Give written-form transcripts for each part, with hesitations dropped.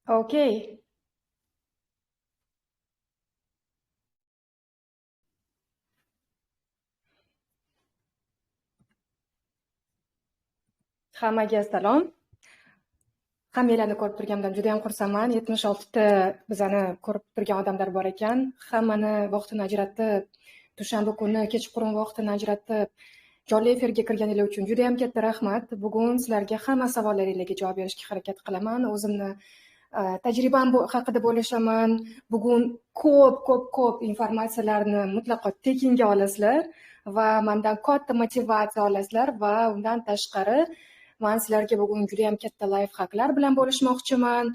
Okey. Hammaga salom. Hammanglarni ko'rib turganimdan juda ham xursandman. 76 ta bizani ko'rib turgan odamlar bor ekan. Hammani vaqtini ajratib, dushanba kuni kechqurun vaqtini ajratib, jonli efirga kirganinglar uchun juda ham katta rahmat. Bugun sizlarga hamma savollaringizga javob berishga harakat qilaman. O'zimni tajribam haqida bo'lishaman. Bugun ko'p informatsiyalarni mutlaqo tekinga olasizlar va mendan katta motivatsiya olasizlar va undan tashqari men sizlarga bugun juda ham katta life hacklar bilan bo'lishmoqchiman.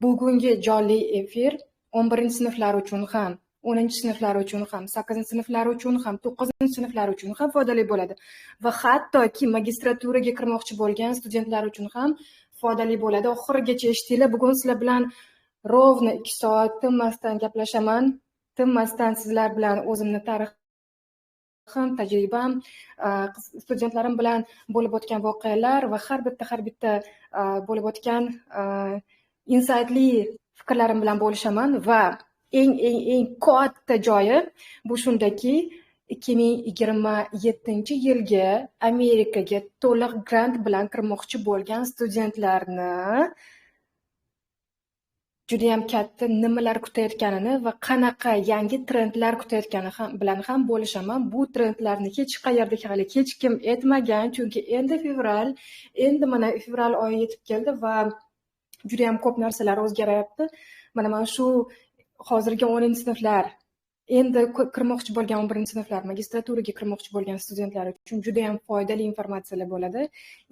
Bugungi jonli efir 11-sinflar uchun ham, 10-sinflar uchun ham, 8-sinflar uchun ham, 9-sinflar uchun ham foydali bo'ladi va hattoki magistraturaga kirmoqchi bo'lgan studentlar uchun ham foydali bo'ladi. Oxirigacha eshitinglar. Bugun sizlar bilan ровно 2 soat tinmasdan gaplashaman. Tinmasdan sizlar bilan o'zimni tarixim, tajribam, studentlarim bilan bo'lib o'tgan voqealar va har bitta bo'lib o'tgan insightli fikrlarim bilan bo'lishaman va eng katta joyi bu shundaki 2027-yilga Amerikaga to'liq grant bilan kirmoqchi bo'lgan studentlarni juda ham katta nimalar kutayotganini va qanaqa yangi trendlar kutayotgani bilan ham bo'lishaman. Bu trendlarni hech qayerda hali hech kim aytmagan, chunki endi fevral, endi mana fevral oyi yetib keldi va juda ham ko'p narsalar o'zgaryapti. Mana shu hozirgi 10-sinflar, endi kirmoqchi bo'lgan 11-sinflar, magistraturaga kirmoqchi bo'lgan studentlar uchun juda ham foydali informatsiyalar bo'ladi.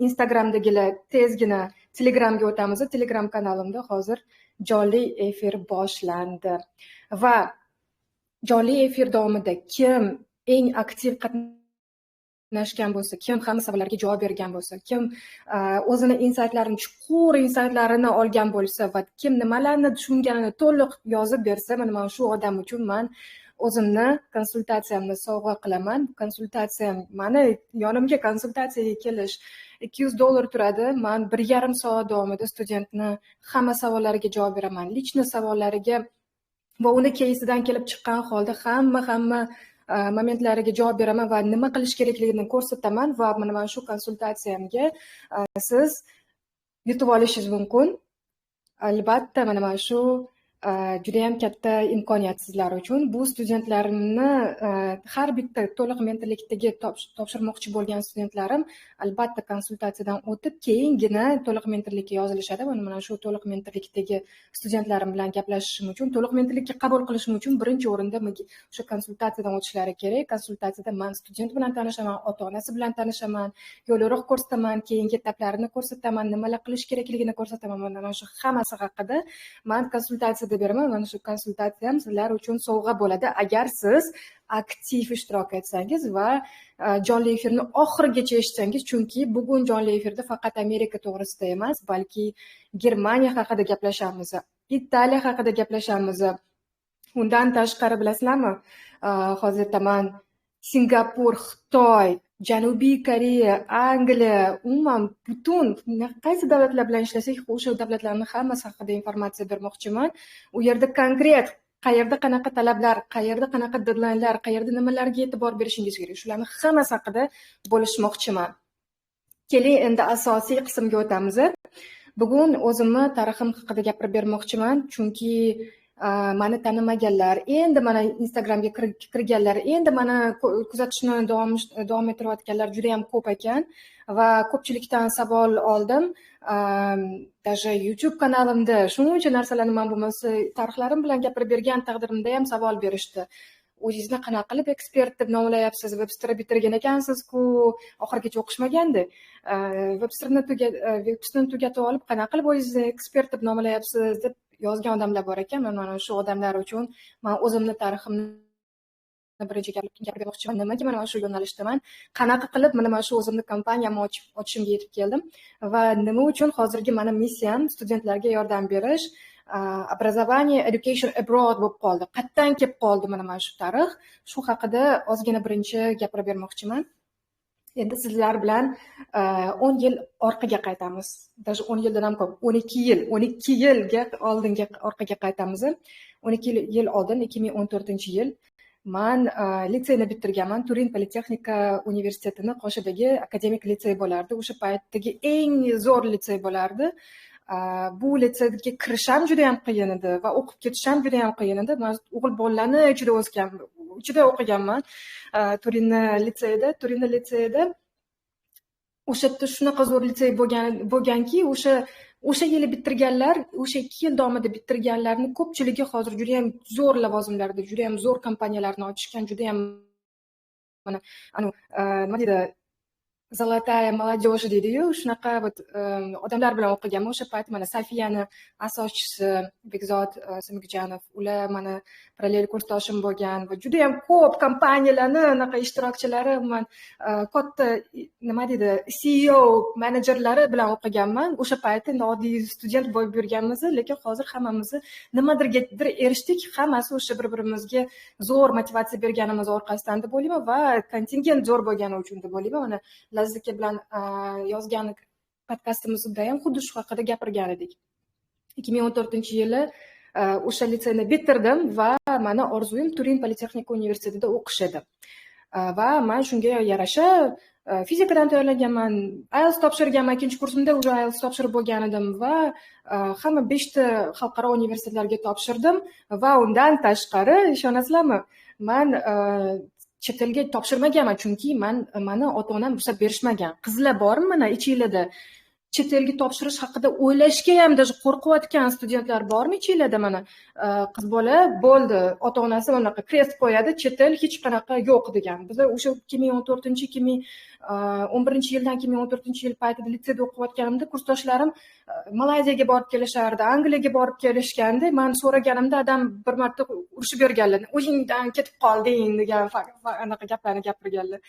Instagramdagilar tezgina Telegramga o'tamiz. Telegram kanalimda hozir jonli efir boshlandi va jonli efir davomida kim eng aktiv qatnashgan bo'lsa, kim hamma savollarga javob bergan bo'lsa, kim o'zini insaytlarini, chuqur insaytlarini olgan bo'lsa va kim nimalarni tushunganini to'liq yozib bersa, mana shu odam uchun men o'zimni konsultatsiyamni sovg'a qilaman. Konsultatsiyam, mani yonimga konsultatsiyaga kelish $200 turadi. Men 1,5 soat davomida studentni hamma savollariga javob beraman. Lichni savollariga va uni keysidan kelib chiqqan holda hamma momentlariga javob beraman va nima qilish kerakligini ko'rsataman va mana shu konsultatsiyamga siz yutib olishingiz mumkin. Albatta, mana shu juda ham katta imkoniyat sizlar uchun. Bu studentlarimni har bitta to'liq mentallikdagi topshirmoqchi bo'lgan studentlarim albatta konsultatsiyadan o'tib, keyingina to'liq mentallikka yozilishadi. Mana shu to'liq mentallikdagi studentlarim bilan gaplashishim uchun, to'liq mentallikka qabul qilishim uchun birinchi o'rinda o'sha konsultatsiyadan o'tishlari kerak. Konsultatsiyada men student bilan tanishaman, ota-onasi bilan tanishaman, yo'l-yo'riq ko'rsataman, keyingi etaplarini ko'rsataman, nimalar qilish kerakligini ko'rsataman. Mana shu hammasi haqida men konsultatsiya beraman. Mana shu konsultatsiyam sizlar uchun sovg'a bo'ladi agar siz aktiv ishtirok etsangiz va jonli efirni oxirigacha eshitsangiz, chunki bugun jonli efirda faqat Amerika to'g'risida emas, balki Germaniya haqida gaplashamiz, Italiya haqida gaplashamiz. Undan tashqari bilasizlarmi, hozir aytaman, Singapur, Xitoy, Janubiy Koreya, Angliya, umuman butun qaysi davlatlar bilan ishlasak, o'sha davlatlarning hammasi haqida informatsiya bermoqchiman. U yerda konkret qayerda qanaqa talablar, qayerda qanaqa deadlinelar, qayerda nimalarga e'tibor berishingiz kerak, shularning hammasi haqida bo'lishmoqchiman. Keling, endi asosiy qismga o'tamiz. Bugun o'zimni tarixim haqida gapirib bermoqchiman, chunki mani tanimaganlar, endi mana Instagramga kirganlar, endi mana kuzatishni davom ettirayotganlar juda ham ko'p ekan va ko'pchilikdan savol oldim. Даже YouTube kanalimda shuncha narsalarni men bo'lmasa tarixlarim bilan gapirib bergan taqdirimda ham savol berishdi. O'zingizni qanaqa qilib ekspert deb nomlayapsiz? Websterni bitirgan ekansiz-ku, oxirigacha o'qishmagandi. Websterni tugatib olib, qanaqa qilib o'zingizni ekspert deb nomlayapsiz deb yozgan odamlar bor ekan. Mana shu odamlar uchun men o'zimni tariximni birinchi gapirib bermoqchiman. Nimaga mana shu yo'nalishdaman? Qanaqa qilib mana shu o'zimni kompaniyamni ochishimga yetib keldim va nima uchun hozirgi meni missiyam studentlarga yordam berish, obrazovание, education abroad bo'lib qoldi. Qayerdan kelib qoldi mana shu tarix? Shu haqida ozgina birinchi gapirib bermoqchiman. Endi sizlar bilan 10 yil orqaga qaytamiz. Даже 10 yildan ham ko'p, 12 yil, 12 yilga oldinga, orqaga qaytamiz. 12 yil oldin, 2014-yil, man litseyni bitirganman. Turin Politexnika universitetini qoshidagi akademik litsey bo'lardi. O'sha paytdagi eng zo'r litsey bo'lardi. Bu litseyga kirish ham juda yam qiyin edi va o'qib ketish ham juda yam qiyin edi. Man o'g'il bolalarni ichida o'sgan, ichida o'qiganman Turinni litseyida. Turinni litseyida o'sha yerda shunaqa zo'r litsey bo'lganki, o'sha yili bitirganlar, o'sha 2 yil davomida bitirganlarni ko'pchiligi hozir judayam zo'r lavozimlarda, judayam zo'r kompaniyalarni ochishgan, judayam mana anavi, nima deydi, золотая молодежь deydiyu, shunaqa вот odamlar bilan o'qiganman o'sha payt. Mana Safiyani asoschisi Bekzod Simikjanov, ular mani parallel kursdoshim bo'lgan va judayam ko'p kompaniyalarni anaqa ishtirokchilari, umuman katta, nima deydi, CEO, menejerlari bilan o'qiganman. O'sha payt endi oddiy student bo'lib yurganmiz, lekin hozir hammamiz nimadirgadir erishdik, hammasi o'sha bir birimizga zo'r motivatsiya berganimiz orqasidan deb o'ylayman va kontingent zo'r bo'lgani uchun deb o'ylayman. Mana Lazzat aka bilan yozgan podkastimizda ham xuddi shu haqida gapirgan edik. 2014-yili o'sha litseyni bitirdim va mani orzuyim Turin Politexnika universitetida o'qish edi va man shunga yarasha fizikadan tayyorlanganman, IELTS topshirganman. Ikkinchi kursimda уже IELTS topshirib bo'lgan edim va hamma beshta xalqaro universitetlarga topshirdim. Va undan tashqari, ishonasizlarmi, man chet elga topshirmaganman, chunki mani ota onam ruxsat berishmagan. Qizlar bormi mana ichinglarda? Chet elga topshirish haqida o'ylashga ham даже qo'rqayotgan studentlar bormi ichinglarda? Mana qiz bola bo'ldi, ota onasi bunaqa крест qo'yadi, chet el hech qanaqa yo'q degan. Biza o'sha 2014, 2011-yildan 2014-yil paytida litseyda o'qiyotganimda kursdoshlarim Malayziyaga borib kelishardi, Angliyaga borib kelishganda, man so'raganimda adam bir marta urishib berganlar, "O'zingdan ketib qolding" degan anaqa gaplarni gapirganlar.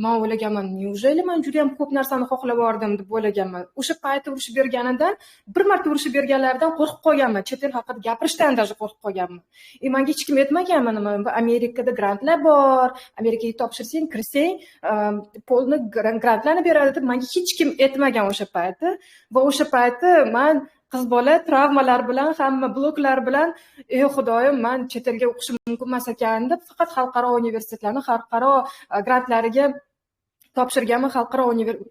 Man o'ylaganman, неужели man judayam ko'p narsani xohlab yubordim, deb o'ylaganman. O'sha payti urishib berganidan, bir marta urishib berganlaridan qo'rqib qolganman, chet el haqida gapirishdan даже qo'rqib qolganman. И manga hech kim aytmagan, mana Amerikada grantlar bor, Amerikaga topshirsang, kirsang, полный grantlarni beradi, deb manga hech kim aytmagan o'sha payti. Va o'sha payti man qiz bola travmalar bilan, hamma bloklar bilan, "Ey Xudoyim, man chet elga o'qishim mumkin emas ekan", deb faqat xalqaro universitetlarni xalqaro grantlariga topshirganman, xalqaro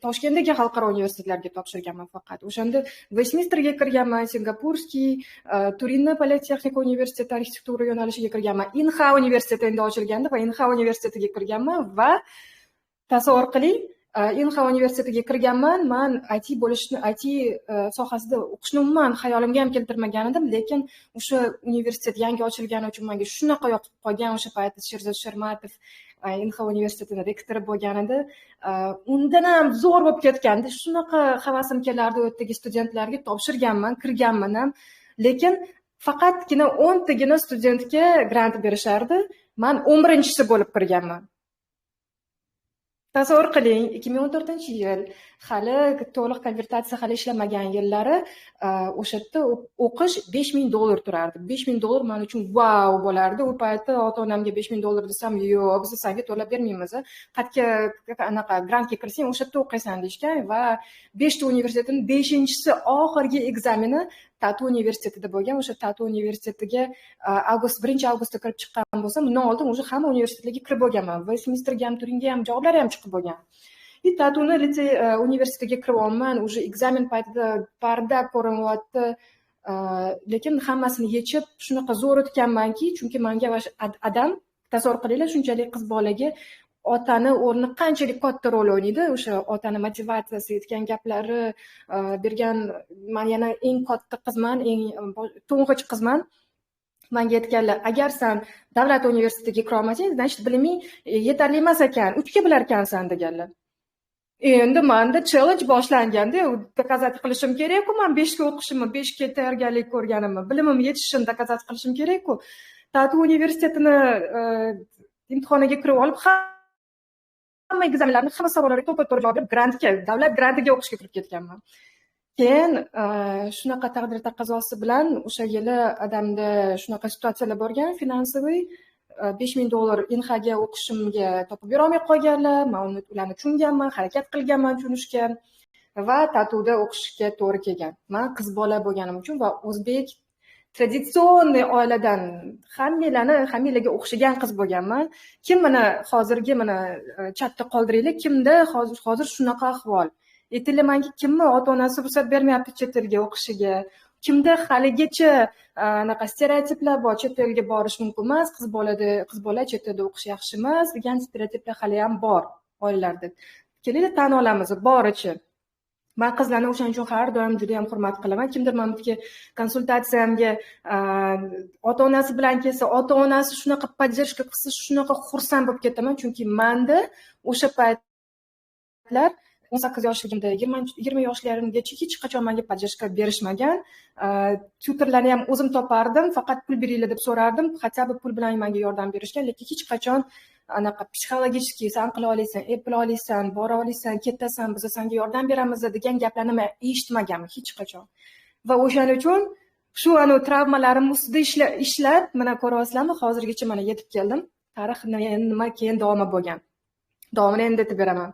Toshkentdagi xalqaro universitetlarga topshirganman faqat. O'shanda Vestminsterga kirganman, Сингапурский, Turinni Politexnika universiteti arxitektura yo'nalishiga kirganman, Inha universiteti endi ochilgandi va Inha universitetiga kirganman. Va tasavvur qiling, Inha universitetiga kirganman. Man IT bo'lishni, IT sohasida o'qishni umuman xayolimga ham keltirmagan edim, lekin o'sha universitet yangi ochilgani uchun menga shunaqa yoqib qolgan. O'sha paytda Sherzod Shermatov Inha universitetini rektori bo'lgan edi. Undan ham zo'r bo'lib ketgandi, shunaqa havasim kelardi u yerdagi studentlarga. Topshirganman, kirganman ham, lekin faqatgina 10 tagina studentga grant berishardi. Man 11-inchisi bo'lib kirganman. Tasavvur qiling, 2014-yil, hali to'liq konvertatsiya hali ishlamagan yillari. O'sha yerda o'qish 5000 dollar turardi. 5000 dollar man uchun vau bo'lardi u paytda. Ota onamga 5000 dollar desam, "Yo'q, biz sanga to'lab bermaymiz, qayerga anaqa grantga kirsang, o'sha yerda o'qiysan", deyishgan. Va beshta universitetni beshinchisi, oxirgi ekzameni Tatu universitetida bo'lgan. O'sha Tatu universitetiga avgust, 1-avgustda kirib chiqqan bo'lsam, undan oldin уже hamma universitetlarga kirib bo'lganman, Vestminsterga ham, Turinga ham javoblari ham chiqib bo'lgan. И Tatuni litsey universitetiga kiryapman, уже ekzamen paytida parda ko'rinyapti, lekin hammasini yechib, shunaqa zo'r o'tganmanki, chunki manga adam, tasavvur qilinglar, shunchalik qiz bolaga otani o'rni qanchalik katta rol o'ynaydi, o'sha otani motivatsiyasi, aytgan gaplari, bergan. Man yana eng katta qizman, eng to'ng'ich qizman. Manga aytganlar, "Agar san davlat universitetiga kirolmasang, значит, biliming yetarli emas ekan, uchga bilarkansan", deganlar. Endi manda challenge boshlanganda, доказать qilishim kerakku man 5ga o'qishimni, 5ga tayyorgarlik ko'rganimni, bilimim yetishishini доказать qilishim kerakku. Tatu universitetini imtihoniga kirib olib, hamma ekzamenlarni, hamma savollarga to'ppa to'g'ri javob berib, grantga, davlat grantiga o'qishga kirib ketganman. Keyin shunaqa taqdir taqozosi bilan o'sha yili adamda shunaqa situatsiyalar bo'lgan, финансовый. $5000 Inhaga o'qishimga topib berolmay qolganlar. Man ularni tushunganman, harakat qilganman tushunishga va TATUda o'qishga to'g'ri kelgan. Man qiz bola bo'lganim uchun va o'zbek традиционный oiladan, hammanglarga o'xshagan qiz bo'lganman. Kim mana hozirgi mana chatda qoldiringlar, kimda hozir shunaqa ahvol? Aytinglar manga, kimni ota-onasi ruxsat bermayapti chet elga o'qishiga? Kimda haligacha anaqa stereotiplar bor, chet elga borish mumkin emas, qiz bola chet elda o'qish yaxshi emas degan stereotiplar hali ham bor oilalarda. Kelinglar, tan olamiz, borichi. Man qizlarni o'shaning uchun har doim juda ham hurmat qilaman. Kimdir mana bu yerga konsultatsiyamga ota-onasi bilan kelsa, ota-onasi shunaqa поддержка qilsa, shunaqa xursand bo'lib ketaman, chunki manda o'sha paytlar 18 yoshligimda, 20 yoshlarimgacha hech qachon menga поддержка berishmagan. Tutorlarni ham o'zim topardim, faqat pul beringlar deb so'rardim, хотя бы pul bilan menga yordam berishgan, lekin hech qachon anaqa psixologический san qila olasan, eplay olasan, bora olasan, ketasan, biz senga yordam beramiz degan gaplarni men eshitmaganman hech qachon. Va o'shaning uchun shu anavi travmalarim ustida ishlab, mana ko'ryapsizlarmi, hozirgacha mana yetib keldim. Tarix nima keyin davomi bo'lgan. Davomini endi aytib beraman.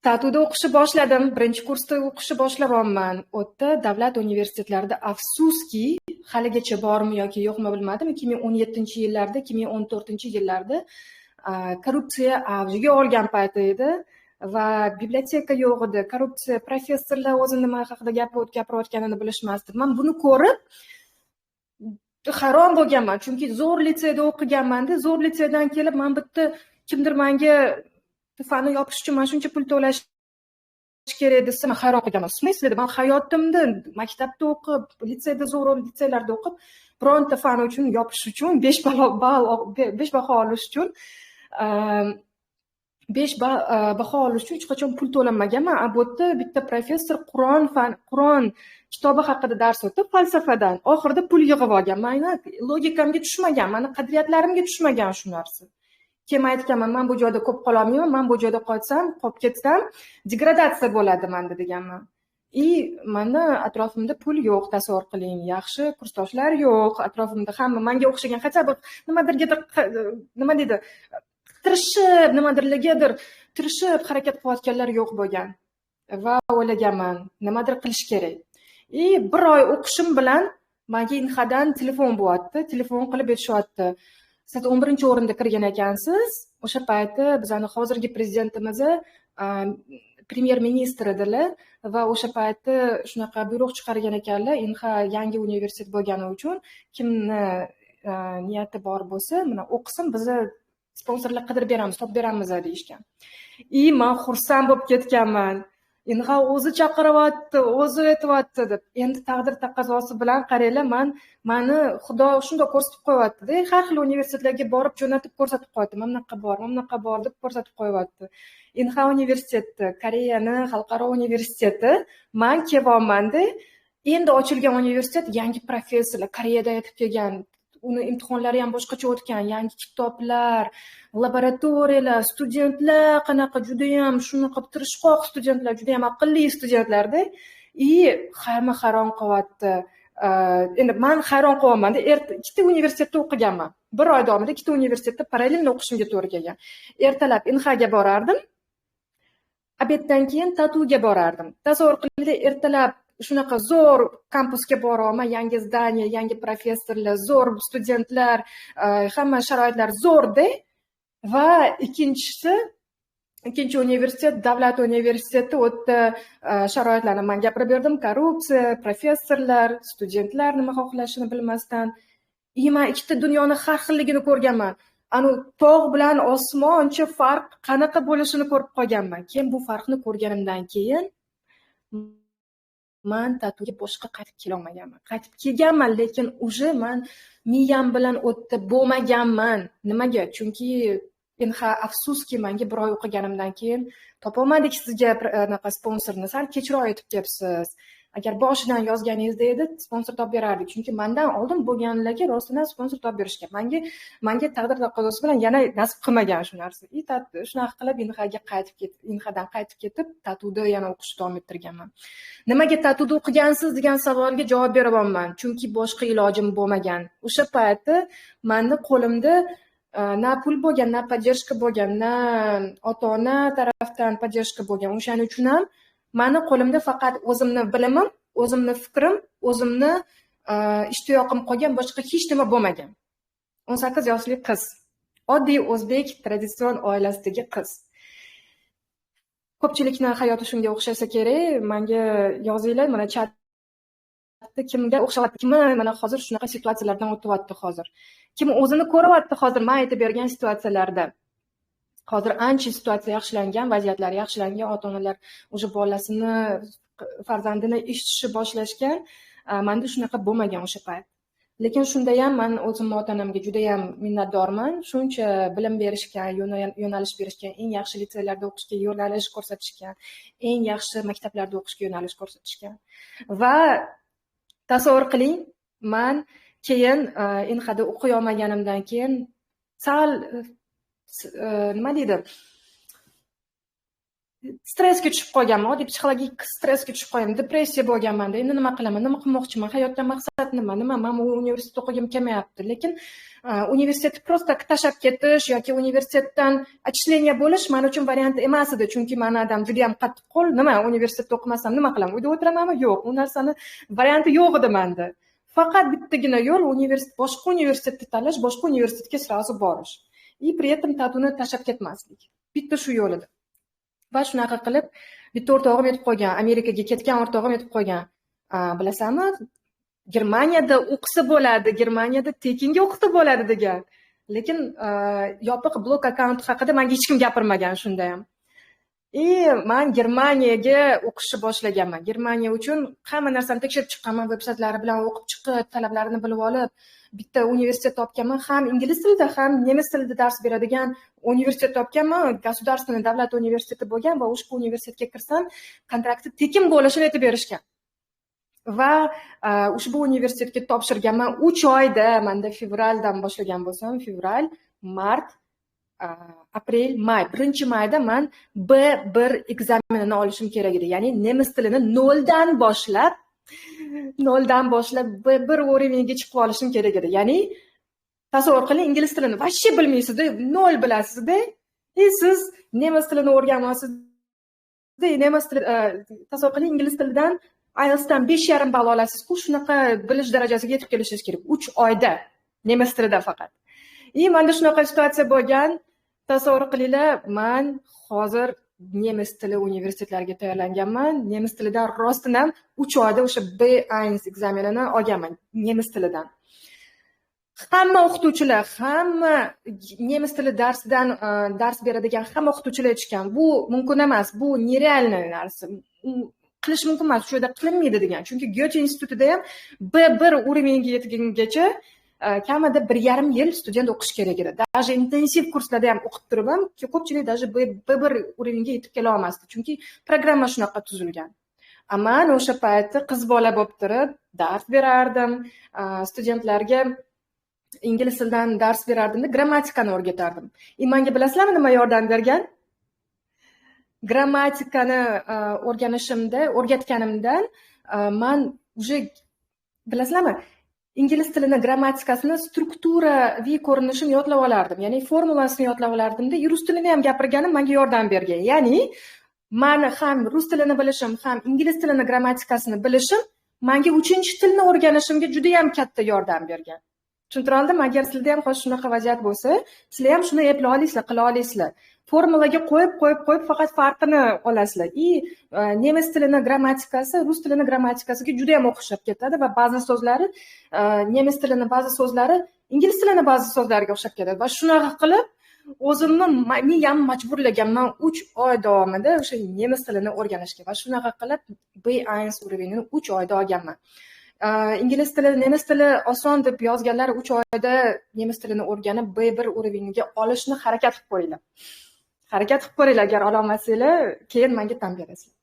TATUda o'qishni boshladim. Birinchi kursda o'qishni boshlayapman. U yerda davlat universitetlarida, afsuski, haligacha bormi yoki yo'qmi bilmadim. 2017-yillarda, 2014-yillarda korrupsiya avjiga olgan payti edi va biblioteka yo'q edi. Korrupsiya, professorlar o'zi nima haqida gapirayotganini bilishmasdi. Men buni ko'rib hayron bo'lganman, chunki zo'r litseyda o'qiganman-da, zo'r litseydan kelib men bitta kimdir menga fanni yopish uchun mana shuncha pul to'lash kerak desa, men hayron qolganman. В смысле? Man hayotimda maktabda o'qib, litseyda, zo'r litseylarda o'qib, bironta fan uchun yopish uchun 5 ball, 5 baho olish uchun, 5 baho olish uchun hech qachon pul to'lamaganman. A bu yerda bitta professor Qur'on fan, Qur'on kitobi haqida dars o'tib, falsafadan oxirida pul yig'ib olgan. Mani logikamga tushmagan, mani qadriyatlarimga tushmagan shu narsa. Keyin aytganman, man bu joyda ko'p qololmayman, man bu joyda qolsam, qolib ketsam, degradatsiya bo'ladi manda deganman. И mani atrofimda pul yo'q, tasavvur qiling, yaxshi kursdoshlar yo'q, atrofimda hamma manga o'xshagan, хотя бы nimadirgadir, nima deydi, tirishib, nimadirlargadir tirishib harakat qilayotganlar yo'q bo'lgan. Va o'ylaganman, nimadir qilish kerak. И bir oy o'qishim bilan menga Inhadan telefon bo'lyapti, telefon qilib aytishyapti. Siz 11-o'rinda kirgan ekansiz. O'sha payti bizani hozirgi prezidentimiz premyer ministr edilar va o'sha payti shunaqa buyruq chiqargan ekanlar, Inha yangi universitet bo'lgani uchun kimni niyati bor bo'lsa, mana o'qisin, bizni sponsorlar qidirib beramiz, topib beramiz deyishgan. И man xursand bo'lib ketganman. Inha o'zi chaqiryapti, o'zi aytyapti deb. Endi taqdir taqozosi bilan qaranglar, mani Xudo shundoq ko'rsatib qo'yyapti-da, har xil universitetlarga borib jo'natib ko'rsatib qo'yapti. Mana bunaqa bor, mana bunaqa bor deb ko'rsatib qo'yyapti. Inha universiteti, Koreyani xalqaro universiteti, man kelyapman-da. Endi ochilgan universitet, yangi professorlar, Koreyadan yetib kelgan, uni imtihonlari ham boshqacha o'tgan, yangi kitoblar, laboratoriyalar, studentlar qanaqa judayam shunaqa tirishqoq studentlar, judayam aqlli studentlarda. И hamma hayron qolyapti. Endi man hayron qolyapman-da, ikkita universitetda o'qiganman. Bir oy davomida ikkita universitetda parallel o'qishimga to'g'ri kelgan. Ertalab Inhaga borardim, обед dan keyin TATUga borardim. Tasavvur qilinglar, ertalab shunaqa zo'r kampusga boryapman, yangi здание, yangi professorlar, zo'r studentlar, hamma sharoitlar zo'rda. Va ikkinchisi, ikkinchi universitet, davlat universiteti, u yerda sharoitlarni man gapirib berdim, korrupsiya, professorlar, studentlar nima xohlashini bilmasdan. И man ikkita dunyoni har xilligini ko'rganman. Anu tog' bilan osmoncha farq qanaqa bo'lishini ko'rib qolganman. Keyin bu farqni ko'rganimdan keyin man TATUga boshqa qaytib kelolmaganman. Qaytib kelganman, lekin уже man miyam bilan u yerda bo'lmaganman. Nimaga? Chunki Inha, afsuski, menga bir oy o'qiganimdan keyin topolmadik sizga anaqa sponsorni, sal kechroq yetib kelibsiz. Agar boshidan yozganingizda edi, sponsor topib berardik. Chunki mandan oldin bo'lganlarga rostdan sponsor topib berishgan. Menga taqdir taqozosi bilan yana nasib qilmagan shu narsa. И shunaqa qilib Inhaga qaytib ketib, Inhadan qaytib ketib, TATUda yana o'qishni davom ettirganman. Nimaga TATUda o'qigansiz degan savolga javob beraman. Chunki boshqa ilojim bo'lmagan. O'sha payti meni qo'limda Na pul bo'lgan, na поддержка bo'lgan, na ota ona tarafdan поддержка bo'lgan. O'shaning uchun ham mani qo'limda faqat o'zimni bilimim, o'zimni fikrim, o'zimni ishtiyoqim qolgan, boshqa hech nima bo'lmagan. 18 yoshli qiz, oddiy o'zbek traditsion oilasidagi qiz. Ko'pchilikni hayoti shunga o'xshasa kerak. Manga yozinglar, mana chatda kimga o'xshayapti, kimni mana hozir shunaqa situatsiyalardan o'tyapti hozir. Kim o'zini ko'ryapti hozir man aytib bergan situatsiyalarda. Hozir ancha situatsiya yaxshilangan, vaziyatlar yaxshilangan, ota-onalar уже bolasini, farzandini eshitishni boshlashgan. Manda shunaqa bo'lmagan o'sha payt. Lekin shundayam man o'zimni ota-onamga judayam minnatdorman. Shuncha bilim berishgan, yo'nalish berishgan, eng yaxshi litseylarda o'qishga yo'nalish ko'rsatishgan, eng yaxshi maktablarda o'qishga yo'nalish ko'rsatishgan. Va tasavvur qiling, man keyin Inhada o'qiy olmaganimdan keyin sal, nima deydi, stressga tushib qolganman, oddiy psixologik stressga tushib qolganman, depressiya bo'lganmanda. Endi nima qilaman, nima qilmoqchiman, hayotda maqsad nima, nima, man bu universitetda o'qigim kelmayapti. Lekin universitetni просто tashlab ketish yoki universitetdan отчисление bo'lish man uchun variant emas edi, chunki mani adam judayam qattiqqo'l. Nima, universitetda o'qimasam nima qilaman, uyda o'tiramanmi? Yo'q, u narsani varianti yo'q edi manda. Faqat bittagina yo'l: universitet, boshqa universitetni tanlash, boshqa universitetga сразу borish и при этом TATUni tashlab ketmaslik. Bitta shu yo'l edi. Va shunaqa qilib bitta o'rtog'im aytib qo'ygan, Amerikaga ketgan o'rtog'im aytib qo'ygan: "Bilasanmi, Germaniyada o'qisa bo'ladi, Germaniyada tekinga o'qisa bo'ladi", degan. Lekin yopiq blok akkaunt haqida manga hech kim gapirmagan shunda ham. И man Germaniyaga o'qishni boshlaganman. Germaniya uchun hamma narsani tekshirib chiqqanman, veb saytlari bilan o'qib chiqib, talablarini bilib olib, bitta universitet topganman. Ham ingliz tilida, ham nemis tilida dars beradigan universitet topganman. Государственный, davlat universiteti bo'lgan va ushbu universitetga kirsam, kontrakti tekin bo'lishini aytib berishgan. Va ushbu universitetga topshirganman 3 oyda. Manda fevraldan boshlagan bo'lsam, fevral, mart, aprel, may, 1-mayda man B1 ekzamenini olishim kerak edi, ya'ni nemis tilini noldan boshlab B1 уровень ga chiqib olishim kerak edi. Ya'ni tasavvur qiling, ingliz tilini вообще bilmaysizda, nol bilasizda, и siz nemis tilini o'rganmaysiz. Nemis tili, tasavvur qiling, ingliz tilidan IELTSdan 5,5 ball olasizku, shunaqa bilish darajasiga yetib kelishingiz kerak 3 oyda nemis tilida faqat. И manda shunaqa situatsiya bo'lgan. Tasavvur qilinglar, man hozir nemis tili universitetlariga tayyorlanganman. Nemis tilidan rostdan ham 3 oyda o'sha B1 ekzamenini olganman nemis tilidan. Hamma o'qituvchilar, hamma nemis tili darsidan dars beradigan hamma o'qituvchilar aytishgan: "Bu mumkin emas, bu нереальный narsa, qilish mumkin emas, shu yerda qilinmaydi", degan. Chunki Gyote institutida ham B1 уровень ga yetgungacha kamida 1,5 yil student o'qishi kerak edi. Даже intensiv kurslarda ham o'qib turib ham ko'pchilik даже B1 уровень ga yetib kela olmasdi, chunki programma shunaqa tuzilgan. Man o'sha payti qiz bola bo'lib turib dars berardim studentlarga, ingliz tilidan dars berardimda, grammatikani o'rgatardim. И manga bilasizlarmi nima yordam bergan grammatikani o'rganishimda, o'rgatganimdan? Man уже, bilasizlarmi, ingliz tilini grammatikasini strukturaviy ko'rinishini yodlab olardim, ya'ni formulasini yodlab olardimda, rus tilini ham gapirganim manga yordam bergan. Ya'ni mani ham rus tilini bilishim, ham ingliz tilini grammatikasini bilishim manga uchinchi tilni o'rganishimga judayam katta yordam bergan. Tushuntira oldimmi? Agar sizlarda ham hozir shunaqa vaziyat bo'lsa, sizlar ham shuni eplay olasizlar, qila olasizlar. Formulaga qo'yib, qo'yib, qo'yib, faqat farqini olasizlar. И nemis tilini grammatikasi rus tilini grammatikasiga juda yam o'xshab ketadi va ba'zi so'zlari, nemis tilini ba'zi so'zlari ingliz tilini ba'zi so'zlariga o'xshab ketadi. Va shunaqa qilib o'zimni miyamni majburlaganman 3 oy davomida o'sha nemis tilini o'rganishga va shunaqa qilib B1 уровень ini 3 oyda olganman. Ingliz tili, nemis tili oson deb yozganlar, 3 oyda nemis tilini o'rganib B1 уровень iga olishni harakat qilib ko'ringlar. Harakat qilib ko'ringlar, agar ololmasanglar, keyin menga tan berasizlar.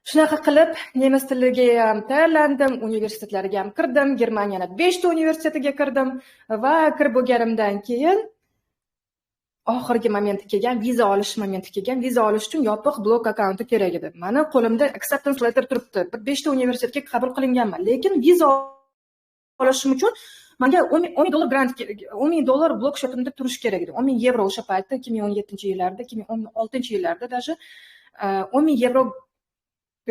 Shunaqa qilib nemis tiliga ham tayyorlandim, universitetlarga ham kirdim, Germaniyani beshta universitetiga kirdim va kirib bo'lganimdan keyin oxirgi momenti kelgan, viza olish momenti kelgan. Viza olish uchun yopiq blok akkaunti kerak edi. Mani qo'limda acceptance letter turibdi, bir beshta universitetga qabul qilinganman, lekin viza olishim uchun manga 10 ming dollar grant, 10 ming dollar blok счёт imda turishi kerak edi. 10 ming yevro o'sha paytda, 2017-yillarda, 2016-yillarda даже 10 ming yevro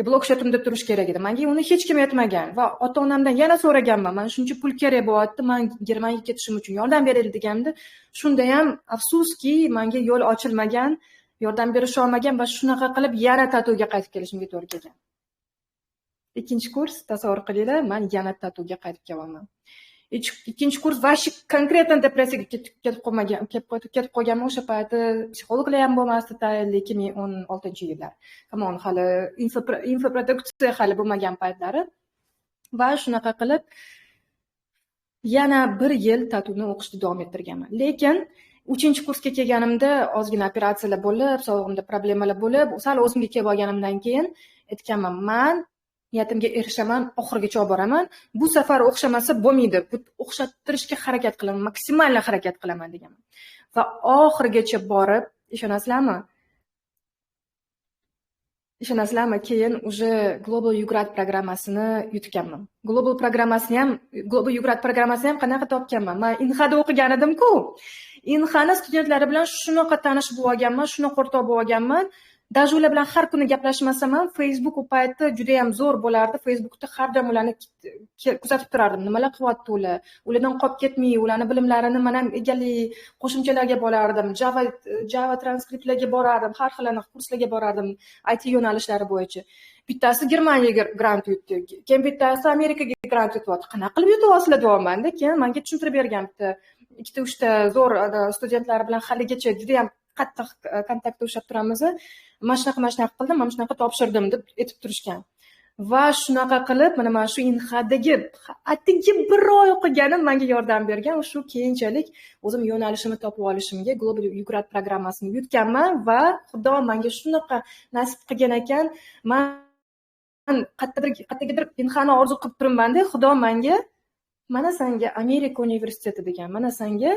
blok счёт imda turishi kerak edi. Manga uni hech kim aytmagan va ota onamdan yana so'raganman: "Mana shuncha pul kerak bo'lyapti, man Germaniyaga ketishim uchun yordam beraylik", deganimda, shundayam, afsuski, manga yo'l ochilmagan, yordam berisha olmagan va shunaqa qilib yana tatuga qaytib kelishimga to'g'ri kelgan. Ikkinchi kurs, tasavvur qilinglar, man yana tatuga qaytib kelyapman. Ikkinchi kurs вообще конкретно depressiyaga ketib qolmagan, ketib qolganman. O'sha payti psixologlar ham bo'lmasdi tayinli, 2016-yillar, come on, hali infoproduksiya hali bo'lmagan paytlari. Va shunaqa qilib yana bir yil tatuni o'qishni davom ettirganman. Lekin uchinchi kursga kelganimda ozgina operatsiyalar bo'lib, sog'lig'imda problemalar bo'lib, sal o'zimga kelib olganimdan keyin aytganman: "Man niyatimga erishaman, oxirigacha olib boraman. Bu safar o'xshamasa bo'lmaydi, o'xshattirishga harakat qilaman, максимально harakat qilaman", deganman. Va oxirigacha borib, ishonasizlarmi, keyin уже Global UGRAD programmasini yutganman. Global UGRAD programmasini ham qanaqa topganman? Man Inhada o'qigan edimku, Inhani studentlari bilan shunaqa tanishib olganman, shunaqa o'rtoq bo'lib olganman. Даже ular bilan har kuni gaplashmasam ham, Facebook u paytda judayam zo'r bo'lardi, Facebookda har doim ularni kuzatib turardim, nimalar qilyapti ular, ulardan qolib ketmay, ularni bilimlarini man ham egallay, qo'shimchalarga borardim, Java transkriptlarga borardim, har xil kurslarga borardim IT yo'nalishlari bo'yicha. Bittasi Germaniyaga grant yutdi, keyin bittasi Amerikaga grant yutyapti, qanaqa qilib yutyapsizlar, deyapmanda. Keyin manga tushuntirib bergan bitta, ikkita, uchta zo'r studentlari bilan haligacha judayam qattiq kontaktda ushlab turamiz. "Mana shunaqa, mana shunaqa qildim, mana shunaqa topshirdim", deb aytib turishgan. Va shunaqa qilib mana shu Inhadagi atigi bir oy o'qiganim manga yordam bergan shu keyinchalik o'zim yo'nalishimni topib olishimga. Global UGRAD programmasini yutganman va Xudo manga shunaqa nasib qilgan ekan, man qayergadir Inhani orzu qilib turibmanda, Xudo manga "Mana sanga Amerika universiteti" degan. Mana sanga,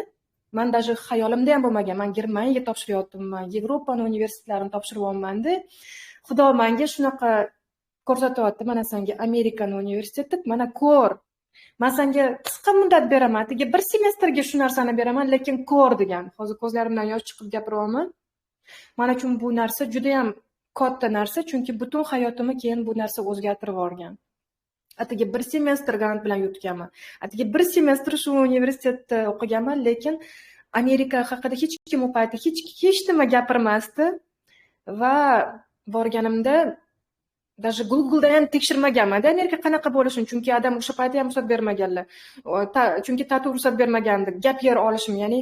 man даже xayolimda ham bo'lmagan, man Germaniyaga topshiryapman, Yevropani universitetlarini topshiryapmanda, Xudo manga shunaqa ko'rsatyapti: "Mana sanga Amerikani universiteti, mana ko'r, man senga qisqa muddat beraman, atigi bir semestrga shu narsani beraman, lekin ko'r", degan. Hozir ko'zlarimdan yosh chiqib gapiryapman. Man uchun bu narsa judayam katta narsa, chunki butun hayotimni keyin bu narsa o'zgartirib yuborgan. Atigi bir semestr grant bilan yutganman, atigi bir semestr shu universitetda o'qiganman, lekin Amerika haqida hech kim u paytda hech nima gapirmasdi. Va borganimda даже Google'da ham tekshirmaganmanda Amerika qanaqa bo'lishini, chunki adam o'sha paytda ham ruxsat bermaganlar, chunki tatu ruxsat bermagandi gap year olishim, ya'ni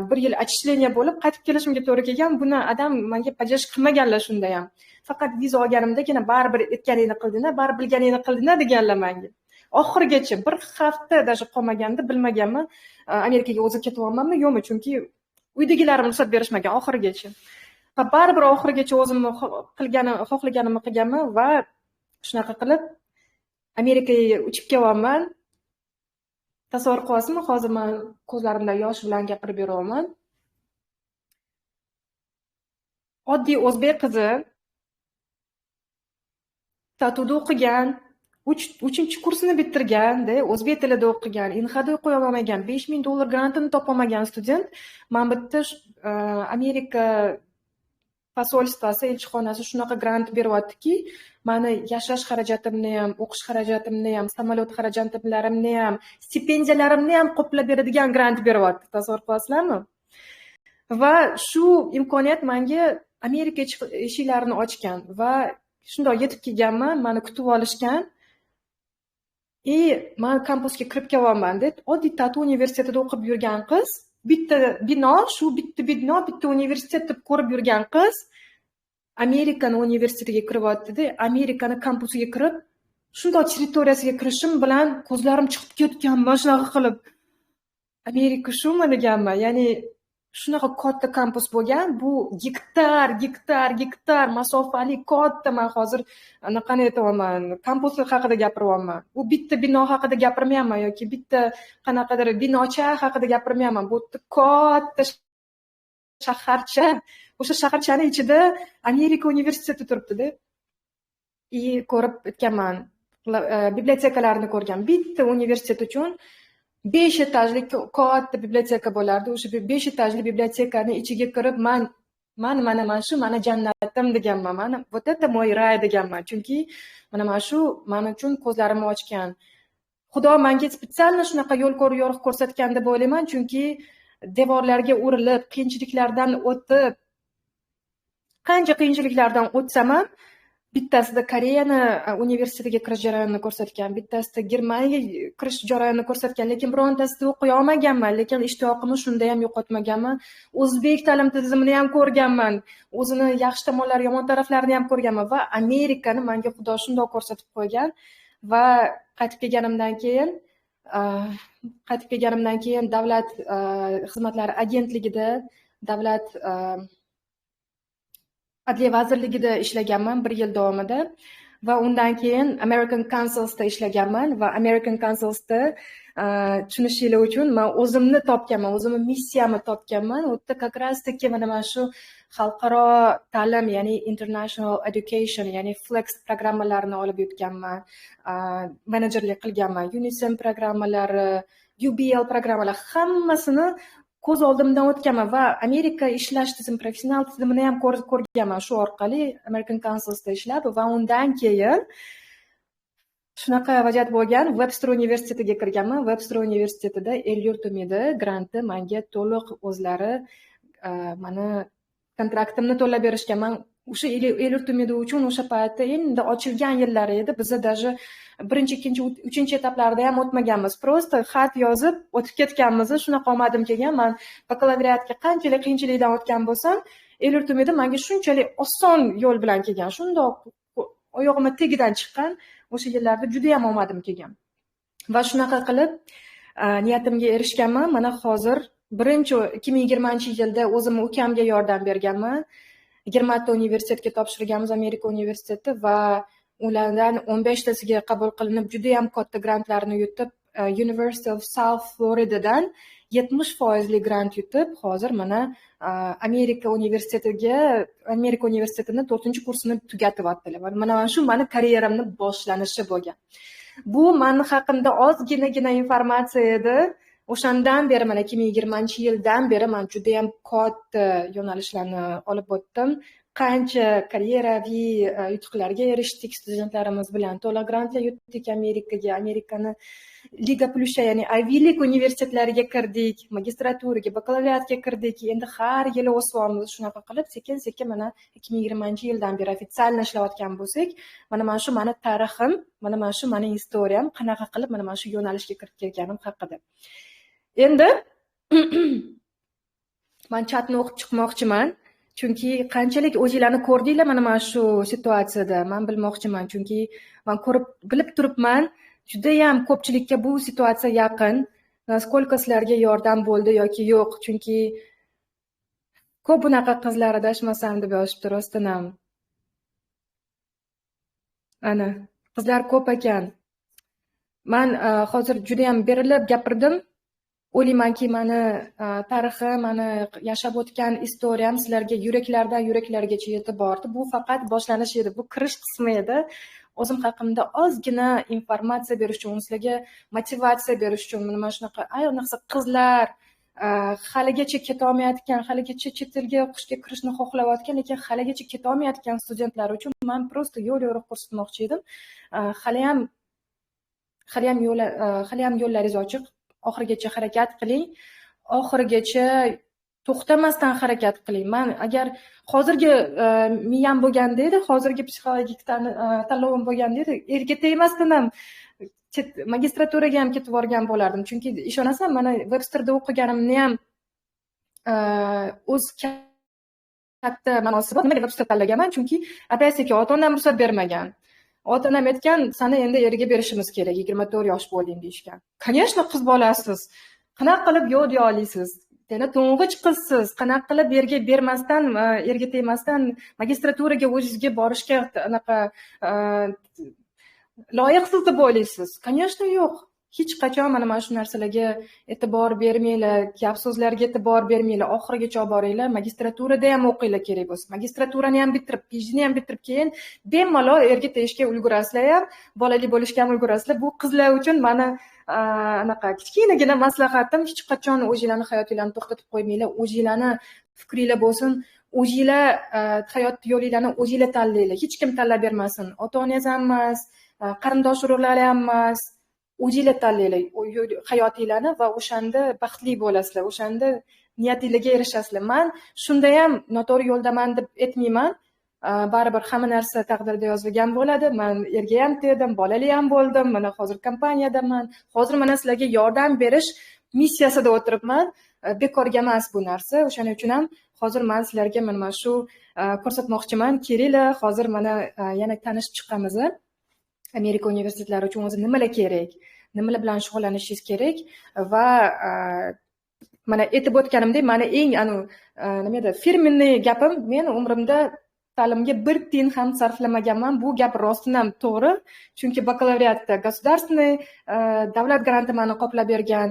bir yil отчисление bo'lib qaytib kelishimga to'g'ri kelgan. Buni adam manga поддержка qilmaganlar shunda ham. Faqat viza olganimdagina "Baribir aytganingni qilding, baribir bilganingni qilding", deganlar manga. Oxirigacha bir hafta даже qolmaganda bilmaganman, Amerikaga o'zi ketyapmanmi, yo'qmi, chunki uydagilarim ruxsat berishmagan oxirigacha. Va baribir oxirigacha o'zimni qilgani, xohlaganimni qilganman va shunaqa qilib Amerikaga uchib kelyapman. Tasavvur qilyapsizmi, hozir man ko'zlarimdan yosh bilan gapirib beryapman. Oddiy o'zbek qizi, tatuda o'qigan, uchinchi kursini bitirganda, o'zbek tilida o'qigan, Inhada o'qiy olmagan, 5000 dollar grantini topolmagan student man bitta Amerika посольство si, elchixonasi shunaqa grant beryaptiki, mani yashash xarajatimni ham, o'qish xarajatimni ham, samolyot xarajatlarimni ham, stipendiyalarimni ham qoplab beradigan grant beryapti. Tasavvur qilasizlarmi? Va shu imkoniyat manga Amerika eshiklarini ochgan. Va shundoq yetib kelganman, mani kutib olishgan и man kampusga kirib kelyapmanda. Oddiy tatu universitetida o'qib yurgan qiz, bitta bino, shu bitta bino, bitta universitet deb ko'rib yurgan qiz Amerikani universitetiga kiryaptida. Amerikani kampusiga kirib, shundoq territoriyasiga kirishim bilan ko'zlarim chiqib ketgan. Mana shunaqa qilib, "Amerika shumi?" deganman. Ya'ni shunaqa katta kampus bo'lgan, bu gektar, gektar, gektar masofali katta. Man hozir anaqani aytyapman, kampus haqida gapiryapman, u bitta bino haqida gapirmayapman yoki bitta qanaqadir binocha haqida gapirmayapman. Bu yerda katta shaharcha, o'sha shaharchani ichida Amerika universiteti turibdida. И ko'rib aytganman: Библиотека larni ko'rgan. Bitta universitet uchun 5 etajli katta библиотека bo'lardi. O'sha 5 etajli библиотека ni ichiga kirib, man mana shu mani jannatim deganman. Mana, вот это мой рай deganman. Chunki mana shu man uchun ko'zlarimni ochgan. Xudo menga специально shunaqa yo'l yo'riq ko'rsatgan deb o'ylayman, chunki devorlarga urilib, qiyinchiliklardan o'tib, qancha qiyinchiliklardan o'tsam ham, bittasida Koreyani universitetiga kirish jarayonini ko'rsatgan, bittasida Germaniyaga kirish jarayonini ko'rsatgan, lekin birontasida o'qiy olmaganman, lekin ishtiyoqimni shunda ham yo'qotmaganman. O'zbek ta'lim tizimini ham ko'rganman, o'zini yaxshi tomonlari, yomon taraflarini ham ko'rganman va Amerikani menga Xudo shundoq ko'rsatib qo'ygan. Va qaytib kelganimdan keyin davlat xizmatlari agentligida, davlat adliya vazirligida ishlaganman bir yil davomida va undan keyin American Councilsda ishlaganman. Va American Councilsda, tushunishinglar uchun, man o'zimni topganman, o'zimni missiyamni topganman. U yerda как раз таки mana shu xalqaro ta'lim, ya'ni international education, ya'ni flex programmalarini olib yutganman, menejerlik qilganman. UNICEF programmalari, UBL programmalari, hammasini ko'z oldimdan o'tganman va Amerika ishlash tizimi, professional tizimini ham ko'rganman shu orqali, American Councilsda ishlab. Va undan keyin shunaqa vaziyat bo'lgan, Webster universitetiga kirganman. Webster universitetida El yurt umidi granti manga to'liq o'zlari mani kontraktimni to'lab berishgan. Man o'sha El yurt umidi uchun, o'sha paytda endi ochilgan yillari edi, biza даже birinchi, ikkinchi, uchinchi etaplarda ham o'tmaganmiz, просто xat yozib o'tib ketganmiz. Shunaqa omadim kelgan. Man bakalavriatga qanchalik qiyinchilikdan o'tgan bo'lsam, El yurt umidi manga shunchalik oson yo'l bilan kelgan, shundoq oyog'imni tagidan chiqqan. O'sha yillarda judayam omadim kelgan va shunaqa qilib niyatimga erishganman. Mana hozir birinchi 2020-yilda o'zimni ukamga yordam berganman. 20 ta universitetga topshirganmiz, Amerika universiteti, va ulardan 15 tasiga qabul qilinib, judayam katta grantlarni yutib, University of South Floridadan 70 foizli grant yutib, hozir mana Amerika universitetiga, Amerika universitetini to'rtinchi kursini tugatyaptilar. Mana shu mani karyeramni boshlanishi bo'lgan. Bu mani haqimda ozginagina informatsiya edi. O'shandan beri, mana 2020-yildan beri man judayam katta yo'nalishlarni olib o'tdim. Qancha karyeraviy yutuqlarga erishdik studentlarimiz bilan. To'la grantlar yutdik Amerikaga, Amerikani Лига Плюща, ya'ni Ivy League universitetlariga kirdik, magistraturaga, bakalavriatga kirdik. Endi har yili o'syapmiz. Shunaqa qilib sekin sekin mana 2020-yildan beri официально ishlayotgan bo'lsak, mana shu mani tarixim, mana shu mani история m, qanaqa qilib mana shu yo'nalishga kirib kelganim haqida. Endi man chatni o'qib chiqmoqchiman, chunki qanchalik o'zinglarni ko'rdinglar mana shu situatsiyada, man bilmoqchiman, chunki man ko'rib bilib turibman, judayam ko'pchilikka bu situatsiya yaqin. Насколько sizlarga yordam bo'ldi yoki yo'q? Chunki ko'p bunaqa qizlar adashmasam deb yozishibdi rostdan ham. Ana, qizlar ko'p ekan. Man hozir judayam berilib gapirdim. O'ylaymanki, mani tarixim, mani yashab o'tgan история m sizlarga yuraklardan yuraklargacha yetib bordi. Bu faqat boshlanish edi, bu kirish qismi edi. O'zim haqimda ozgina informatsiya berish uchun, sizlarga motivatsiya berish uchun, mana shunaqa, ayniqsa qizlar, haligacha ketolmayotgan, haligacha chet elga o'qishga kirishni xohlayotgan, lekin haligacha ketolmayotgan studentlar uchun man просто yo'l yo'riq ko'rsatmoqchi edim. Haliyam yo'llaringiz ochiq. Oxirigacha harakat qiling, oxirigacha to'xtamasdan harakat qiling. Man agar hozirgi miyam bo'lganda edi, hozirgi psixologik tanlovim bo'lganda edi, erga tegmasdan ham magistraturaga ham ketib yuborgan bo'lardim. Chunki ishonasan, mana Websterda o'qiganimni ham o'z katta ma'nosi bor. Nimaga Webster tanlaganman? Chunki опять таки ota onam ruxsat bermagan. Ota onam aytgan, sani endi erga berishimiz kerak, 24 yosh bo'lding, deyishgan. Конечно, qiz bolasiz, qanaqa qilib yo'q deya olasiz? Yana to'ng'ich qizsiz, qanaqa qilib erga bermasdan, erga tegmasdan magistraturaga o'zingizga borishga anaqa loyiqsiz deb o'ylaysiz? Конечно, yo'q. Hech qachon mana shu narsalarga e'tibor bermanglar, gap so'zlarga e'tibor bermanglar, oxirigacha olib boringlar. Magistraturada ham o'qinglar kerak bo'lsa. Magistraturani ham bitirib, PhDni ham bitirib, keyin bemalol erga tegishga ulgurasizlar ham, bolali bo'lishga ham ulgurasizlar. Bu qizlar uchun mani anaqa kichkinagina maslahatim: hech qachon o'zinglarni hayotinglarni to'xtatib qo'ymanglar, o'zinglarni fikringlar bo'lsin, o'zinglar hayot yo'linglarni o'zinglar tanlanglar, hech kim tanlab bermasin, ota onangiz ham emas, qarindosh urug'lar ham emas, o'zinglar tanlanglar hayotinglarni va o'shanda baxtli bo'lasizlar, o'shanda niyatinglarga erishasizlar. Man shundayam noto'g'ri yo'ldaman deb aytmayman, baribir hamma narsa taqdirda yozilgan bo'ladi. Man erga ham tegdim, bolali ham bo'ldim, mana hozir kompaniyadaman, hozir mana sizlarga yordam berish missiyasida o'tiribman, bekorga emas bu narsa. O'shaning uchun ham hozir man sizlarga mana shu ko'rsatmoqchiman. Kelinglar, hozir mana yana tanishib chiqamiz. Amerika universitetlari uchun o'zi nimalar kerak, nimalar bilan shug'ullanishingiz kerak va mana aytib o'tganimdek, mani eng nima edi, фирменный gapim: men umrimda ta'limga bir tiyin ham sarflamaganman. Bu gap rostdan ham to'g'ri, chunki bakalavriatda государственный, davlat granti mani qoplab bergan,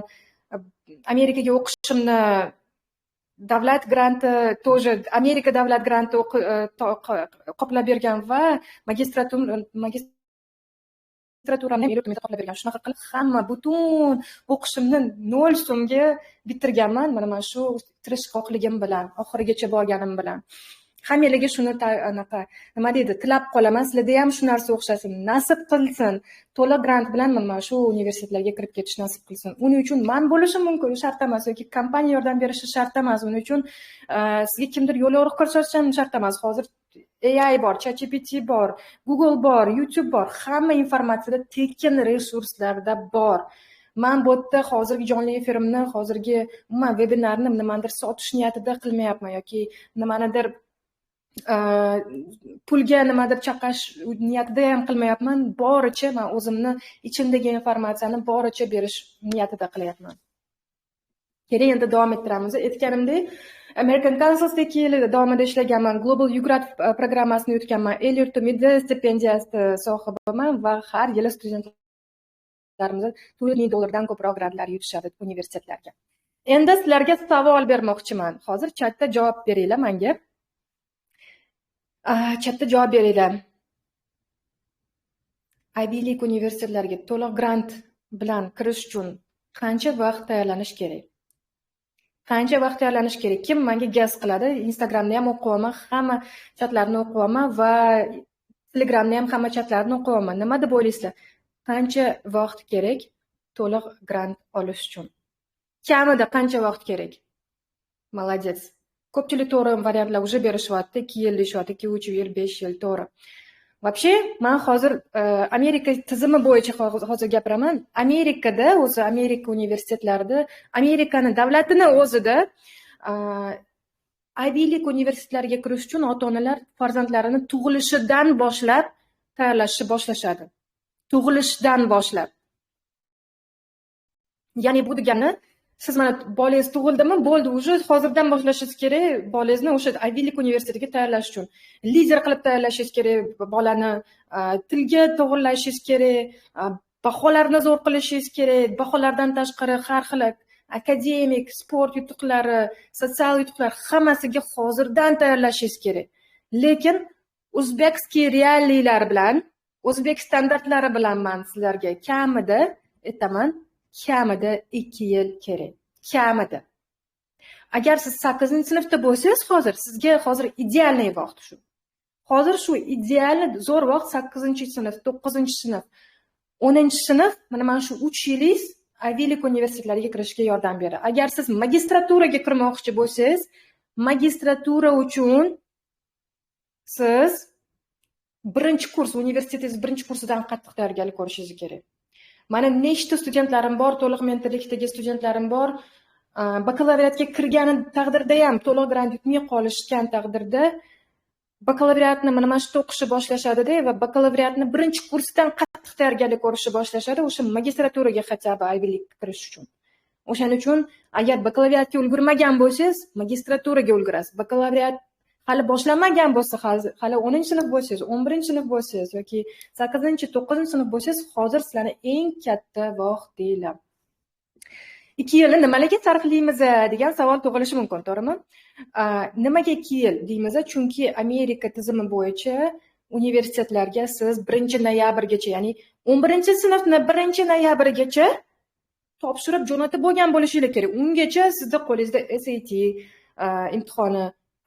Amerikaga o'qishimni davlat granti, тоже Amerika davlat granti qoplab bergan va magistraturamni qoplab bergan. Shunaqa qilib hamma butun o'qishimni 0 so'mga bitirganman, mana shu tirishqoqligim bilan, oxirigacha borganim bilan. Hammanglarga shuni anaqa, nima deydi, tilab qolaman, sizlarda ham shu narsa o'xshasin, nasib qilsin, to'liq grant bilan mana shu universitetlarga kirib ketish nasib qilsin. Uning uchun man bo'lishim mumkin, shart emas, yoki kompaniya yordam berishi shart emas, uning uchun sizga kimdir yo'l yo'riq ko'rsatishi ham shart emas. Hozir AI bor, ChatGPT bor, Google bor, YouTube bor, hamma informatsiyada tekin resurslarda bor. Man bu yerda hozirgi jonli efirimni, hozirgi umuman vebinarni nimanidir sotish niyatida qilmayapman yoki nimanidir pulga nimadir chaqash niyatida ham qilmayapman. Boricha man o'zimni ichimdagi informatsiyani boricha berish niyatida qilyapman. Keling, endi davom ettiramiz. Aytganimdek, American Councilsda 2 yil davomida ishlaganman, Global UGRAD programmasini yutganman, El yurti Midwest stipendiyasi sohibiman va har yili studentlarimiz 4000 dollardan ko'proq grantlar yutishadi universitetlarga. Endi sizlarga savol bermoqchiman. Hozir chatda javob beringlar manga. Chatda javob beringlar. Ivy League universitetlarga to'liq grant bilan kirish uchun qancha vaqt tayyorlanish kerak? Qancha vaqt tayyorlanish kerak? Kim menga guess qiladi? Instagramda ham o'qiyapman, hamma chatlarni o'qiyapman va Telegramda ham hamma chatlarni o'qiyapman. Nima deb o'ylaysizlar? Qancha vaqt kerak to'liq grant olish uchun? Kamida qancha vaqt kerak? Молодец. Ko'pchilik to'g'ri variantlar уже berishyapti. 2 yil deyishyapti, 2, 3 yil, 5 yil, to'g'ri. Вообще, man hozir Amerika tizimi bo'yicha hozir gapiraman. Amerikada o'zi, Amerika universitetlarida, Amerikani davlatini o'zida Ivy League universitetlariga kirish uchun ota-onalar farzandlarini tug'ilishidan boshlab tayyorlashni boshlashadi. Tug'ilishidan boshlab. Ya'ni bu degani, siz mana bolangiz tug'ildimi, bo'ldi, уже hozirdan boshlashingiz kerak bolangizni o'sha Ivy League universitetiga tayyorlash uchun. Lider qilib tayyorlashingiz kerak bolani, tilga to'g'irlashingiz kerak, baholarni zo'r qilishingiz kerak. Baholardan tashqari har xil akademik, sport yutuqlari, sotsial yutuqlar, hammasiga hozirdan tayyorlashingiz kerak. Lekin узбекский реалии lar bilan, o'zbek standartlari bilan man sizlarga kamida aytaman, kamida 2 yil kerak, kamida. Agar siz sakkizinchi sinfda bo'lsangiz, hozir sizga hozir идеальный vaqt shu, hozir shu идеальный zo'r vaqt: sakkizinchi sinf, to'qqizinchi sinf, 10-sinf. Mana shu 3 yilingiz Ivy League universitetlariga kirishga yordam beradi. Agar siz magistraturaga kirmoqchi bo'lsangiz, magistratura uchun siz birinchi kurs, universitetingiz birinchi kursidan qattiq tayyorgarlik ko'rishingiz kerak. Mani nechta studentlarim bor, to'liq mentorlikdagi studentlarim bor, bakalavriatga kirgani taqdirda ham, to'liq grant yutmay qolishgan taqdirda, bakalavriatni mana shu yerda o'qishni boshlashadida va bakalavriatni birinchi kursdan qattiq tayyorgarlik ko'rishni boshlashadi o'sha magistraturaga, хотя бы Ivy League kirish uchun. O'shaning uchun agar bakalavriatga ulgurmagan bo'lsangiz, magistraturaga ulgurasiz. Bakalavriat Hali boshlanmagan bo'lsa, hali 10-sinf bo'lsangiz, 11-sinf bo'lsangiz yoki 8, 9-sinf bo'lsangiz, hozir sizlarni eng katta vaqtinglar. 2 yilni nimalarga sarflaymiz degan savol tug'ilishi mumkin, to'g'rimi? Nimaga 2 yil deymiz? Chunki Amerika tizimi bo'yicha universitetlarga siz 1-noyabrgacha, ya'ni 11-sinfni 1-noyabrgacha topshirib jo'natib bo'lgan bo'lishingiz kerak. Ungacha sizni qo'lingizda SAT imtihoni,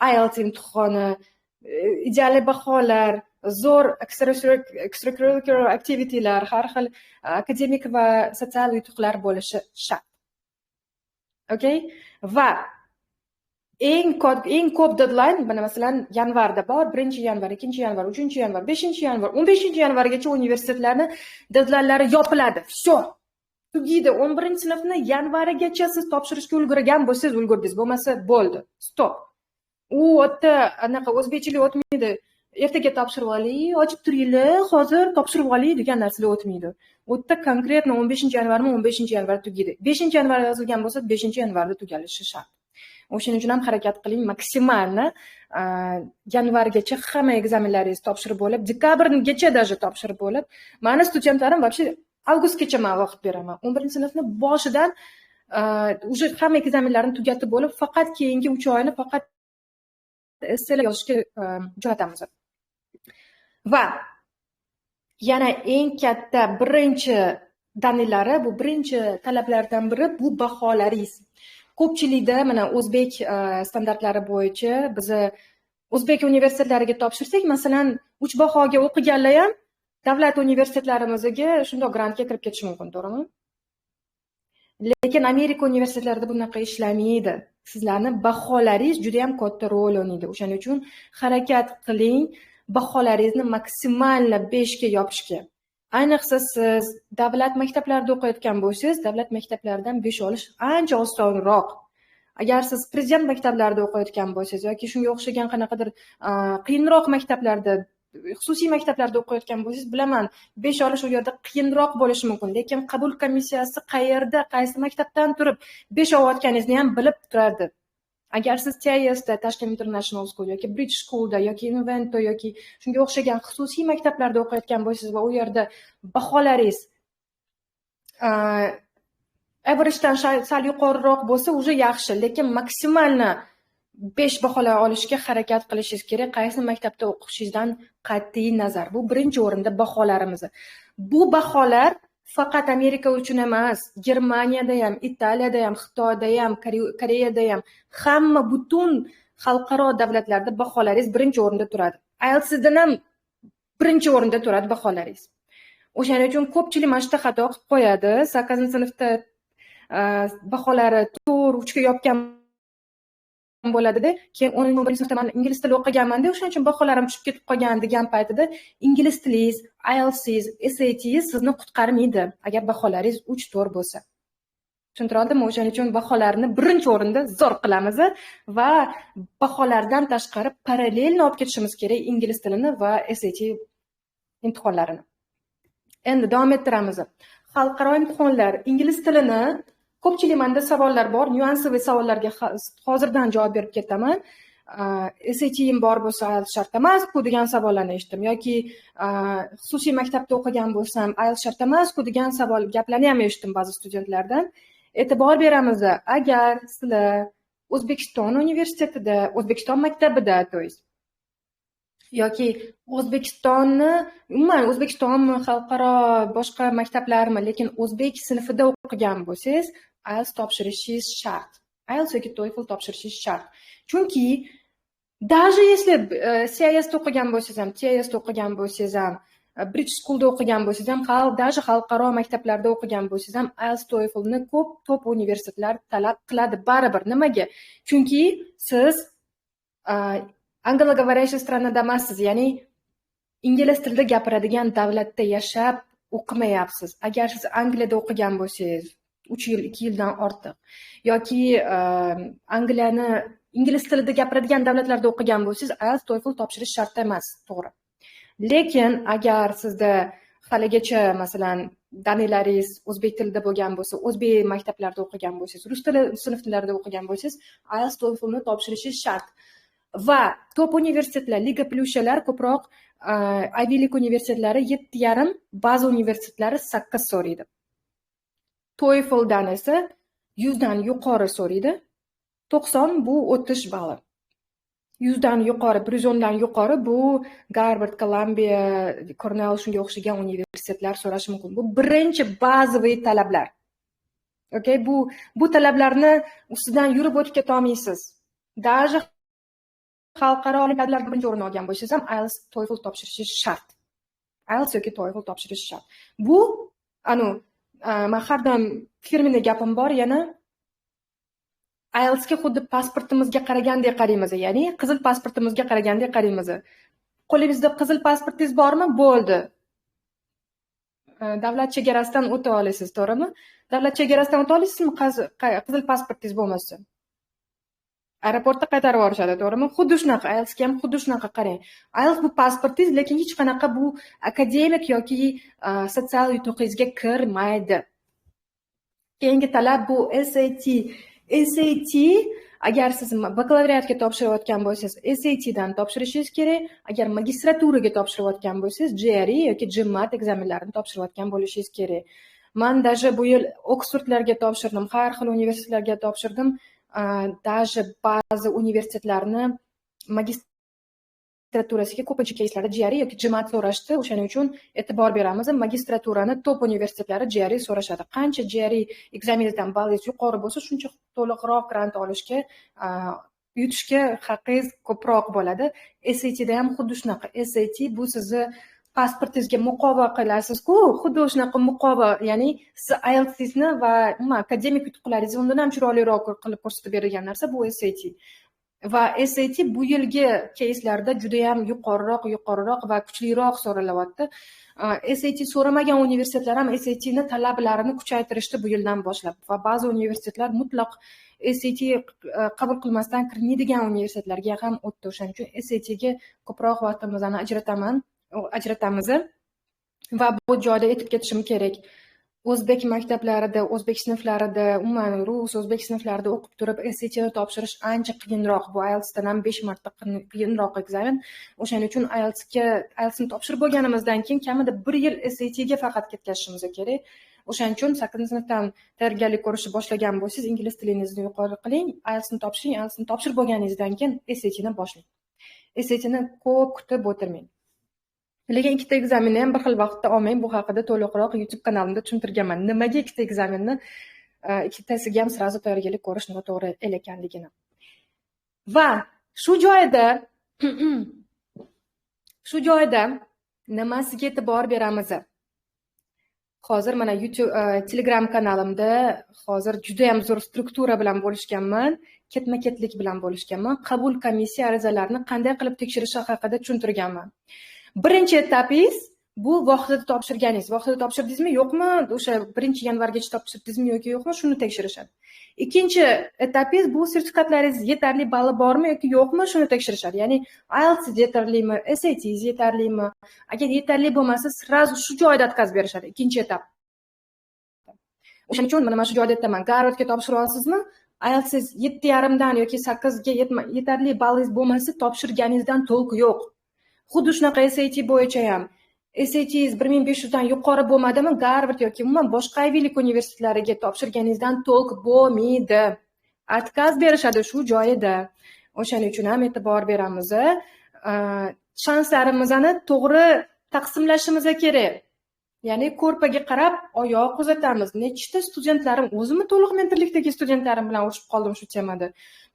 IELTS imtihoni, ideal baholar, zo'r extracurricular activitylar, har xil akademik va sotsial yutuqlar bo'lishi shart. Okay? Va eng ko'p deadline, mana masalan, yanvarda bor, 1-yanvar, 2-yanvar, 3-yanvar, 5-yanvar, 15-yanvargacha universitetlarni deadlinelari yopiladi. Всё. Tugaydi. 11-sinfni yanvarigacha siz topshirishga ulgurgan bo'lsangiz, ulgurdingiz, bo'lmasa bo'ldi. Stop. U yerda anaqa o'zbekchilik o'tmaydi. Ertaga topshirib olay, ochib turinglar, hozir topshirib olay degan narsalar o'tmaydi. U yerda konkretно 15-yanvarmi, 15-yanvar tugaydi. 5-yanvar yozilgan bo'lsa, 5-yanvarda tugalishi shart. O'shaning uchun ham harakat qiling maksimalni yanvargacha hamma ekzamenlaringizni topshirib bo'lib, dekabrgacha даже topshirib bo'lib, mani studentlarim вообще avgustgacha men vaqt beraman. 11-sinfni boshidan уже hamma ekzamenlarni tugatib bo'lib, faqat keyingi 3 oyni faqat esselar yozishga jo'natamiz. Va yana eng katta birinchi danilari, bu birinchi talablardan biri bu baholaringiz. Ko'pchilikda mana o'zbek standartlari bo'yicha bizni o'zbek universitetlariga topshirsak, masalan, 3 bahoga o'qiganlar ham davlat universitetlarimizga shundoq grantga kirib ketishi mumkin, to'g'rimi? Lekin Amerika universitetlarida bunaqa ishlamaydi. Sizlarni baholaringiz juda ham katta rol o'ynaydi. O'shaning uchun harakat qiling baholaringizni maksimalni 5 ga yopishga. Ayniqsa siz davlat maktablarida o'qiyotgan bo'lsangiz, davlat maktablaridan 5 olish ancha osonroq. Agar siz prezident maktablarida o'qiyotgan bo'lsangiz yoki shunga o'xshagan qanaqadir qiyinroq maktablarda, xususiy maktablarda o'qiyotgan bo'lsangiz, bilaman, 5 olish u yerda qiyinroq bo'lishi mumkin, lekin qabul komissiyasi qayerda, qaysi maktabdan turib 5 olayotganingizni ham bilib turadi. Agar siz TISda, Tashkent International School yoki British Schoolda yoki Invento yoki shunga o'xshagan xususiy maktablarda o'qiyotgan bo'lsangiz va u yerda baholaringiz average'dan sal yuqoriroq bo'lsa, уже yaxshi, lekin maksimalni 5 baholar olishga harakat qilishingiz kerak, qaysi maktabda o'qishingizdan qat'iy nazar. Bu birinchi o'rinda baholarimiz. Bu baholar faqat Amerika uchun emas, Germaniyada ham, Italiyada ham, Xitoyda ham, Koreyada ham, hamma butun xalqaro davlatlarda baholaringiz birinchi o'rinda turadi. IELTSdan ham birinchi o'rinda turadi baholaringiz. O'shaning uchun ko'pchilik mana shu yerda xato qilib qo'yadi. 8-sinfda baholari 4-3 ga yopgan bo'ladida, keyin 10-11-sinfda men ingliz tili o'qiganman-da, o'shaning uchun baholarim tushib ketib qolgan degan paytida ingliz tilingiz, IELTSingiz, SATingiz sizni qutqarmaydi, agar baholaringiz 3-4 bo'lsa. Tushuntira oldimmi? O'shaning uchun baholarni birinchi o'rinda zo'r qilamiz va baholardan tashqari parallelni olib ketishimiz kerak ingliz tilini va SAT imtihonlarini. Endi davom ettiramiz. Xalqaro imtihonlar, ingliz tilini ko'pchilik menda savollar bor, нюансовый savollarga hozirdan javob berib ketaman. SATim bor bo'lsa IELTS shart emas-ku degan savollarni eshitdim yoki xususiy maktabda o'qigan bo'lsam IELTS shart emas-ku degan savol gaplarni ham eshitdim ba'zi studentlardan. E'tibor beramiz, agar sizlar O'zbekiston universitetida, O'zbekiston maktabida, то есть yoki O'zbekistonni, umuman O'zbekistonmi, xalqaro boshqa maktablarmi, lekin o'zbek sinfida o'qigan bo'lsangiz, IELTS topshirishingiz shart. IELTS yoki TOEFL topshirishingiz shart. Chunki даже если CISda o'qigan bo'lsangiz ham, TISda o'qigan bo'lsangiz ham, British Schoolda o'qigan bo'lsangiz ham, даже xalqaro maktablarda o'qigan bo'lsangiz ham IELTS, TOEFLni ko'p top universitetlar talab qiladi baribir. Nimaga? Chunki siz англоговорящая страна da emassiz, ya'ni ingliz tilida gapiradigan davlatda yashab o'qimayapsiz. Agar siz Angliyada o'qigan bo'lsangiz, 3 yil, 2 yildan ortiq yoki Angliyani ingliz tilida gapiradigan davlatlarda o'qigan bo'lsangiz, IELTS, TOEFL topshirish shart emas, to'g'ri. Lekin agar sizda haligacha, masalan, danilaringiz o'zbek tilida bo'lgan bo'lsa, o'zbek maktablarida o'qigan bo'lsangiz, rus tili sinflarida o'qigan bo'lsangiz, IELTS, TOEFLni topshirishingiz shart. Va top universitetlar, Лига Плюща lar ko'proq Ivy League universitetlari 7,5, ba'zi universitetlari 8 so'raydi. TOEFLdan esa 100 dan yuqori so'raydi. 90 bu o'tish bali. 100 dan yuqori, 110 dan yuqori bu Garvard, Columbia, Cornell, shunga o'xshagan universitetlar so'rashi mumkin. Bu birinchi bazaviy talablar. Okay, bu talablarni ustidan yurib o'tib keta olmaysiz. Даже xalqaro olimpiadalarda birinchi o'rin olgan bo'lsangiz ham IELTS, TOEFL topshirishingiz shart. IELTS yoki TOEFL topshirish shart. Bu anu man har doim фирменный gapim bor yana: IELTSga xuddi pasportimizga qaragandek qaraymiz, ya'ni qizil pasportimizga qaragandek qaraymiz. Qo'lingizda qizil pasportingiz bormi? Bo'ldi. Davlat chegarasidan o'ta olasiz, to'g'rimi? Davlat chegarasidan o'ta olasizmi qizil pasportingiz bo'lmasa? Aeroportda qaytarib yuborishadi, to'g'rimi? Xuddi shunaqa, IELTSga ham xuddi shunaqa qarang. IELTS bu pasportingiz, lekin hech qanaqa bu akademik yoki sotsial yutug'ingizga kirmaydi. Keyingi talab bu SAT. SAT, agar siz bakalavriatga topshirayotgan bo'lsangiz, SATdan topshirishingiz kerak. Agar magistraturaga topshirayotgan bo'lsangiz, GRE yoki GMAT ekzamenlarini topshirayotgan bo'lishingiz kerak. Man даже bu yil Oksfordlarga topshirdim, har xil universitetlarga topshirdim. Даже ba'zi universitetlarni magistraturasiga ko'pincha keyslarda GRE yoki GMAT so'rashdi. O'shaning uchun e'tibor beramiz. Magistraturani top universitetlari GRE so'rashadi. Qancha GRE ekzameningizdan ballingiz yuqori bo'lsa, shuncha to'liqroq grant olishga, yutishga haqqingiz ko'proq bo'ladi. SATda ham xuddi shunaqa. SAT bu sizni pasportingizga muqova qilasizku, xuddi shunaqa muqova, ya'ni siz IELTSingizni va umuman akademik yutuqlaringizni undan ham chiroyliroq qilib ko'rsatib beradigan narsa bu SAT. Va SAT bu yilgi keyslarda judayam yuqoriroq va kuchliroq so'ralyapti. SAT so'ramagan universitetlar ham SATni talablarini kuchaytirishdi bu yildan boshlab va ba'zi universitetlar mutlaq SAT qabul qilmasdan kirmaydigan universitetlarga ham o'tdi. O'shaning uchun SATga ko'proq vaqtimizni ajratamiz. Va bu joyda aytib ketishim kerak. O'zbek maktablarida, o'zbek sinflarida, umuman rus, o'zbek sinflarida o'qib turib SATni topshirish ancha qiyinroq. Bu IELTSdan ham 5 marta qiyinroq ekzamen. O'shaning uchun IELTSni topshirib bo'lganimizdan keyin kamida 1 yil SATga faqat ketkazishimiz kerak. O'shaning uchun 8-sinfdan tayyorgarlik ko'rishni boshlagan bo'lsangiz, ingliz tilingizni yuqori qiling, IELTSni topshiring, IELTSni topshirib bo'lganingizdan keyin SATni boshlang. SATni ko'p kutib o'tirmang. Lekin ikkita ekzamenni ham bir xil vaqtda olmang. Bu haqida to'liqroq YouTube kanalimda tushuntirganman. Nimaga ikkita ekzamenni, ikkitasiga ham сразу tayyorgarlik ko'rish noto'g'ri ekanligini. Va shu joyda nimasiga e'tibor beramiz? Hozir mana YouTube, Telegram kanalimda hozir juda ham zo'r struktura bilan bo'lishganman, ketma-ketlik bilan bo'lishganman. Qabul komissiya arizalarini qanday qilib tekshirishi haqida tushuntirganman. Birinchi etapingiz bu vaqtida topshirganingiz. Vaqtida topshirdingizmi, yo'qmi? O'sha 1-yanvargacha topshirdingizmi yoki yo'qmi, shuni tekshirishadi. Ikkinchi etapingiz bu sertifikatlaringiz yetarli balli bormi yoki yo'qmi, shuni tekshirishadi. Ya'ni IELTS yetarlimi, SAT yetarlimi? Agar yetarli bo'lmasa, сразу shu joyda отказ berishadi. Ikkinchi etap. O'shaning uchun mana shu joyda aytaman, Garvardga topshira olsizmi? IELTS 7,5 dan yoki 8 ga yetarli ballingiz bo'lmasa, topshirganingizdan толк yo'q. Xuddi shunaqa SAT bo'yicha ham. SATingiz 1500 dan yuqori bo'lmadimi, Garvard yoki umuman boshqa Ivy League universitetlariga topshirganingizdan толк bo'lmaydi. Отказ berishadi shu joyida. O'shaning uchun ham e'tibor beramiz. Shanslarimizni to'g'ri taqsimlashimiz kerak. Ya'ni ko'rpaga qarab oyoq uzatamiz. Nechta studentlarim, o'zimni to'liq mentorlikdagi studentlarim bilan urushib qoldim shu temada.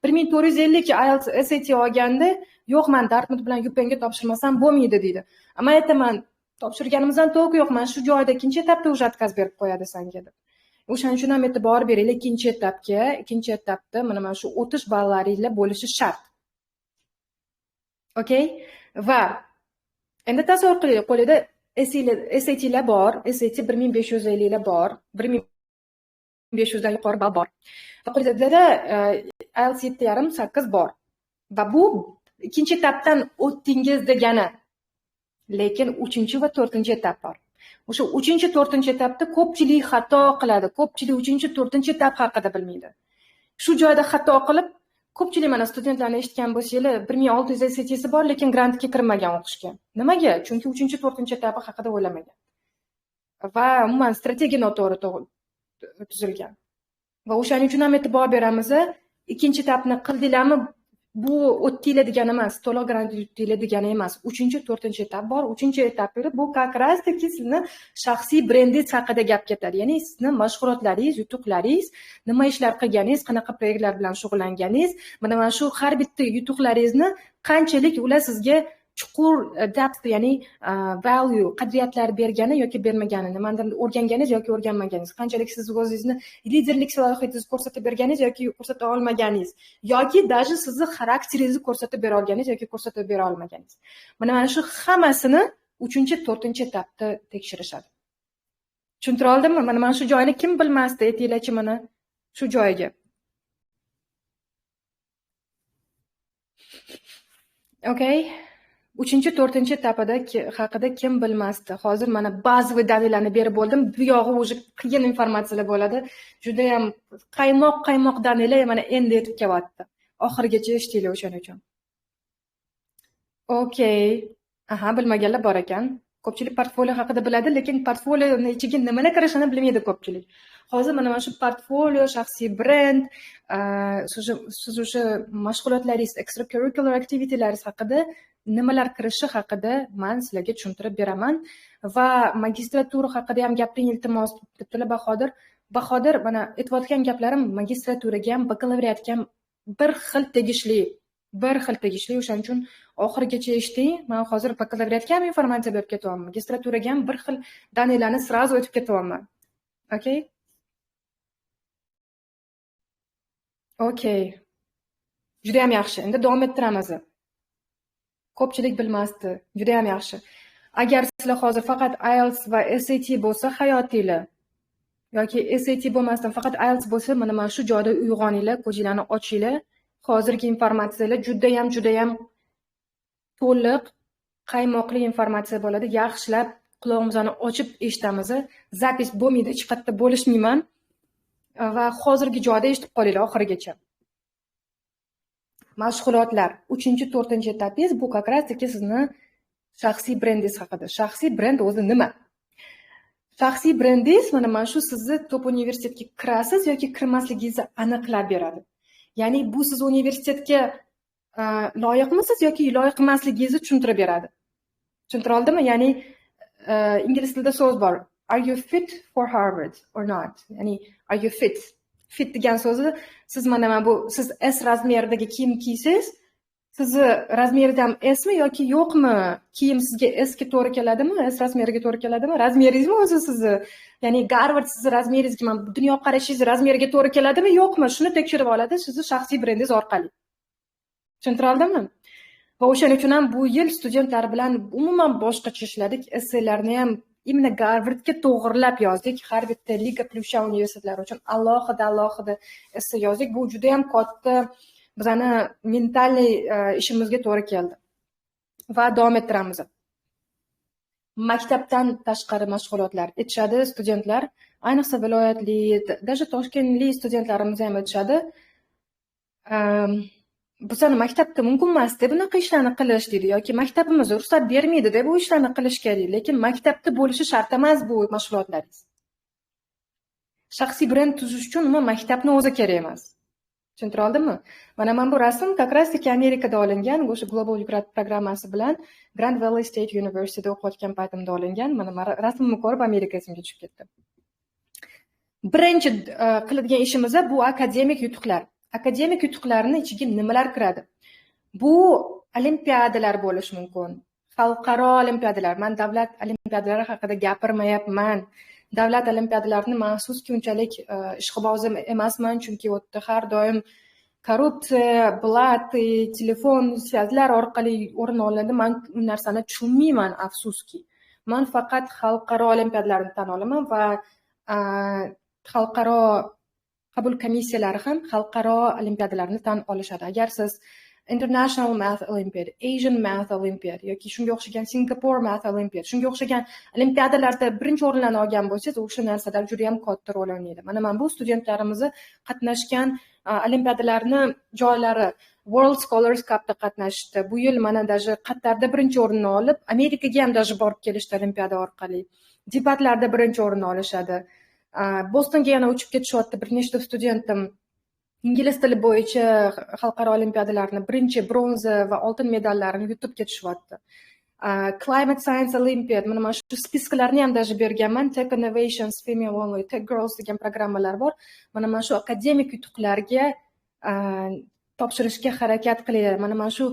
1450 IELTS, SAT olganda, yo'q, man Dartmouth bilan UPennga topshirmasam bo'lmaydi deydi. Man aytaman, topshirganimizdan толк yo'q, mana shu joyda ikkinchi etapda уже отказ berib qo'yadi sanga deb. O'shaning uchun ham e'tibor beringlar ikkinchi etapga. Ikkinchi etapda mana shu o'tish ballaringlar bo'lishi shart. Okay? Va endi tasavvur qiling, qo'lida SATlar bor, SAT 1550 lar bor, 1500 dan yuqori ball bor. Va qo'lida IELTS 7,5, 8 bor. Va bu ikkinchi etapdan o'tdingiz degani. Lekin 3 va 4 etap bor. O'sha 3, 4 etapda ko'pchilik xato qiladi. Ko'pchilik 3, 4 etap haqida bilmaydi. Shu joyda xato qilib, Ko'pchilik mana studentlarni eshitgan bo'lsanglar, 1600 SATsi bor, lekin grantga kirmagan o'qishga. Nimaga? Chunki 3-4-etapi haqida o'ylamagan. Va umuman strategiya noto'g'ri tuzilgan. Va o'shaning uchun ham e'tibor beramiz. Ikkinchi etapni qildinglarmi, bu o'tdinglar degani emas, to'liq grant yutdinglar degani emas. 3-4 etap bor. 3-etapi bu как раз таки sizni shaxsiy brendingiz haqida gap ketadi. Ya'ni sizni mashg'ulotlaringiz, yutuqlaringiz, nima ishlar qilganingiz, qanaqa proyektlar bilan shug'ullanganingiz, mana shu har bitta yutuqlaringizni qanchalik ular sizga chuqur depth, ya'ni value, qadriyatlar bergani yoki bermagani, nimadir o'rganganingiz yoki o'rganmaganingiz, qanchalik siz o'zingizni liderlik salohiyatingizni ko'rsatib berganingiz yoki ko'rsata olmaganingiz, yoki даже sizni xarakteringizni ko'rsatib bera olganingiz yoki ko'rsatib bera olmaganingiz. Mana shu hammasini 3-4-etapda tekshirishadi. Tushuntira oldimmi? Mana shu joyini kim bilmasdi, aytinglarchi mana shu joyiga. Okay. 3-4 etapida haqida kim bilmasdi? Hozir mana bazaviy dalillarni berib bo'ldim. Bu yog'i уже qiyin informatsiyalar bo'ladi. Judayam qaymoq qaymoq dalillar mana endi yetib kelyapti. Oxirigacha eshitinglar o'shaning uchun. Okay. Aha, bilmaganlar bor ekan. Ko'pchilik portfolio haqida biladi, lekin portfolioni ichiga nimalar kirishini bilmaydi ko'pchilik. Hozir mana shu portfolio, shaxsiy brend, siz o'sha mashg'ulotlaringiz, extracurricular activitielaringiz haqida nimalar kirishi haqida man sizlarga tushuntirib beraman. Va magistratura haqida ham gapiring, iltimos, debdilar Bahodir. Bahodir, mana aytayotgan gaplarim magistraturaga ham, bakalavriatga ham bir xil tegishli, bir xil tegishli. O'shaning uchun oxirigacha eshiting. Man hozir bakalavriatga ham informatsiya berib ketyapman, magistraturaga ham bir xil данные larni сразу o'tib ketyapman. Okay? Okay. Judayam yaxshi. Endi davom ettiramiz. Ko'pchilik bilmasdi. Judayam yaxshi. Agar sizlar hozir faqat IELTS va SAT bo'lsa hayotinglar yoki SAT bo'lmasdan faqat IELTS bo'lsa, mana shu joyda uyg'oninglar, ko'zinglarni ochinglar. Hozirgi informatsiyalar judayam judayam to'liq, qaymoqli informatsiya bo'ladi. Yaxshilab qulog'imizni ochib eshitamiz. Запись bo'lmaydi, hech qayerda bo'lishmayman. Va hozirgi joyda eshitib qolinglar oxirigacha. Mashg'ulotlar. 3-4 etapingiz bu как раз таки sizni shaxsiy brendingiz haqida. Shaxsiy brend o'zi nima? Shaxsiy brendingiz mana shu sizni top universitetga kirasiz yoki kirmasligingizni aniqlab beradi. Ya'ni bu siz universitetga loyiqmisiz yoki loyiq emasligingizni tushuntirib beradi. Tushuntira oldimmi? Ya'ni ingliz tilida so'z bor. Are you fit for Harvard or not? Ya'ni are you fit? Fit degan so'zi siz mana bu siz S razmeridagi kiyim kiysangiz, sizni razmeridan S mi yoki yo'qmi? Kiyim sizga S ga to'g'ri keladimi? S razmeriga to'g'ri keladimi? Razmeringizmi o'zi sizni? Ya'ni Garvard sizni razmeringizga, mana dunyoqarashingiz razmeriga to'g'ri keladimi, yo'qmi? Shuni tekshirib oladi sizni shaxsiy brendingiz orqali. Tushuntira oldimmi? Va o'shaning uchun ham bu yil studentlar bilan umuman boshqacha ishladik. Esselarni ham именно Garvardga to'g'irlab yozdik. Har bitta Лига Плюща universitetlari uchun alohida alohida esse yozdik. Bu juda ham katta bizani ментальный ishimizga to'g'ri keldi. Va davom ettiramiz. Maktabdan tashqari mashg'ulotlar aytishadi studentlar, ayniqsa viloyatli, даже toshkentlik studentlarimiz ham aytishadi. Bizani maktabda mumkin emasda bunaqa ishlarni qilish deydi yoki maktabimiz ruxsat bermaydi bu ishlarni qilishga deydi. Lekin maktabda bo'lishi shart emas bu mashg'ulotlaringiz. Shaxsiy brend tuzish uchun umuman maktabni o'zi kerak emas. Tushuntira oldimmi? Mana bu rasm как раз таки Amerikada olingan, o'sha Global programmasi bilan Grand Valley State Universityda o'qiyotgan paytimda olingan. Mana rasmimni ko'rib Amerika esimga tushib ketdi. Birinchi qiladigan ishimiz bu akademik yutuqlar. Akademik yutuqlarni ichiga nimalar kiradi? Bu olimpiadalar bo'lishi mumkin. Xalqaro olimpiadalar. Man davlat olimpiadalari haqida gapirmayapman. Davlat olimpiadalarini man afsuski unchalik ishqibozi emasman, chunki u yerda har doim korrupsiya, блаты, telefon связь lar orqali o'rin olinadi. Man u narsani tushunmayman, afsuski. Man faqat xalqaro olimpiadalarni tan olaman va xalqaro qabul komissiyalari ham xalqaro olimpiadalarni tan olishadi. Agar siz International Math Olympiad, Asian Math Olympiad yoki shunga o'xshagan Singapore Math Olympiad, shunga o'xshagan olimpiadalarda birinchi o'rinlarni olgan bo'lsangiz, o'sha narsalar juda ham katta rol o'ynaydi. Mana men bu studentlarimizni qatnashgan olimpiadalarni joylari, World Scholars Cup'da qatnashdi. Bu yil mana даже Qatarda birinchi o'rinni olib, Amerikaga ham даже borib kelishdi olimpiada orqali. Debatlarda birinchi o'rinni olishadi. Bostonga yana uchib ketishyapti bir nechta studentim. Ingliz tili bo'yicha xalqaro olimpiadalarni birinchi bronza va oltin medallarini yutib ketishyapti. Climate Science Olympiad, mana shu spisklarni ham даже berganman. Tech Innovations, Female Only, Tech Girls degan programmalar bor. Mana shu akademik yutuqlarga topshirishga harakat qilinglar. Mana shu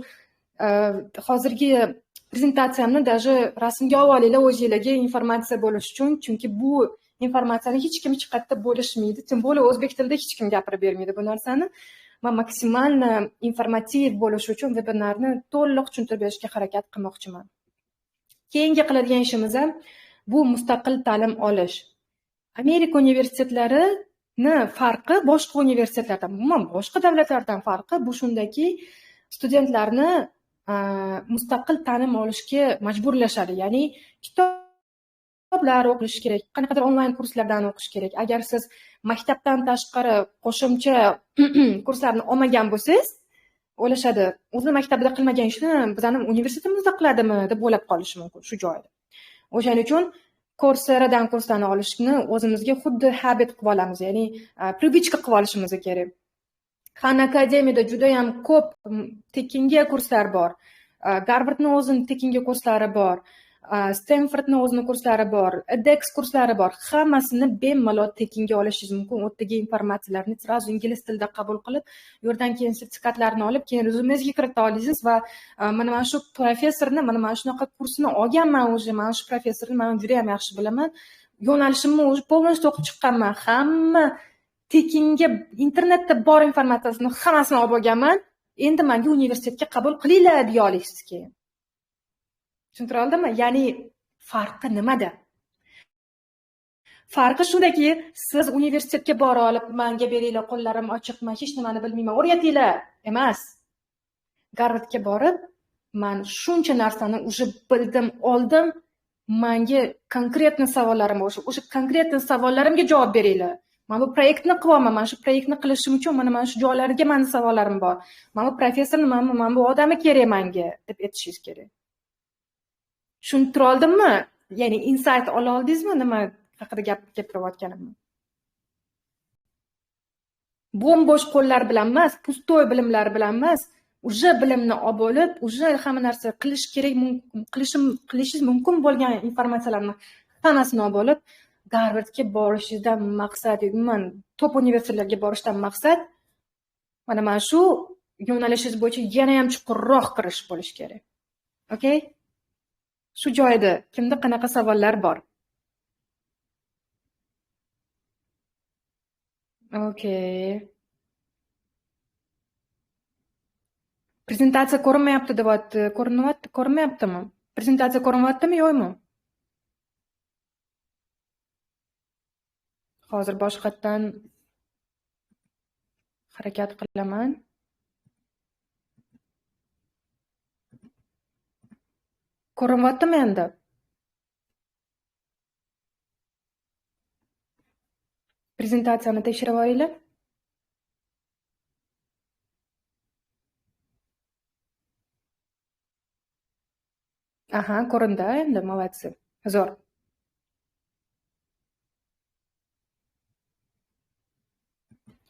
hozirgi prezentatsiyamni даже rasmga olib olinglar o'zingizlarga informatsiya bo'lishi uchun, chunki bu informatsiyani hech kim hech qayerda bo'lishmaydi, тем более o'zbek tilida hech kim gapirib bermaydi bu narsani. Men maksimalni informativ bo'lishi uchun vebinarni to'liq tushuntirib berishga harakat qilmoqchiman. Keyingi qiladigan ishimiz ham bu mustaqil ta'lim olish. Amerika universitetlarini farqi boshqa universitetlardan, umuman boshqa davlatlardan farqi bu shundaki, studentlarni mustaqil ta'lim olishga majburlashadi. Ya'ni kitoblar o'qish kerak, qanaqadir onlayn kurslardan o'qish kerak. Agar siz maktabdan tashqari qo'shimcha kurslarni olmagan bo'lsangiz, o'ylashadi, o'zini maktabida qilmagan ishni bizani universitetimizda qiladimi deb o'ylab qolishi mumkin shu joyda. O'shaning uchun Courseradan kurslarni olishni o'zimizga xuddi habit qilib olamiz, ya'ni привычка qilib olishimiz kerak. Khan Academy'da juda ham ko'p tekinga kurslar bor. Garvardni o'zini tekinga kurslari bor. Stanfordni o'zini kurslari bor, edX kurslari bor. Hammasini bemalol tekinga olishingiz mumkin. U yerdagi informatsiyalarni sразу ingliz tilida qabul qilib, u yerdan keyin sertifikatlarni olib, keyin rezumengizga kirita olasiz va mana shu professorni, mana shunaqa kursini olganman уже, mana shu professorni men juda ham yaxshi bilaman. Yo'nalishimni уже полностью o'qib chiqqanman. Hamma tekinga internetda bor informatsiyasini hammasini olib olganman. Endi menga universitetga qabul qilinglar deya olasiz keyin. Tushuntira oldimmi? Ya'ni farqi nimada? Farqi shundaki, siz universitetga bora olib, menga beringlar, qo'llarim ochiq, men hech nimani bilmayman, o'rgatinglar emas. Garvardga borib, men shuncha narsani уже bildim, oldim, menga konkretni savollarim bor, o'sha konkretni savollarimga javob beringlar. Men bu proyektni qilyapman, mana shu proyektni qilishim uchun mana shu joylarga meni savollarim bor. Mana bu professorni, mana bu odami kerak menga deb aytishingiz kerak. Tushuntira oldimmi? Ya'ni insight ola oldingizmi nima haqida gap gapirayotganimni? Bo'm-bo'sh qo'llar bilan emas, pustoy bilimlar bilan emas, уже bilimni olib olib, уже hamma narsa qilish kerak, qilishingiz mumkin bo'lgan informatsiyalarni hammasini olib olib, Garvardga borishingizdan maqsad, umuman top universitetlarga borishdan maqsad mana shu yo'nalishingiz bo'yicha yana ham chuqurroq kirish bo'lishi kerak. Okay? Shu joyda kimda qanaqa savollar bor? Okay. Prezentatsiya ko'rinmayapti deyapti. Ko'rinyapti, ko'rinmayaptimi? Prezentatsiya ko'rinyaptimi, yo'qmi? Hozir boshqatdan harakat qilaman. Ko'rinyaptimi endi? Prezentatsiyani tekshirib olinglar. Aha, ko'rindi endi, молодцы. Zo'r.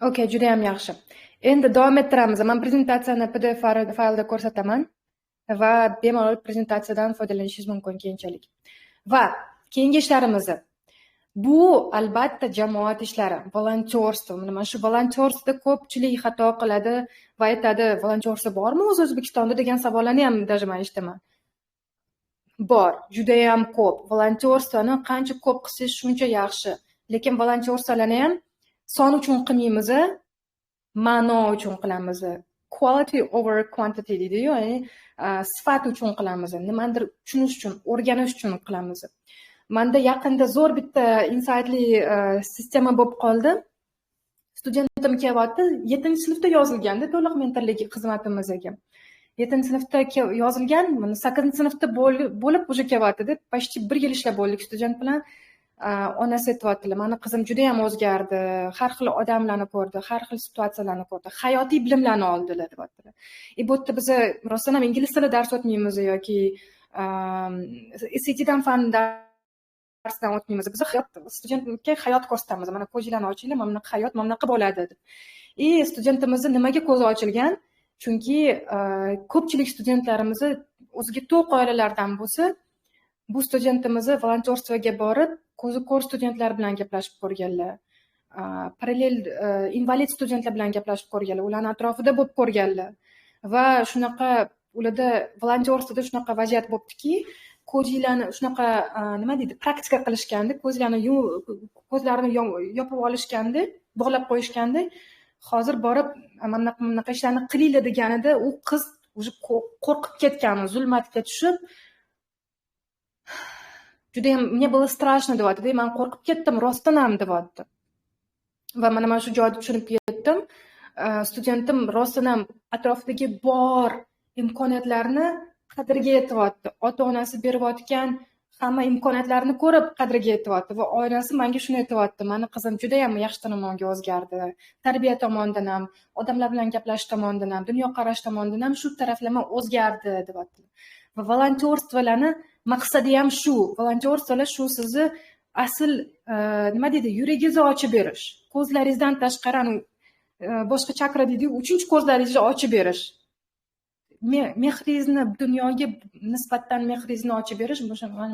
Okay, juda ham yaxshi. Endi davom ettiramiz. Men prezentatsiyani PDF faylda ko'rsataman va bemalol prezentatsiyadan foydalanishingiz mumkin keyinchalik. Va keyingi ishlarimiz bu albatta jamoat ishlari, volontyorство. Mana shu volontyorствоda ko'pchilik xato qiladi va aytadi, volontyorство bormi o'zi O'zbekistonda degan savollarni ham даже men eshitaman. Bor, juda ham ko'p. Volontyorствoni qancha ko'p qilsangiz shuncha yaxshi. Lekin volontyorstvolarni ham son uchun qilmaymiz, ma'no uchun qilamiz. Quality over quantity deydi-yu, ya'ni sifat uchun qilamiz, nimanidir tushunish uchun, o'rganish uchun qilamiz. Menda yaqinda zo'r bitta insightli sistema bo'lib qoldi. Studentim kelyapti, 7-sinfda yozilganda to'liq mentorlik xizmatimizga. 7-sinfda yozilgan, mana 8-sinfda bo'lib уже kelyapti-da, почти 1 yil ishlab bo'ldik student bilan. Onasi aytyaptilar, mani qizim juda ham o'zgardi, har xil odamlarni ko'rdi, har xil situatsiyalarni ko'rdi, hayotiy bilimlarni oldilar deyaptilar. И bu yerda biz rostdan ham ingliz tilida dars o'tmaymiz yoki SATdan fan darsdan o'tmaymiz. Biz hayot, studentga hayot ko'rsatamiz. Mana ko'zinglarni ochinglar, mana bunaqa hayot, mana bunaqa bo'ladi deb. И studentimizni nimaga ko'zi ochilgan? Chunki ko'pchilik studentlarimizni o'ziga to'q oilalardan bo'lsa, bu studentimizni волонтёрство ga borib, ko'zi ko'r studentlar bilan gaplashib ko'rganlar, parallel invalid studentlar bilan gaplashib ko'rganlar, ularni atrofida bo'lib ko'rganlar va shunaqa ularda волонтёрство da shunaqa vaziyat bo'libdiki, ko'zinglarni shunaqa nima deydi, praktika qilishganda, ko'zlarini yopib olishganda, bog'lab qo'yishganda, hozir borib mana bunaqa ishlarni qilinglar deganida u qiz уже qo'rqib ketgan, zulmatga tushib, judayam мне было страшно deyapti-da, man qo'rqib ketdim, rostdan ham deyapti. Va mana shu joyda tushunib yetdim, studentim rostdan ham atrofidagi bor imkoniyatlarni qadriga yetyapti. Ota-onasi berayotgan hamma imkoniyatlarni ko'rib qadriga yetyapti va onasi menga shuni aytyapti: mani qizim juda ham yaxshi tomonga o'zgardi. Tarbiya tomonidan ham, odamlar bilan gaplashish tomonidan ham, dunyoqarash tomonidan ham shu taraflama o'zgardi deyapti. Va волонтёрство larni maqsadi ham shu. Волонтёрство lar shu sizni asl nima deydi, yuragingizni ochib berish. Ko'zlaringizdan tashqari boshqa chakra deydi, 3-chi ko'zlaringizni ochib berish. Mehringizni dunyoga nisbatan mehringizni ochib berish,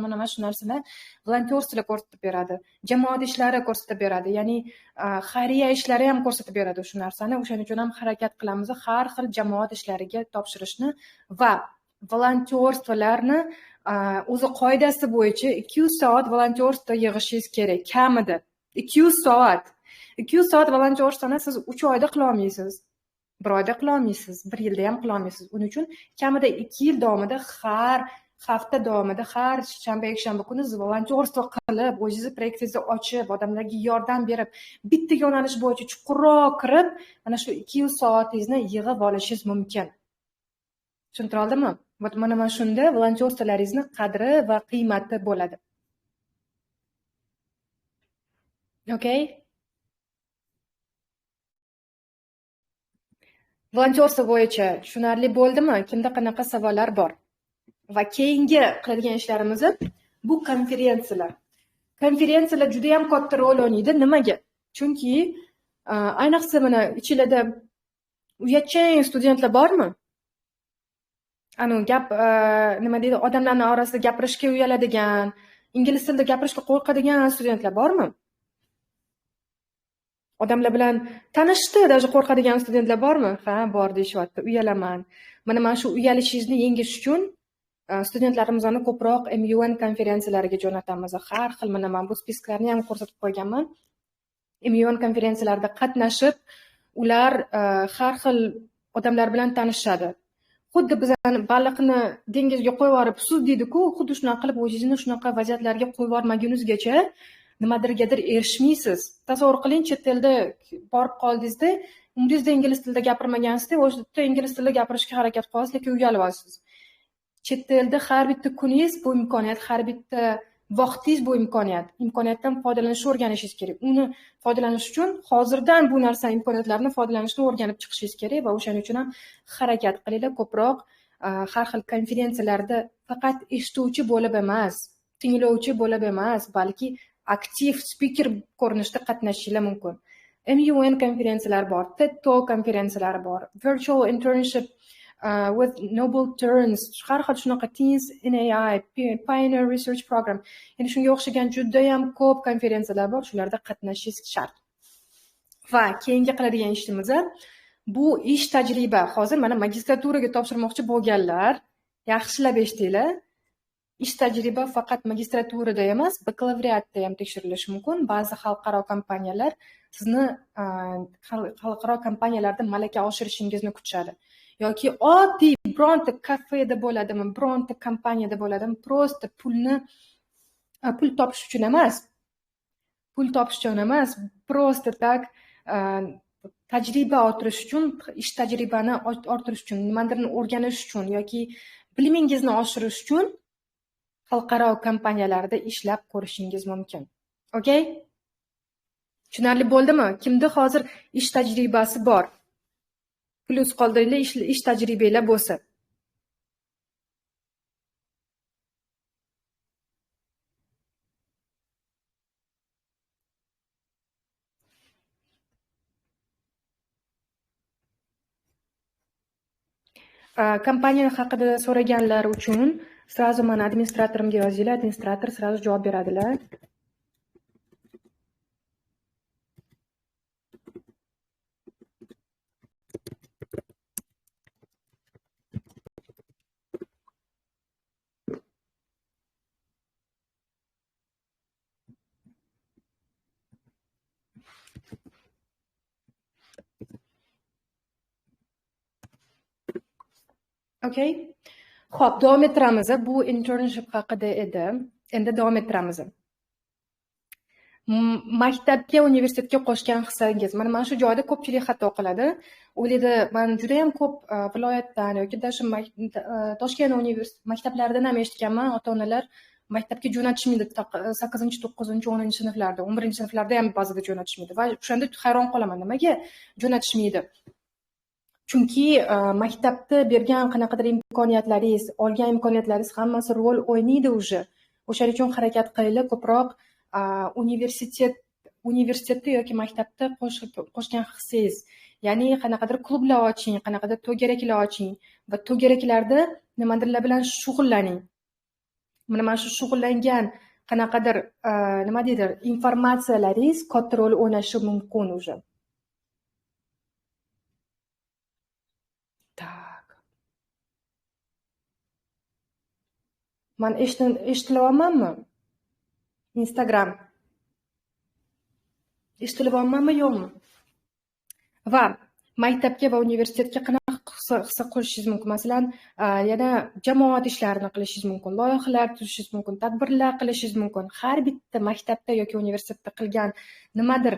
mana shu narsani волонтёрство lar ko'rsatib beradi. Jamoat ishlari ko'rsatib beradi, ya'ni xayriya ishlari ham ko'rsatib beradi shu narsani. O'shaning uchun ham harakat qilamiz har xil jamoat ishlariga topshirishni va волонтёрство larni o'zi qoidasi bo'yicha 200 soat волонтёрство yig'ishingiz kerak kamida. 200 soat. 200 soat волонтёрство ni siz 3 oyda qila olmaysiz. 1 oyda qila olmaysiz, 1 yilda ham qila olmaysiz. Uning uchun kamida 2 yil davomida har hafta davomida har shanba, yakshanba kuni siz волонтёрство qilib, o'zingizni proyektingizni ochib, odamlarga yordam berib, bitta yo'nalish bo'yicha chuqurroq kirib, mana shu 200 soatingizni yig'ib olishingiz mumkin. Tushuntira oldimmi? Mana shunda волонтёрство laringizni qadri va qiymati bo'ladi. Okay? Волонтёрство bo'yicha tushunarli bo'ldimi? Kimda qanaqa savollar bor? Va keyingi qiladigan ishlarimiz bu konferensiyalar. Konferensiyalar juda ham katta rol o'ynaydi. Nimaga? Chunki ayniqsa mana ichilada uyatchan studentlar bormi? Anu gap nima deydi, odamlarning orasida gapirishga uyaladigan, ingliz tilida gapirishga qo'rqadigan studentlar bormi? Odamlar bilan tanishdi, даже qo'rqadigan studentlar bormi? Ha, bor deyishyapti, uyalaman. Mana shu uyalishingizni yengish uchun studentlarimizni ko'proq MUN konferensiyalariga jo'natamiz. Har xil mana bu spisklarni ham ko'rsatib qo'yganman. MUN konferensiyalarida qatnashib, ular har xil odamlar bilan tanishadi. Xuddi bizani baliqni dengizga qo'yib yuborib, suz deydi-ku, xuddi shunaqa qilib o'zingizni shunaqa vaziyatlarga qo'yib yubormaguningizgacha nimadirgadir erishmaysiz. Tasavvur qiling, chet elda borib qoldingizda, umringizda ingliz tilida gapirmagansizda, o'sha yerda ingliz tilida gapirishga harakat qilasiz, lekin uyalyapsiz. Chet elda har bitta kuningiz bu imkoniyat, har bitta vaqtingiz bu imkoniyat. Imkoniyatdan foydalanishni o'rganishingiz kerak. Uni foydalanish uchun hozirdan bu narsa imkoniyatlarni foydalanishni o'rganib chiqishingiz kerak va o'shaning uchun ham harakat qilinglar ko'proq har xil konferensiyalarda faqat eshituvchi bo'lib emas, tinglovchi bo'lib emas, balki aktiv spiker ko'rinishida qatnashishinglar mumkin. MUN konferensiyalari bor, TED Talk konferensiyalari bor, Virtual Internship with Noble Turns, har xil shunaqa Teens in AI, Pioneer Research Program, ya'ni shunga o'xshagan juda ham ko'p konferensiyalar bor, shularda qatnashishingiz shart. Va keyingi qiladigan ishimiz bu ish tajriba. Hozir mana magistraturaga topshirmoqchi bo'lganlar, yaxshilab eshitinglar. Ish tajriba faqat magistraturada emas, bakalavriatda ham tekshirilishi mumkin. Ba'zi xalqaro kompaniyalar sizni xalqaro kompaniyalarda malaka oshirishingizni kutishadi. Yoki oddiy bironta kafeda bo'ladimi, bironta kompaniyada bo'ladimi, просто pul topish uchun emas. Pul topish uchun emas, просто так tajriba orttirish uchun, ish tajribani orttirish uchun, nimadirni o'rganish uchun yoki bilimingizni oshirish uchun xalqaro kompaniyalarda ishlab ko'rishingiz mumkin. Okay? Tushunarli bo'ldimi? Kimda hozir ish tajribasi bor? Plyus qoldiringlar, ish tajribanglar bo'lsa. Kompaniya haqida so'raganlar uchun sразу mana administratorimga yozinglar, administrator sразу javob beradilar. Okay. Xo'p, davom ettiramiz. Bu internship haqida edi. Endi davom ettiramiz. Maktabga, universitetga qo'shgan hissangiz. Mana shu joyda ko'pchilik xato qiladi. O'ylaydi, men juda ham ko'p viloyatdan yoki даже Toshkent universitet maktablaridan ham eshitganman, ota-onalar maktabga jo'natishmaydi 8-chi, 9-chi, 10-chi sinflarda, 11-chi sinflarda ham ba'zida jo'natishmaydi. Va o'shanda hayron qolaman, nimaga jo'natishmaydi? Chunki maktabda bergan qanaqadir imkoniyatlaringiz, olgan imkoniyatlaringiz hammasi rol o'ynaydi уже. O'shaning uchun harakat qilinglar, ko'proq universitetda yoki maktabda qo'shgan hissangiz, ya'ni qanaqadir klublar oching, qanaqadir to'garaklar oching va to'garaklarda nimadirlar bilan shug'ullaning. Mana shu shug'ullangan qanaqadir nima deydi, informatsiyalaringiz katta rol o'ynashi mumkin уже. Tak. Man eshitilyapmanmi? Instagram. Eshitilyapmanmi, yo'qmi? Va maktabga va universitetga qanaqa hissa qo'shishingiz mumkin? Masalan, yana jamoat ishlarini qilishingiz mumkin, loyihalar tuzishingiz mumkin, tadbirlar qilishingiz mumkin. Har bitta maktabda yoki universitetda qilgan nimadir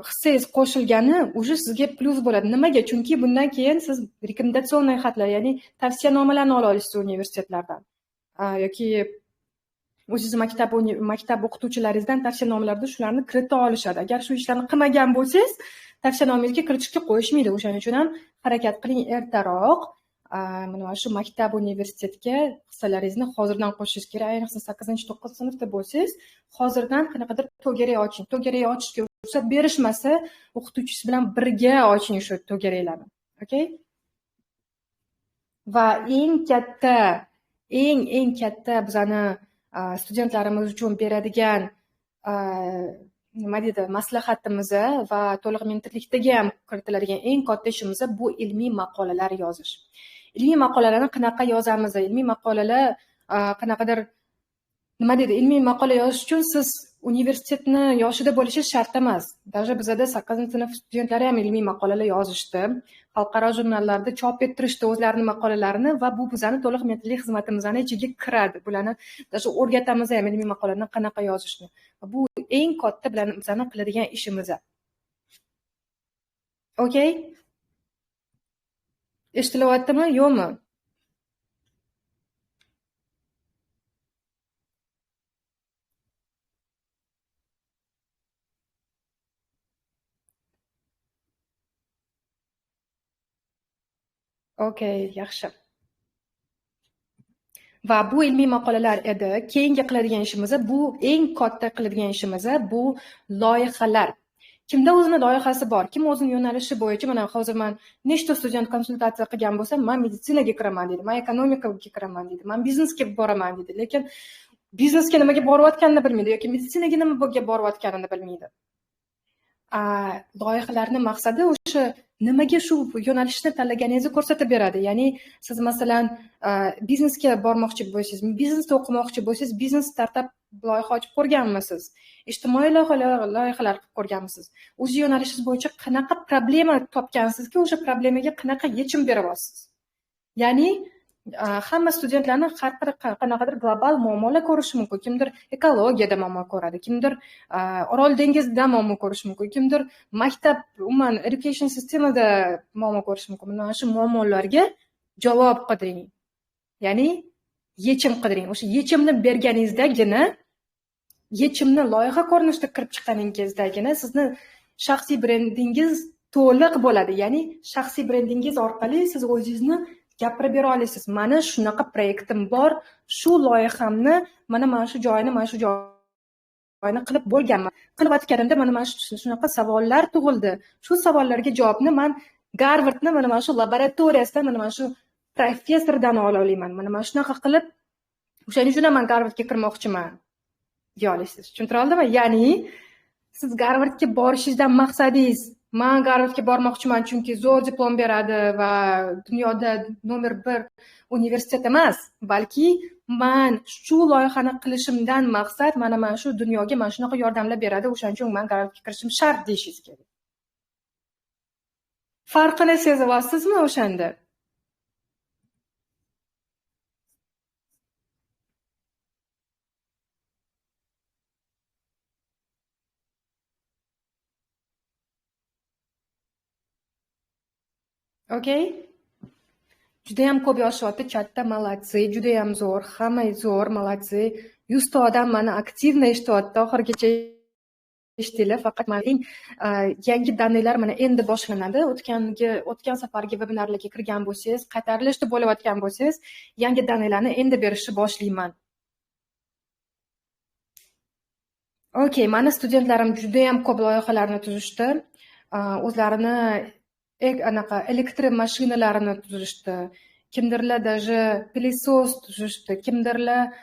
hissangiz qo'shilgani уже sizga plyus bo'ladi. Nimaga? Chunki bundan keyin siz rekomendatsion xatlar, ya'ni tavsiyanomalarni ola olasiz universitetlardan yoki o'zingiz maktab o'qituvchilaringizdan tavsiyanomalarda shularni kirita olishadi. Agar shu ishlarni qilmagan bo'lsangiz, tavsiyanomangizga kiritishga qo'yishmaydi. O'shaning uchun ham harakat qiling ertaroq mana shu maktab universitetga hissalaringizni hozirdan qo'shishingiz kerak. Ayniqsa 8-chi, 9-chi sinfda bo'lsangiz, hozirdan qanaqadir to'garak oching. To'garak ochishga ruxsat berishmasa, o'qituvchisi bilan birga oching shu to'garaklarni. Okay? Va eng katta, eng katta bizani studentlarimiz uchun beradigan nima deydi, maslahatimiz va to'liq mentorlikdagi ham kiritiladigan eng katta ishimiz bu ilmiy maqolalar yozish. Ilmiy maqolalarni qanaqa yozamiz? Ilmiy maqolalar qanaqadir nima deydi, ilmiy maqola yozish uchun siz universitetni yoshida bo'lishingiz shart emas. Даже bizada 8-sinf studentlari ham ilmiy maqolalar yozishdi, xalqaro jurnallarda chop ettirishdi o'zlarining maqolalarini va bu bizani to'liq mentorlik xizmatimizni ichiga kiradi. Bularni даже o'rgatamiz ham ilmiy maqolani qanaqa yozishni. Bu eng katta bilan bizani qiladigan ishimiz. Okay? Eshitilyaptimi, yo'qmi? Okay, yaxshi. Va bu ilmiy maqolalar edi. Keyingi qiladigan ishimiz, bu eng katta qiladigan ishimiz bu loyihalar. Kimda o'zini loyihasi bor, kim o'zini yo'nalishi bo'yicha, mana hozir men nechta student konsultatsiya qilgan bo'lsam, men meditsinaga kiraman deydi, men ekonomikaga kiraman deydi, men biznesga boraman deydi, lekin biznesga nimaga borayotganini bilmaydi yoki meditsinaga nimaga borayotganini bilmaydi. Loyihalarning maqsadi o'sha nimaga shu yo'nalishni tanlaganingizni ko'rsatib beradi. Ya'ni siz masalan biznesga bormoqchi bo'lsangiz, biznesda o'qimoqchi bo'lsangiz, biznes startap loyiha ochib ko'rganmisiz? Ijtimoiy loyihalar qilib ko'rganmisiz? O'z yo'nalishingiz bo'yicha qanaqa problema topgansizki, o'sha problemaga qanaqa yechim beryapsiz? Ya'ni Hamma studentlarni har bir qanaqadir global muammolar ko'rishi mumkin. Kimdir ekologiyada muammo ko'radi, kimdir Orol dengizida muammo ko'rishi mumkin, kimdir maktab, umuman education sistemada muammo ko'rishi mumkin. Mana shu muammolarga javob qidiring. Ya'ni yechim qidiring. O'sha yechimni berganingizdagina, yechimni loyiha ko'rinishida kirib chiqqaningizdagina sizni shaxsiy brendingiz to'liq bo'ladi. Ya'ni shaxsiy brendingiz orqali siz o'zingizni gapirib bera olasiz. Mana shunaqa proyektim bor, shu loyihamni mana shu joyini, mana shu joyini qilib bo'lganman. Qilayotganimda mana shunaqa savollar tug'ildi. Shu savollarga javobni men Garvardni mana shu laboratoriyasidan, mana shu professordan ola olaman. Mana shunaqa qilib, o'shaning uchun men Garvardga kirmoqchiman deya olasiz. Tushuntira oldimmi? Ya'ni siz Garvardga borishingizdan maqsadingiz men Garvardga bormoqchiman chunki zo'r diplom beradi va dunyoda nomer 1 universitet emas, balki men shu loyihani qilishimdan maqsad mana shu dunyoga mana shunaqa yordamlar beradi, o'shaning uchun men Garvardga kirishim shart deyishingiz kerak. Farqini sezyapsizmi o'shanda? Okey. Judayam ko'p yozishyapti chatda, молодцы, judayam zo'r, hamma zo'r, молодцы. 100 ta odam meni aktivno eshityapti, oxirigacha eshitdinglar. Faqat mana eng yangi daniylar mana endi boshlanadi. O'tgan safargi vebinarlarga kirgan bo'lsangiz, qaytarilishda bo'layotgan bo'lsangiz, yangi daniylarni endi berishni boshlayman. Okey, meni studentlarim judayam ko'p loyihalarni tuzishdi. O'zlarini anaqa elektromashinalarini tuzishdi, kimdirlar даже пылесос tuzishdi, kimdirlar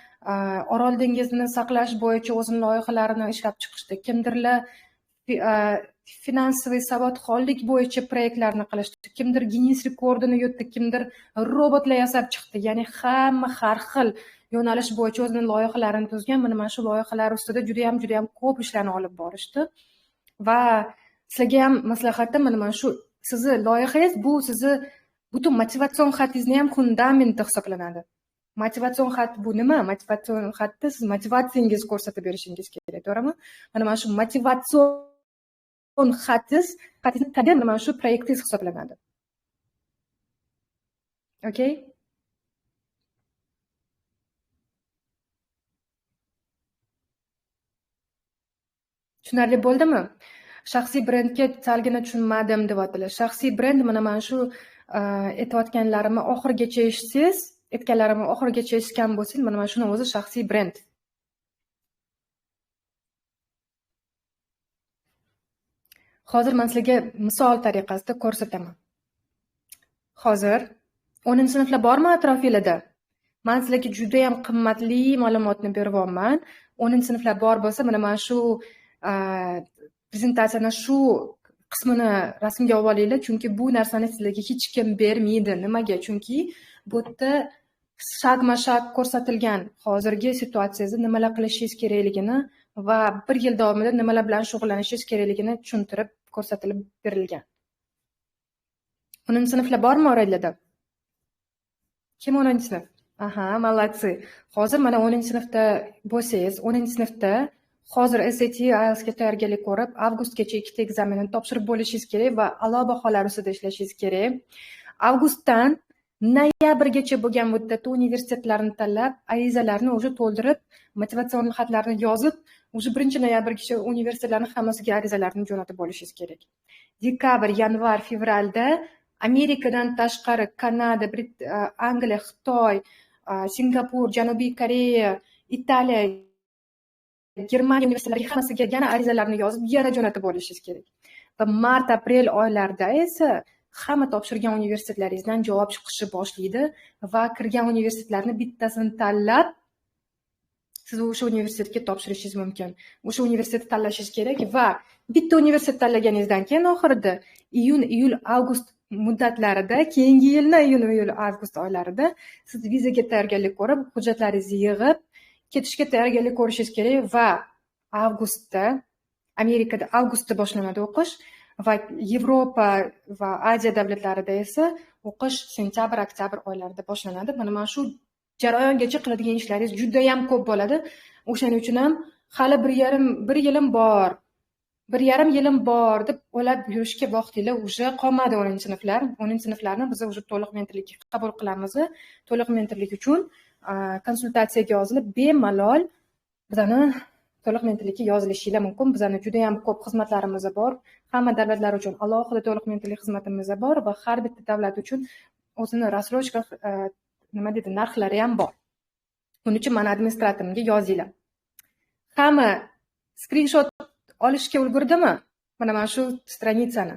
Orol dengizini saqlash bo'yicha o'zini loyihalarini ishlab chiqishdi, kimdirlar finansiy savodxonlik bo'yicha proyektlarni qilishdi, kimdir Guinness rekordini yutdi, kimdir robotlar yasab chiqdi. Ya'ni hamma har xil yo'nalish bo'yicha o'zini loyihalarini tuzgan. Mana shu loyihalar ustida juda ham ko'p ishlarni olib borishdi. Va sizlarga ham maslahatim mana shu sizni loyihangiz bu sizni butun motivatsion xatingizni ham fundamenti hisoblanadi. Motivatsion xat bu nima? Motivatsion xatda siz motivatsiyangizni ko'rsatib berishingiz kerak, to'g'rimi? Mana shu motivatsion xatingizni tagi mana shu proyektingiz hisoblanadi. Okey? Tushunarli bo'ldimi? Shaxsiy brendga salgina tushunmadim deyaptilar. Shaxsiy brend mana shu aytayotganlarimni oxirigacha eshitsangiz, aytganlarimni oxirigacha eshitgan bo'lsangiz, mana shuni o'zi shaxsiy brend. Hozir men sizlarga misol tariqasida ko'rsataman. Hozir 10-sinflar bormi atrofingizda? Men sizlarga juda ham qimmatli ma'lumotni beryapman. 10-sinflar bor bo'lsa, mana shu prezentatsiyani shu qismini rasmga olib olinglar, chunki bu narsani sizlarga hech kim bermaydi. Nimaga? Chunki bu yerda shagma-shag ko'rsatilgan hozirgi situatsiyada nimalar qilishingiz kerakligini va bir yil davomida nimalar bilan shug'ullanishingiz kerakligini tushuntirib ko'rsatilib berilgan. 10-sinflar bormi oranglarda? Kim 10-sinf? Aha, молодцы. Hozir mana 10-sinfda bo'lsangiz, 10-sinfda hozir SAT, IELTSga tayyorgarlik ko'rib, avgustgacha ikkita ekzamenni topshirib bo'lishingiz kerak va a'lo baholar ustida ishlashingiz kerak. Avgustdan noyabrgacha bo'lgan muddatda universitetlarni tanlab, arizalarni уже to'ldirib, motivatsion xatlarni yozib, уже 1-noyabrgacha universitetlarning hammasiga arizalarni jo'natib bo'lishingiz kerak. Dekabr, yanvar, fevralda Amerikadan tashqari Kanada, Angliya, Xitoy, Singapur, Janubiy Koreya, Italiya, Germaniya universitetlariga hammasiga yana arizalarni yozib, yana jo'natib olishingiz kerak. Va mart, aprel oylarida esa hamma topshirgan universitetlaringizdan javob chiqishi boshlaydi va kirgan universitetlarni bittasini tanlab siz o'sha universitetga topshirishingiz mumkin. O'sha universitetni tanlashingiz kerak va bitta universitet tanlaganingizdan keyin oxirida iyun, iyul, avgust muddatlarida, keyingi yilni iyun, iyul, avgust oylarida siz vizaga tayyorgarlik ko'rib, hujjatlaringizni yig'ib ketishga tayyorgarlik ko'rishingiz kerak va avgustda, Amerikada avgustda boshlanadi o'qish va Yevropa va Aziya davlatlarida esa O'qish sentyabr, oktyabr oylarida boshlanadi. Mana shu jarayongacha qiladigan ishlaringiz judayam ko'p bo'ladi. O'shaning uchun ham hali 1,5 yilim bor, 1,5 yilim bor deb o'ylab yurishga vaqtinglar уже qolmadi. 10-sinflar, 10-sinflarni biz уже to'liq mentorlikka qabul qilamiz. To'liq mentorlik uchun konsultatsiyaga yozilib, bemalol bizani to'liq mentorlikka yozilishinglar mumkin. Bizani judayam ko'p xizmatlarimiz bor. Hamma davlatlar uchun alohida to'liq mentorlik xizmatimiz bor va har bitta davlat uchun o'zini рассрочка, nima deydi, narxlari ham bor. Buning uchun mani administratorimga yozinglar. Hamma skrinshot olishga ulgurdimi mana shu страница ni?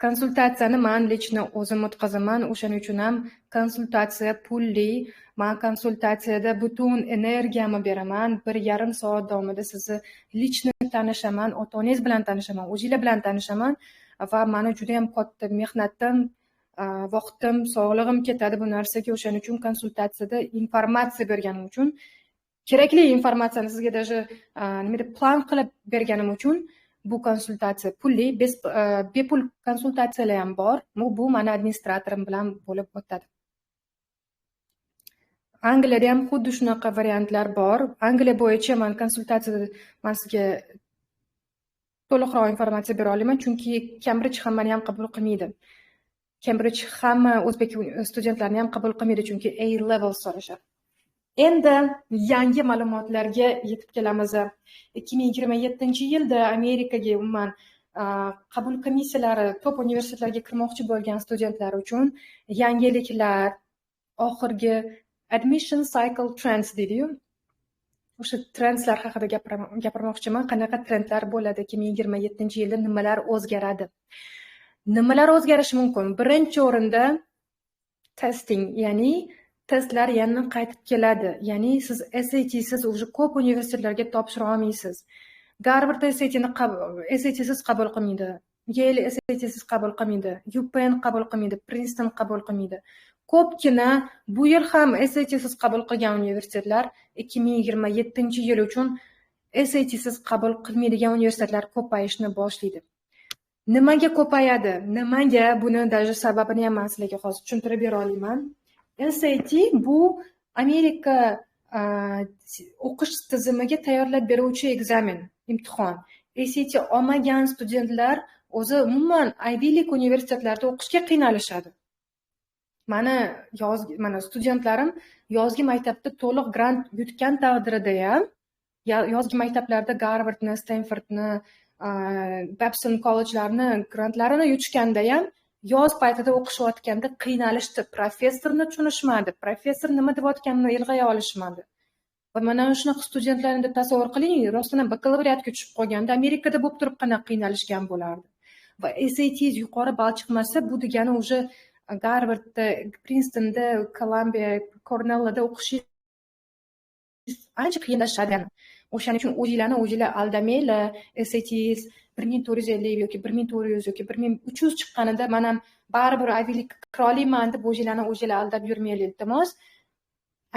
Konsultatsiyani man лично o'zim o'tkazaman, o'shaning uchun ham konsultatsiya pulli. Man konsultatsiyada butun energiyamni beraman, 1,5 soat davomida sizni лично tanishaman, ota onangiz bilan tanishaman, o'zinglar bilan tanishaman va mani judayam katta mehnatim, vaqtim, sog'lig'im ketadi bu narsaga. O'shaning uchun konsultatsiyada informatsiya berganim uchun, kerakli informatsiyani sizga даже nima deb plan qilib berganim uchun bu konsultatsiya pulli. Bepul konsultatsiyalar ham bor. Bu mani administratorim bilan bo'lib o'tadi. Angliyada ham xuddi shunaqa variantlar bor. Angliya bo'yicha man konsultatsiyada man sizga to'liqroq informatsiya bera olaman, chunki Kembrij hammani ham qabul qilmaydi. Kembrij hamma o'zbek studentlarini ham qabul qilmaydi, chunki A level so'rashadi. Endi yangi ma'lumotlarga yetib kelamiz. 2027-yilda Amerikaga umuman qabul komissiyalari top universitetlarga kirmoqchi bo'lgan studentlar uchun yangiliklar, oxirgi admission cycle trends deydiyu, o'sha trendslar haqida gapirmoqchiman. Qanaqa trendlar bo'ladi 2027-yilda, nimalar o'zgaradi, nimalar o'zgarishi mumkin? Birinchi o'rinda testing, ya'ni testlar yana qaytib keladi. Ya'ni siz SATsiz уже ko'p universitetlarga topshira olmaysiz. Garvard SATni SATsiz qabul qilmaydi, Yale SATsiz qabul qilmaydi, UPenn qabul qilmaydi, Princeton qabul qilmaydi. Ko'pgina bu yil ham SATsiz qabul qilgan universitetlar 2027-yil uchun SATsiz qabul qilmaydigan universitetlar ko'payishni boshlaydi. Nimaga ko'payadi? Nimaga? Buni даже sababini ham man sizlarga hozir tushuntirib bera olaman. SAT bu Amerika o'qish tizimiga tayyorlab beruvchi экзамен, imtihon. SAT olmagan studentlar o'zi umuman Ivy League universitetlarida o'qishga qiynalishadi. Mani yoz, mana studentlarim yozgi maktabda to'liq grant yutgan taqdirida ham yozgi maktablarda Garvardni, Stenfordni, Babson kollejlarini grantlarini yutishganda ham yoz paytida o'qishayotganda qiynalishdi, professorni tushunishmadi, professor nima deyotganini ilg'ay olishmadi. Va mana shunaqa studentlarni tasavvur qiling, rostdan ham bakalavriatga tushib qolganda Amerikada bo'lib turib qanaqa qiynalishgan bo'lardi. Va SAT yuqori ball chiqmasa, bu degani уже Garvardda, Prinstonda, Kolumbiya, Kornellada o'qishingiz ancha qiyinlashadi. O'shaning uchun o'zinglarni o'zinglar aldamanglar. SATs 1450 yoki 1400 yoki 1300 chiqqanida man ham baribir Ivy League kira olmayman deb o'zinglarni o'zinglar aldab yurmanglar, iltimos.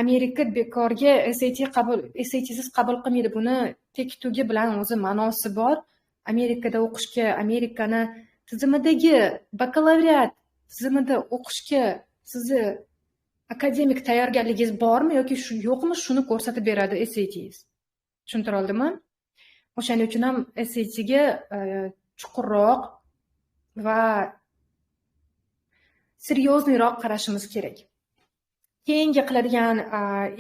Amerika bekorga SATsiz qabul qilmaydi. Buni teki tugi bilan o'zi ma'nosi bor. Amerikada o'qishga, Amerikani tizimidagi bakalavriat tizimida o'qishga sizni akademik tayyorgarligingiz bormi yoki shu yo'qmi, shuni ko'rsatib beradi SATs. Tushuntira oldimmi? O'shaning uchun ham SATga chuqurroq va серьезный roq qarashimiz kerak. Keyingi qiladigan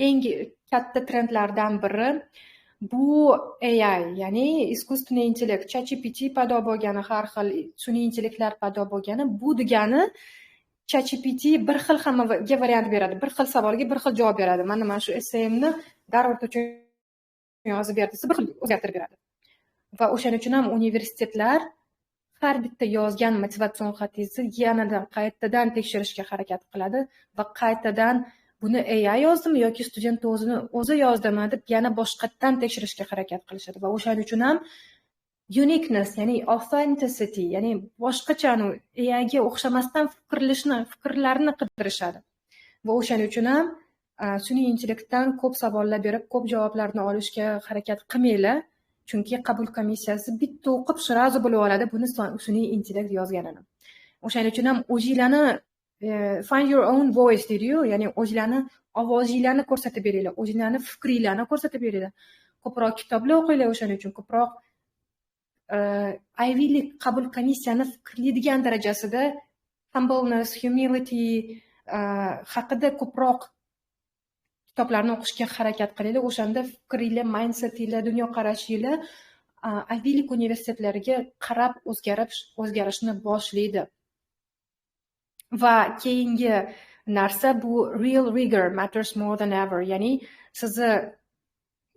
eng katta trendlardan biri bu AI, ya'ni искусственный интеллект. ChatGPT paydo bo'lgani, har xil sun'iy intellektlar paydo bo'lgani, bu degani ChatGPT bir xil hammaga variant beradi, bir xil savolga bir xil javob beradi. Mana shu essayimni Garvard uchun yozib ber desa, bir xil o'zgartirib beradi. Va o'shaning uchun ham universitetlar har bitta yozgan motivatsion xatingizni yanadan qaytadan tekshirishga harakat qiladi va qaytadan buni AI yozdimi yoki student o'zini o'zi yozdimi deb yana boshqatdan tekshirishga harakat qilishadi. Va o'shaning uchun ham uniqueness, ya'ni authenticity, ya'ni boshqacha AIga o'xshamasdan fikrlashni, fikrlarni qidirishadi. Va o'shaning uchun ham sun'iy intellektdan ko'p savollar berib, ko'p javoblarni olishga harakat qilmanglar, chunki qabul komissiyasi bitta o'qib, сразу bilib oladi buni sun'iy intellekt yozganini. O'shaning uchun ham o'zinglarni find your own voice deydi-yu, ya'ni o'zinglarni ovozinglarni ko'rsatib beringlar, o'zinglarni fikringlarni ko'rsatib beringlar. Ko'proq kitoblar o'qinglar o'shaning uchun, ko'proq Ivy League qabul komissiyani fikrlaydigan darajasida humbleness, humility haqida ko'proq kitoblarni o'qishga harakat qilinglar. O'shanda fikringlar, mindsetinglar, dunyoqarashinglar Ivy League universitetlariga qarab o'zgarishni boshlaydi. Va keyingi narsa bu real rigor matters more than ever, ya'ni sizni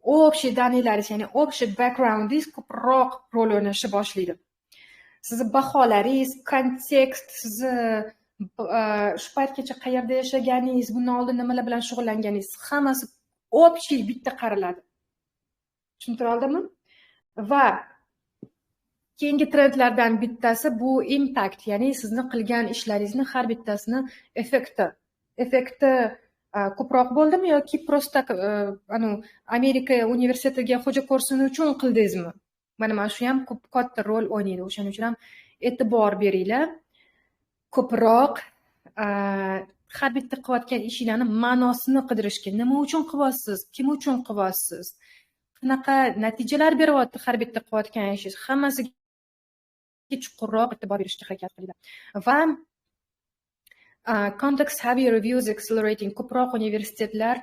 общий данные laringiz, ya'ni общий backgroundingiz ko'proq rol o'ynashni boshlaydi. Sizni baholaringiz, kontekst, sizni shu paytgacha qayerda yashaganingiz, bundan oldin nimalar bilan shug'ullanganingiz, hammasi общий bitta qaraladi. Tushuntira oldimmi? Va keyingi trendlardan bittasi bu impact, ya'ni sizni qilgan ishlaringizni har bittasini effekti. Effekti ko'proq bo'ldimi yoki просто Amerika universitetiga xo'ja ko'rsin uchun qildingizmi? Mana shu ham ko'p katta rol o'ynaydi. O'shaning uchun ham e'tibor beringlar. Ko'proq har bitta qilayotgan ishinglarni ma'nosini qidirishga, nima uchun qilyapsiz, kim uchun qilyapsiz, qanaqa natijalar beryapti har bitta qilayotgan ishingiz, hammasiga chuqurroq e'tibor berishga harakat qilinglar. Va context heavy reviews accelerating, ko'proq universitetlar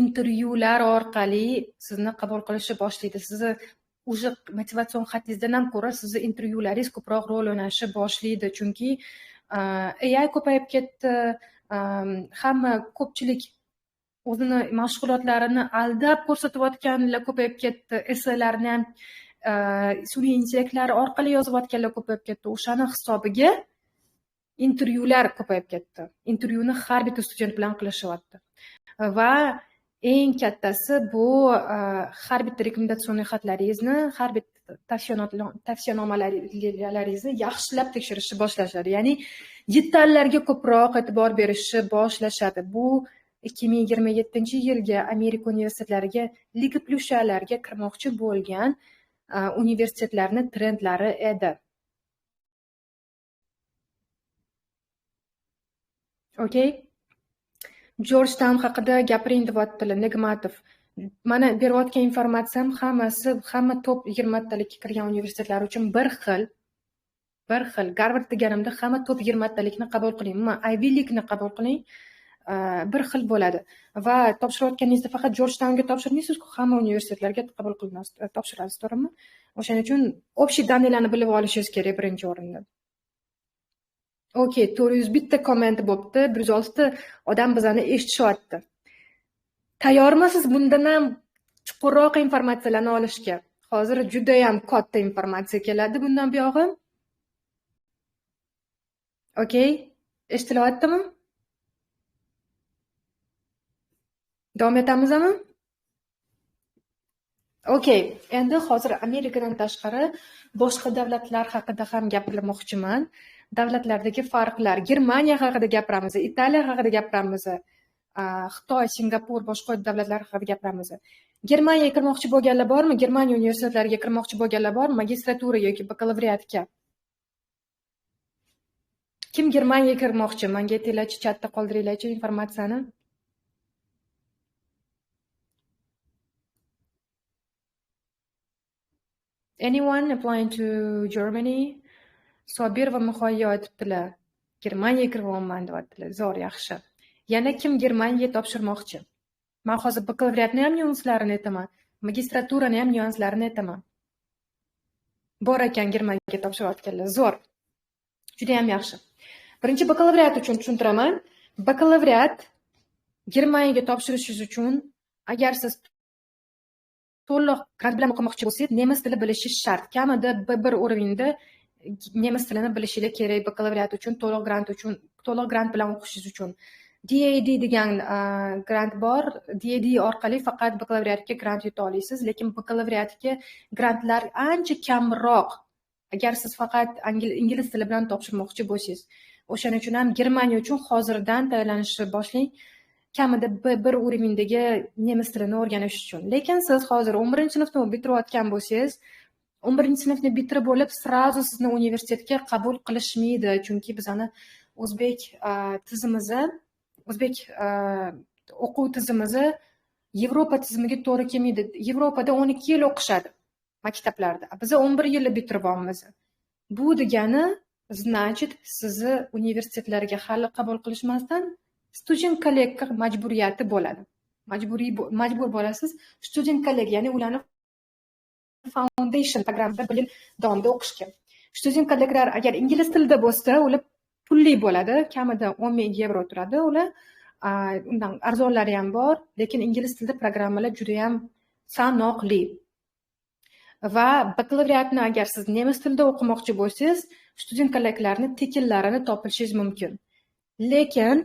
intervyular orqali sizni qabul qilishni boshlaydi. Sizni уже motivatsion xatingizdan ham ko'ra sizni intervyularingiz ko'proq rol o'ynashni boshlaydi, chunki AI ko'payib ketdi, hamma ko'pchilik o'zini mashg'ulotlarini aldab ko'rsatayotganlar ko'payib ketdi, essaylarni ham sun'iy intellektlar orqali yozayotganlar ko'payib ketdi. O'shani hisobiga intervyular ko'payib ketdi. Intervyuni har bitta student bilan qilishyapti. Va eng kattasi bu har bitta rekomendatsion xatlaringizni, har bitta tavsiyanomalaringizni yaxshilab tekshirishni boshlashadi. Ya'ni detallarga ko'proq e'tibor berishni boshlashadi. Bu 2027-yilga Amerika universitetlariga Liga Plyushalarga kirmoqchi bo'lgan universitetlarning trendlari edi. Okey. Georgetown haqida gapiring deyaptilar, Nigmatov. Mana berayotgan informatsiyam hammasi, hamma top 20 talikka kirgan universitetlar uchun bir xil. Bir xil. Garvard deganimda hamma top 20 talikni qabul qiling, umuman Ivy League'ni qabul qiling, bir xil bo'ladi. Va topshirayotganingizda faqat Georgetownga topshirmaysiz-ku, hamma universitetlarga qabul qilinasiz, topshirasiz, to'g'rimi? O'shaning uchun общий данные larni bilib olishingiz kerak birinchi o'rinda. Okey, 401 ta komment bo'pti, 106 ta odam bizani eshitishyapti. Tayyormisiz bundan ham chuqurroq informatsiyalarni olishga? Hozir juda ham katta informatsiya keladi bundan buyog'i. Okey, eshitilyaptimi? Davom etamizmi? Okey, endi hozir Amerikadan tashqari boshqa davlatlar haqida ham gapirmoqchiman. Davlatlardagi farqlar, Germaniya haqida gapiramiz, Italiya haqida gapiramiz, Xitoy, Singapur, boshqa davlatlar haqida gapiramiz. Germaniyaga kirmoqchi bo'lganlar bormi? Germaniya universitetlariga kirmoqchi bo'lganlar bormi? Magistratura yoki bakalavriatga. Kim Germaniyaga kirmoqchi? Menga aytinglarchi, chatda qoldiringlarchi informatsiyani. Anyone applying to Germany? Sobir va Muhayyo aytibdilar. Germaniyaga kiryapman deyaptilar. Zo'r, yaxshi. Yana kim Germaniyaga topshirmoqchi? Men hozir bakalavriatni ham nyuanslarini aytaman, magistraturani ham nyuanslarini aytaman. Bor ekan Germaniyaga topshirayotganlar. Zo'r. Juda ham yaxshi. Birinchi bakalavriat uchun tushuntiraman. Bakalavriat Germaniyaga topshirishingiz uchun agar siz to'liq grant bilan o'qimoqchi bo'lsangiz, nemis tili bilishingiz shart. Kamida B1 уровеньda nemis tilini bilishingiz kerak bakalavriat uchun, to'liq grant uchun, to'liq grant bilan o'qishingiz uchun. DAD degan grant bor. DAD orqali faqat bakalavriatga grant yuta olasiz, lekin bakalavriatga grantlar ancha kamroq. Agar siz faqat ingliz tili bilan topshirmoqchi bo'lsangiz. O'shaning uchun ham Germaniya uchun hozirdan tayyorlanishni boshlang. Kamida B1 уровеньdagi nemis tilini o'rganish uchun. Lekin siz hozir 11-sinfni bitirayotgan bo'lsangiz, 11-sinfni bitirib bo'lib, sразу sizni universitetga qabul qilishmaydi, chunki bizani o'zbek tizimimizi, o'zbek o'quv tizimimizi Yevropa tizimiga to'g'ri kelmaydi. Yevropada 12 yil o'qishadi maktablarda. Biz 11 yilda bitiryapmiz. Bu degani, значит, sizni universitetlarga hali qabul qilishmasdan Studienkolleg majburiyati bo'ladi. Majbur bo'lasiz Studienkolleg, ya'ni ularni foundation programmada bir yil davomida o'qishga. Studienkolleglar agar ingliz tilida bo'lsa, ular pulli bo'ladi, kamida 10 ming yevro turadi ular. Undan arzonlari ham bor, lekin ingliz tilida programmalar juda ham sanoqli. Va bakalavriatni agar siz nemis tilida o'qimoqchi bo'lsangiz, Studienkolleglarni tekinlarini topishingiz mumkin. Lekin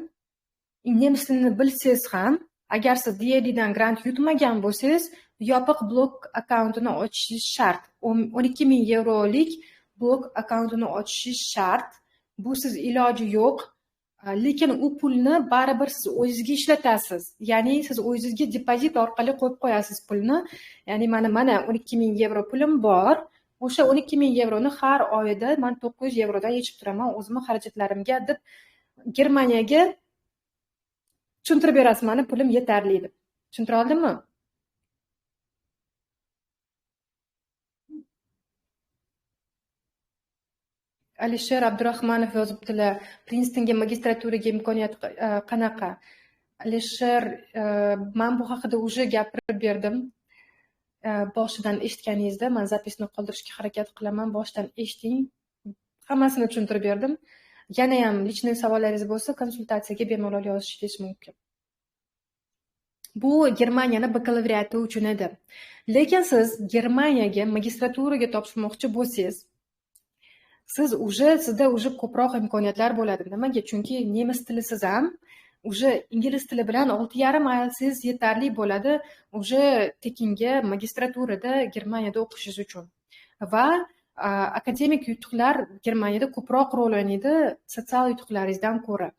nemis tilini bilsangiz ham, agar siz DAADdan grant yutmagan bo'lsangiz, yopiq blok akkauntini ochishingiz shart. 12 ming yevrolik blok akkauntini ochishingiz shart. Bu siz iloji yo'q. Lekin u pulni baribir siz o'zingizga ishlatasiz. Ya'ni siz o'zingizga depozit orqali qo'yib qo'yasiz pulni. Ya'ni mana 12 ming yevro pulim bor. O'sha 12 ming yevroni har oyda men 900 yevrodan yechib turaman o'zimni xarajatlarimga deb Germaniyaga tushuntirib berasiz, mani pulim yetarli deb. Tushuntira oldimmi? Alisher Abdurahmanov yozibdilar, Prinstonga magistraturaga imkoniyat qanaqa? Alisher, men bu haqida уже gapirib berdim. Boshidan eshitganingizda men запись ni qoldirishga harakat qilaman. Boshidan eshiting. Hammasini tushuntirib berdim. Yana ham личный savollaringiz bo'lsa, konsultatsiyaga bemalol yozishingiz mumkin. Bu Germaniyani bakalavriati uchun edi. Lekin siz Germaniyaga magistraturaga topshirmoqchi bo'lsangiz, sizda уже ko'proq imkoniyatlar bo'ladi. Nimaga? Chunki nemis tilisiz ham уже ingliz tili bilan 6,5 IELTS yetarli bo'ladi уже tekinga magistraturada Germaniyada o'qishingiz uchun. Va akademik yutuqlar Germaniyada ko'proq rol o'ynaydi sotsial yutuqlaringizdan ko'ra.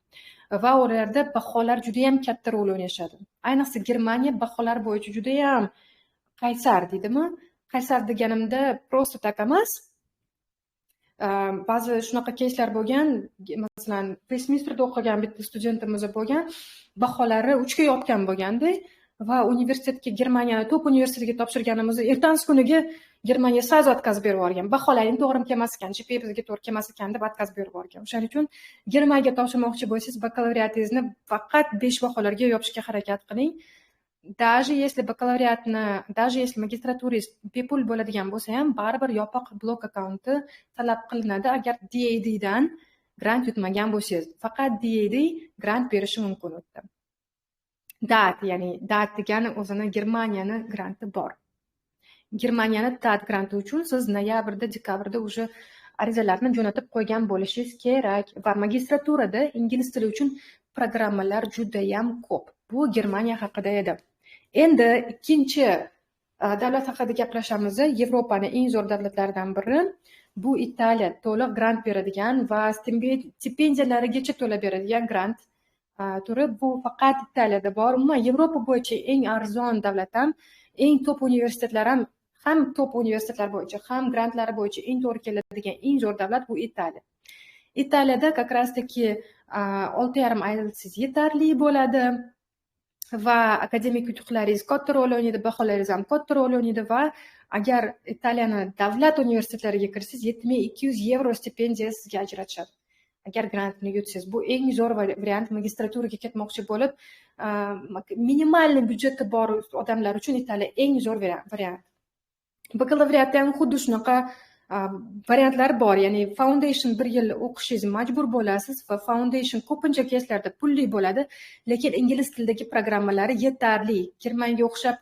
Va ularda baholar juda ham katta rol o'ynashadi. Ayniqsa Germaniya baholar bo'yicha juda ham qaysar deydimi? Qaysar deganimda просто так emas. Ba'zi shunaqa keyslar bo'lgan, masalan, Westminsterda o'qigan bitta studentimiz bo'lgan, baholari 3 ga yopgan bo'lganda va universitetga, Germaniyani top universitetiga topshirganimizda ertasi kuniga Germaniya sразу отказ berib yuborgan. Baholaring to'g'ri kelmas ekan, GPA bizga to'g'ri kelmas ekan deb отказ berib yuborgan. O'shaning uchun Germaniyaga topshirmoqchi bo'lsangiz, bakalavriatingizni faqat 5 baholarga yopishga harakat qiling. Даже если bakalavriatni, даже если magistraturangiz bepul bo'ladigan bo'lsa ham, baribir yopiq blok akkaunti talab qilinadi agar DAADdan grant yutmagan bo'lsangiz. Faqat DAAD grant berishi mumkin u yerda. DAAD, ya'ni DAAD degani o'zini Germaniyani granti bor. Germaniyani DAAD granti uchun siz noyabrda, dekabrda уже arizalarni jo'natib qo'ygan bo'lishingiz kerak va magistraturada ingliz tili uchun programmalar juda ham ko'p. Bu Germaniya haqida edi. Endi ikkinchi davlat haqida gaplashamiz. Yevropani eng zo'r davlatlaridan biri bu Italiya. To'liq grant beradigan va stipendiyalarigacha to'lab beradigan grant turi. Bu faqat Italiyada bor. Umuman Yevropa bo'yicha eng arzon davlat ham, eng top universitetlar ham top universitetlar bo'yicha, ham grantlari bo'yicha eng to'g'ri keladigan eng zo'r davlat bu Italiya. Italiyada как раз таки 6,5 IELTS yetarli bo'ladi va akademik yutuqlaringiz katta rol o'ynaydi, baholaringiz ham katta rol o'ynaydi va agar Italiyani davlat universitetlariga kirsangiz 7200 yevro stipendiya sizga ajratishadi. Agar grantni yutsangiz, bu eng zo'r variant magistraturaga ketmoqchi bo'lib, minimalniy byudjeti bor odamlar uchun Italiya eng zo'r variant. Bakalavriatda ham xuddi shunaqa variantlar bor, ya'ni foundation bir yil o'qishingiz majbur bo'lasiz va foundation ko'pincha keyslarda pulli bo'ladi, lekin ingliz tilidagi programmalari yetarli. Germaniyaga o'xshab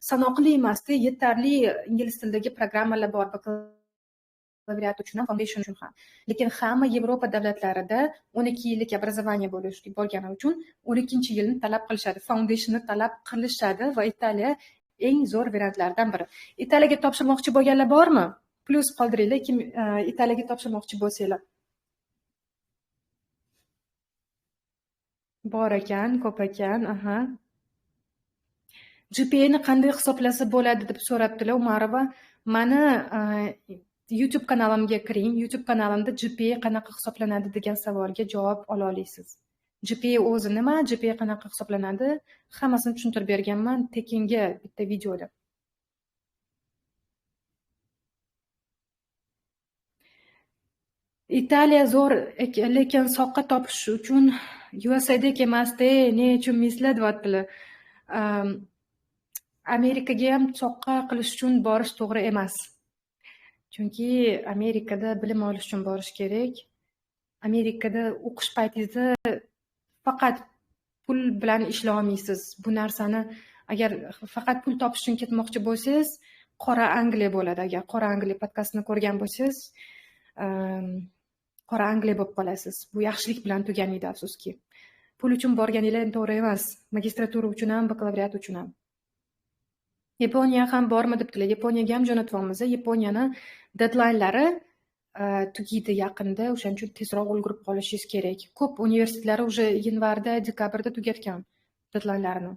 sanoqli emasda, yetarli ingliz tilidagi programmalar bor bakalavriat uchun ham, foundation uchun ham. Lekin hamma Yevropa davlatlarida 12 yillik образование bo'lgani uchun 12-yilni talab qilishadi, foundationni talab qilishadi va Italiya eng zo'r variantlardan biri. Italiyaga topshirmoqchi bo'lganlar bormi? Plyus qoldiringlar, kim Italiyaga topshirmoqchi bo'lsanglar. Bor ekan, ko'p ekan, aha. GPAni qanday hisoblasa bo'ladi deb so'rabdilar Umarova. Mani YouTube kanalimga kiring. YouTube kanalimda GPA qanaqa hisoblanadi degan savolga javob ola olasiz. GPA o'zi nima, GPA qanaqa hisoblanadi, hammasini tushuntirib berganman tekinga bitta videoda. Italiya zo'r, lekin soqqa topish uchun USAdek emasda, ne uchun misla deyaptilar. Amerikaga ham soqqa qilish uchun borish to'g'ri emas. Chunki Amerikada bilim olish uchun borish kerak. Amerikada o'qish paytingizda faqat pul bilan ishlay olmaysiz. Bu narsani agar faqat pul topish uchun ketmoqchi bo'lsangiz, Qora Angliya bo'ladi. Agar Qora Angliya podkastini ko'rgan bo'lsangiz, Qora Angliya bo'lib qolasiz. Bu yaxshilik bilan tugamaydi, afsuski. Pul uchun borganinglar to'g'ri emas. Magistratura uchun ham, bakalavriat uchun ham. Yaponiya ham bormi debdilar. Yaponiyaga ham jo'natyapmiz. Yaponiyani deadline'lari tugaydi yaqinda, o'shaning uchun tezroq ulgurib qolishingiz kerak. Ko'p universitetlar уже yanvarda, dekabrda tugatgan deadline'larini.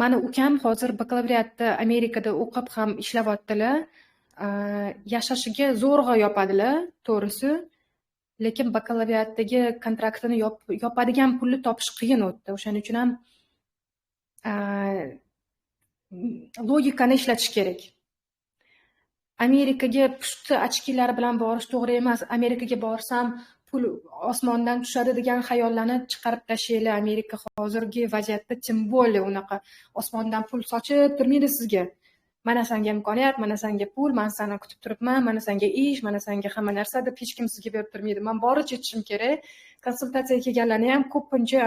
Mani ukam hozir bakalavriatda Amerikada o'qib ham ishlayaptilar. Yashashiga zo'rg'a yopadilar, to'g'risi. Lekin bakalavriatdagi kontraktini yopadigan pulni topish qiyin o'tdi. O'shaning uchun ham logikani ishlatish kerak. Amerikaga pushti ochkilar bilan borish to'g'ri emas. Amerikaga borsam pul osmondan tushadi degan xayollarni chiqarib tashlanglar. Amerika hozirgi vaziyatda тем более unaqa osmondan pul sochib turmaydi sizga. Mana senga imkoniyat, mana senga pul, men seni kutib turibman, mana senga ish, mana senga hamma narsa deb hech kim sizga berib turmaydi. Men boricha aytishim kerak. Konsultatsiyaga kelganlarni ham ko'pincha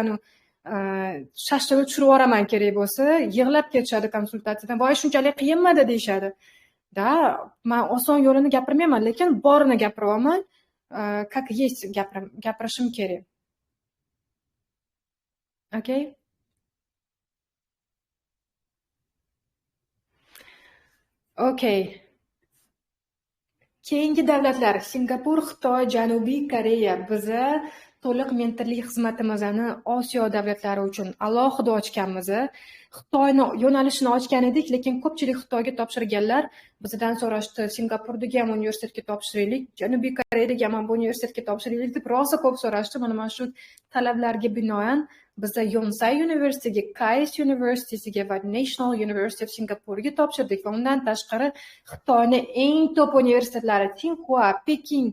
shashtirib tushirib yuboraman kerak bo'lsa, yig'lab ketishadi konsultatsiyadan. Voy, shunchalik qiyinmidi deyishadi. Da, men oson yo'lini gapirmayman, lekin borini gapiryapman. Как есть gapirishim kerak. Okay? Okay. Keyingi davlatlar Singapur, Xitoy, Janubiy Koreya. Biza to'liq mentorlik xizmatimizni Osiyo davlatlari uchun alohida ochganmiz. Xitoyni yo'nalishini ochgan edik, lekin ko'pchilik Xitoyga topshirganlar bizdan so'rashdi, Singapurdagi ham universitetga topshiraylik, Janubiy Koreyadagi ham bu universitetga topshiraylik deb rosa ko'p so'rashdi. Mana shu talablarga binoan biza Yonsei Universitetiga, KAIST Universitetiga va National University of Singapore'ga topshirdik va undan tashqari Xitoyning eng top universitetlari Tsinghua, Peking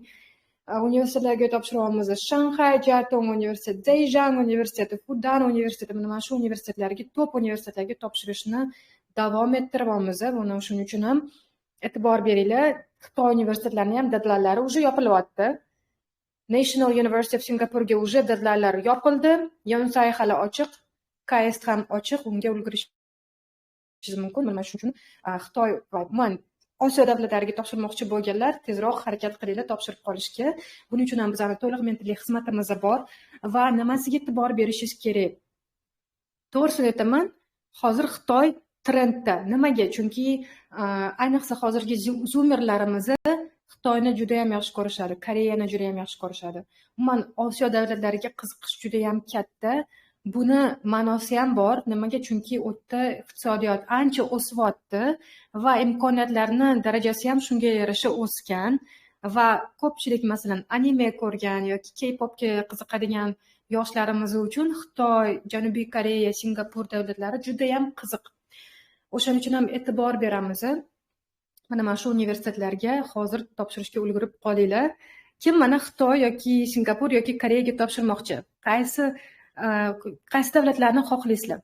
universitetlarga topshiryapmiz. Shanxay Jiaotong universiteti, Zhejiang universiteti, Fudan universiteti, mana shu universitetlarga, top universitetlarga topshirishni davom ettiryapmiz. Buni shuning uchun ham e'tibor beringlar. Xitoy universitetlarining ham deadline'lari уже yopilyapti. National University of Singapore'ga уже deadline'lar yopildi. Yonsei hali ochiq, KAIST ham ochiq, unga ulgurishingiz mumkin. Mana shuning uchun Xitoy va umuman Osiyo davlatlariga topshirmoqchi bo'lganlar tezroq harakat qilinglar topshirib qolishga. Buning uchun ham bizning to'liq mentorlik xizmatimiz bor va nimasiga e'tibor berishingiz kerak? To'g'risini aytaman, hozir Xitoy trendda. Nimaga? Chunki ayniqsa hozirgi zoomerlarimiz Xitoyni juda ham yaxshi ko'rishadi, Koreyani juda ham yaxshi ko'rishadi. Umuman Osiyo davlatlariga qiziqish juda ham katta. Buni ma'nosi ham bor. Nimaga? Chunki u yerda iqtisodiyot ancha o'syapti va imkoniyatlarning darajasi ham shunga yarasha o'sgan va ko'pchilik masalan anime ko'rgan yoki K-popga qiziqadigan yoshlarimiz uchun Xitoy, Janubiy Koreya, Singapur davlatlari juda ham qiziq. O'shaning uchun ham e'tibor beramiz. Mana shu universitetlarga hozir topshirishga ulgurib qolinglar. Kim mana Xitoy yoki Singapur yoki Koreyaga topshirmoqchi? Qaysi davlatlarni xohlaysizlar?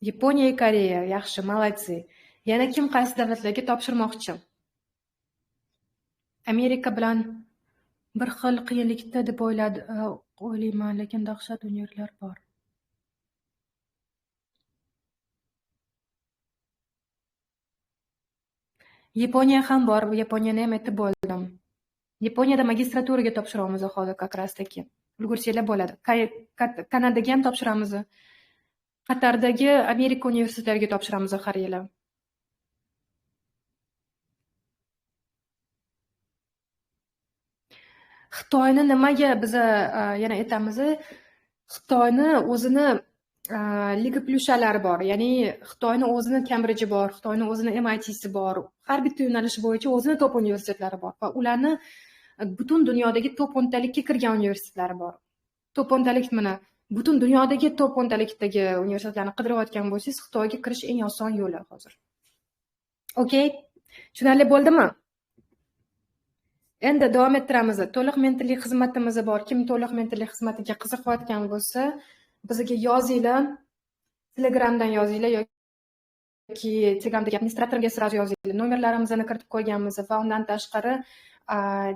Yaponiya, Koreya, yaxshi, молодцы. Yana kim qaysi davlatlarga topshirmoqchi? Amerika bilan bir xil qiyinlikda deb o'ylayman, lekin dahshat universitetlar bor. Yaponiya ham bor, Yaponiyani ham aytib bo'ldim. Yaponiyada magistraturaga topshiramiz hozir как раз таки. Ulgursanglar bo'ladi. Kanadaga ham topshiramiz. Qatardagi Amerika universitetlariga topshiramiz har yili. Xitoyni nimaga biza yana aytamiz? Xitoyni o'zini Liga Plyushalari bor, ya'ni Xitoyni o'zini Cambridge'i bor, Xitoyni o'zini MIT'si bor. Har bitta yo'nalish bo'yicha o'zini top universitetlari bor va ularni butun dunyodagi top 10talikka kirgan universitetlari bor. Top 10talik mana butun dunyodagi top 10talikdagi universitetlarni qidirayotgan bo'lsangiz, Xitoyga kirish eng oson yo'li hozir. Okey, tushunarli bo'ldimi? Endi davom ettiramiz. To'liq mentorlik xizmatimiz bor. Kim to'liq mentorlik xizmatiga qiziqayotgan bo'lsa, bizga yozinglar, Telegramdan yozinglar yoki Telegramdagi administratorga sразу yozinglar. Nomerlarimizni kiritib qo'yganmiz va undan tashqari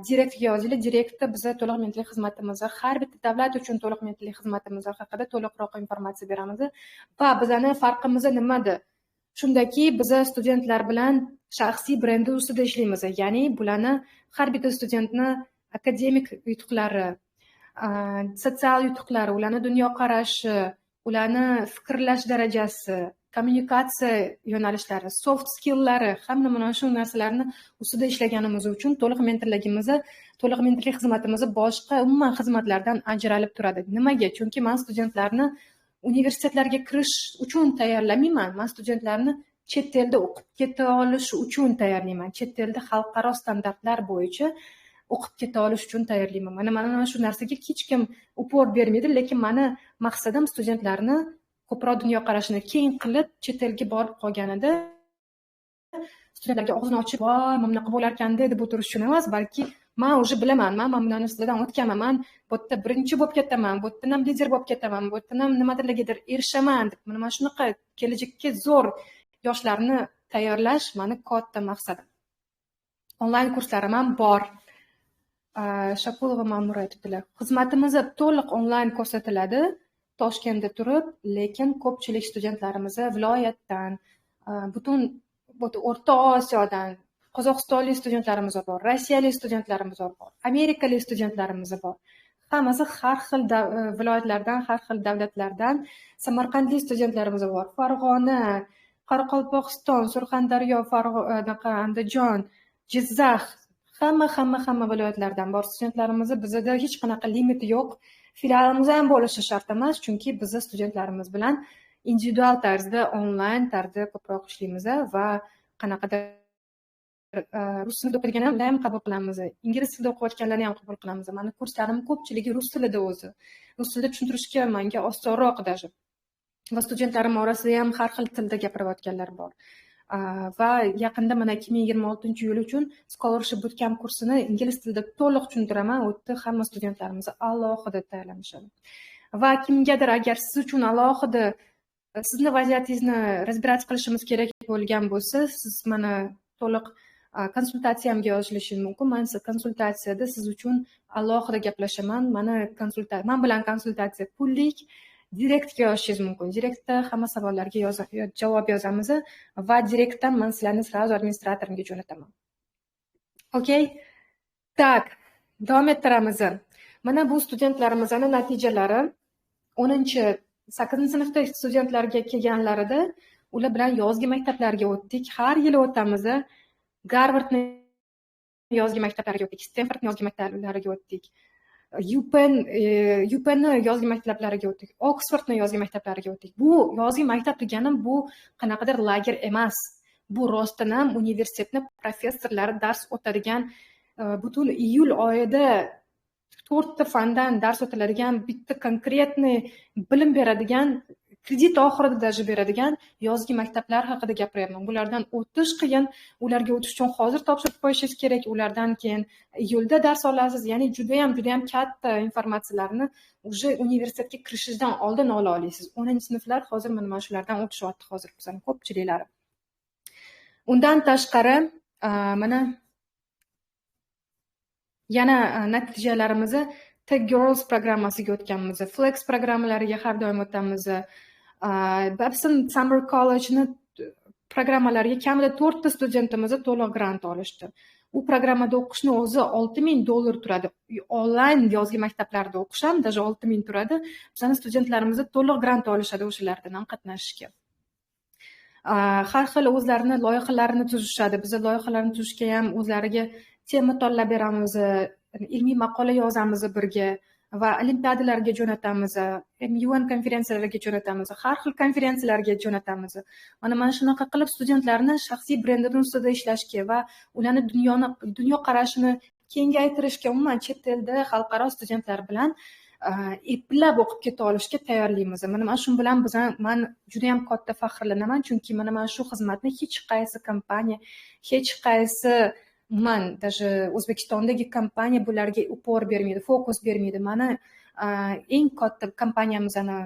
direktga yozinglar. Direktda biza to'liq mentorlik xizmatimiz, har bitta davlat uchun to'liq mentorlik xizmatimiz haqida to'liqroq informatsiya beramiz. Va bizani farqimiz nimada? Shundaki, biza studentlar bilan shaxsiy brendi ustida ishlaymiz. Ya'ni bularni har bitta studentni akademik yutuqlari, sotsial yutuqlari, ularni dunyoqarashi, ularni fikrlash darajasi, kommunikatsiya yo'nalishlari, soft skilllari, hamma mana shu narsalarni ustida ishlaganimiz uchun to'liq mentorligimiz, to'liq mentorlik xizmatimiz boshqa umuman xizmatlardan ajralib turadi. Nimaga? Chunki men studentlarni universitetlarga kirish uchun tayyorlamayman. Men studentlarni chet elda o'qib keta olish uchun tayyorlayman. Chet elda xalqaro standartlar bo'yicha o'qib keta olish uchun tayyorlayman. Mana shu narsaga hech kim upor bermaydi, lekin meni maqsadim studentlarni ko'proq dunyoqarashini keng qilib chet elga borib qolganida studentlarga og'zini ochib, "Voy, mana bunaqa bo'larkan-da" deb o'tirish uchun emas, balki men уже bilaman, men mana bu narsadan o'tganman, men bu yerda birinchi bo'lib ketaman, bu yerdan ham lider bo'lib ketaman, bu yerdan ham nimadirlargadir erishaman deb mana shunaqa kelajakka zo'r yoshlarni tayyorlash meni katta maqsadim. Onlayn kurslarim ham bor. Shapulova Ma'mura aytibdilar. Xizmatimiz to'liq onlayn ko'rsatiladi Toshkentda turib, lekin ko'pchilik studentlarimiz viloyatdan, butun O'rta Osiyodan, Qozog'istonlik studentlarimiz bor, rossiyalik studentlarimiz bor, amerikalik studentlarimiz bor. Hammasi har xil viloyatlardan, har xil davlatlardan. Samarqandlik studentlarimiz bor, Farg'ona, Qoraqalpog'iston, Surxondaryo, Andijon, Jizzax, hamma viloyatlardan bor studentlarimiz. Bizda hech qanaqa limit yo'q. Filialimiz ham bo'lishi shart emas, chunki biz studentlarimiz bilan individual tarzda, onlayn tarzda ko'proq ishlaymiz va qanaqadir rus tilida o'qiyotganlarni ham qabul qilamiz, ingliz tilida o'qiyotganlarni ham qabul qilamiz. Mani kurslarim ko'pchiligi rus tilida o'zi. Rus tilida tushuntirishga menga osonroq даже. Va studentlarim orasida ham har xil tilda gapirayotganlar bor. Va yaqinda mana 2026-yil uchun scholarship bootcamp kursini ingliz tilida to'liq tushuntiraman. U yerda hamma studentlarimiz alohida tayyorlanishadi. Va kimgadir agar siz uchun alohida sizni vaziyatingizni разбирать qilishimiz kerak bo'lgan bo'lsa, siz mana to'liq konsultatsiyamga yozilishingiz mumkin. Men siz konsultatsiyada siz uchun alohida gaplashaman. Mana men bilan konsultatsiya pullik. Direktga yozishingiz mumkin. Direktda hamma savollarga javob yozamiz va direktdan men sizlarni sразу administratorimga jo'nataman. Okey. Tak, davom ettiramiz. Mana bu studentlarimizning natijalari. 10-8-sinfda studentlarga kelganlarida ular bilan yozgi maktablarga o'tdik. Har yili o'tamiz. Garvardni yozgi maktablariga o'tdik, Stanfordni yozgi maktablariga o'tdik. UPenni yozgi maktablariga o'tdik, Oxfordni yozgi maktablariga o'tdik. Bu yozgi maktab deganim bu qanaqadir lager emas. Bu rostdan ham universitetni professorlari dars o'tadigan, butun iyul oyida 4 ta fandan dars o'tiladigan, bitta konkretniy bilim beradigan, kredit oxirida даже beradigan yozgi maktablar haqida gapiryapman. Bulardan o'tish qiyin, ularga o'tish uchun hozir topshirib qo'yishingiz kerak, ulardan keyin iyulda dars olasiz. Ya'ni juda ham katta informatsiyalarni уже universitetga kirishingizdan oldin ola olasiz. 10-sinflar hozir mana shulardan o'tishyapti hozir bizning ko'pchiliklari. Undan tashqari mana yana natijalarimizni Tech Girls programmasiga o'tganmiz, Flex programmalariga har doim o'tamiz. Babson Summer College'ni programmalariga kamida 4 ta studentimiz to'liq grant olishdi. U programmada o'qishni o'zi $6000 turadi. Onlayn yozgi maktablarda o'qish ham даже 6000 turadi. Bizani studentlarimiz to'liq grant olishadi o'shalardan ham qatnashishga. Har xil o'zlarini loyihalarini tuzishadi. Biz loyihalarni tuzishga ham o'zlariga tema tanlab beramiz, ilmiy maqola yozamiz birga va olimpiadalarga jo'natamiz, MUN konferensiyalarga jo'natamiz, har xil konferensiyalarga jo'natamiz. Mana shunaqa qilib studentlarni shaxsiy brendini ustida ishlashga va ularni dunyoqarashini kengaytirishga, umuman chet elda xalqaro studentlar bilan eplab o'qib keta olishga tayyorlaymiz. Mana shu bilan men juda ham katta faxrlanaman, chunki mana shu xizmatni hech qaysi kompaniya, hech qaysi umuman даже O'zbekistondagi kompaniya bularga упор bermaydi, fokus bermaydi. Mana eng katta kompaniyamizni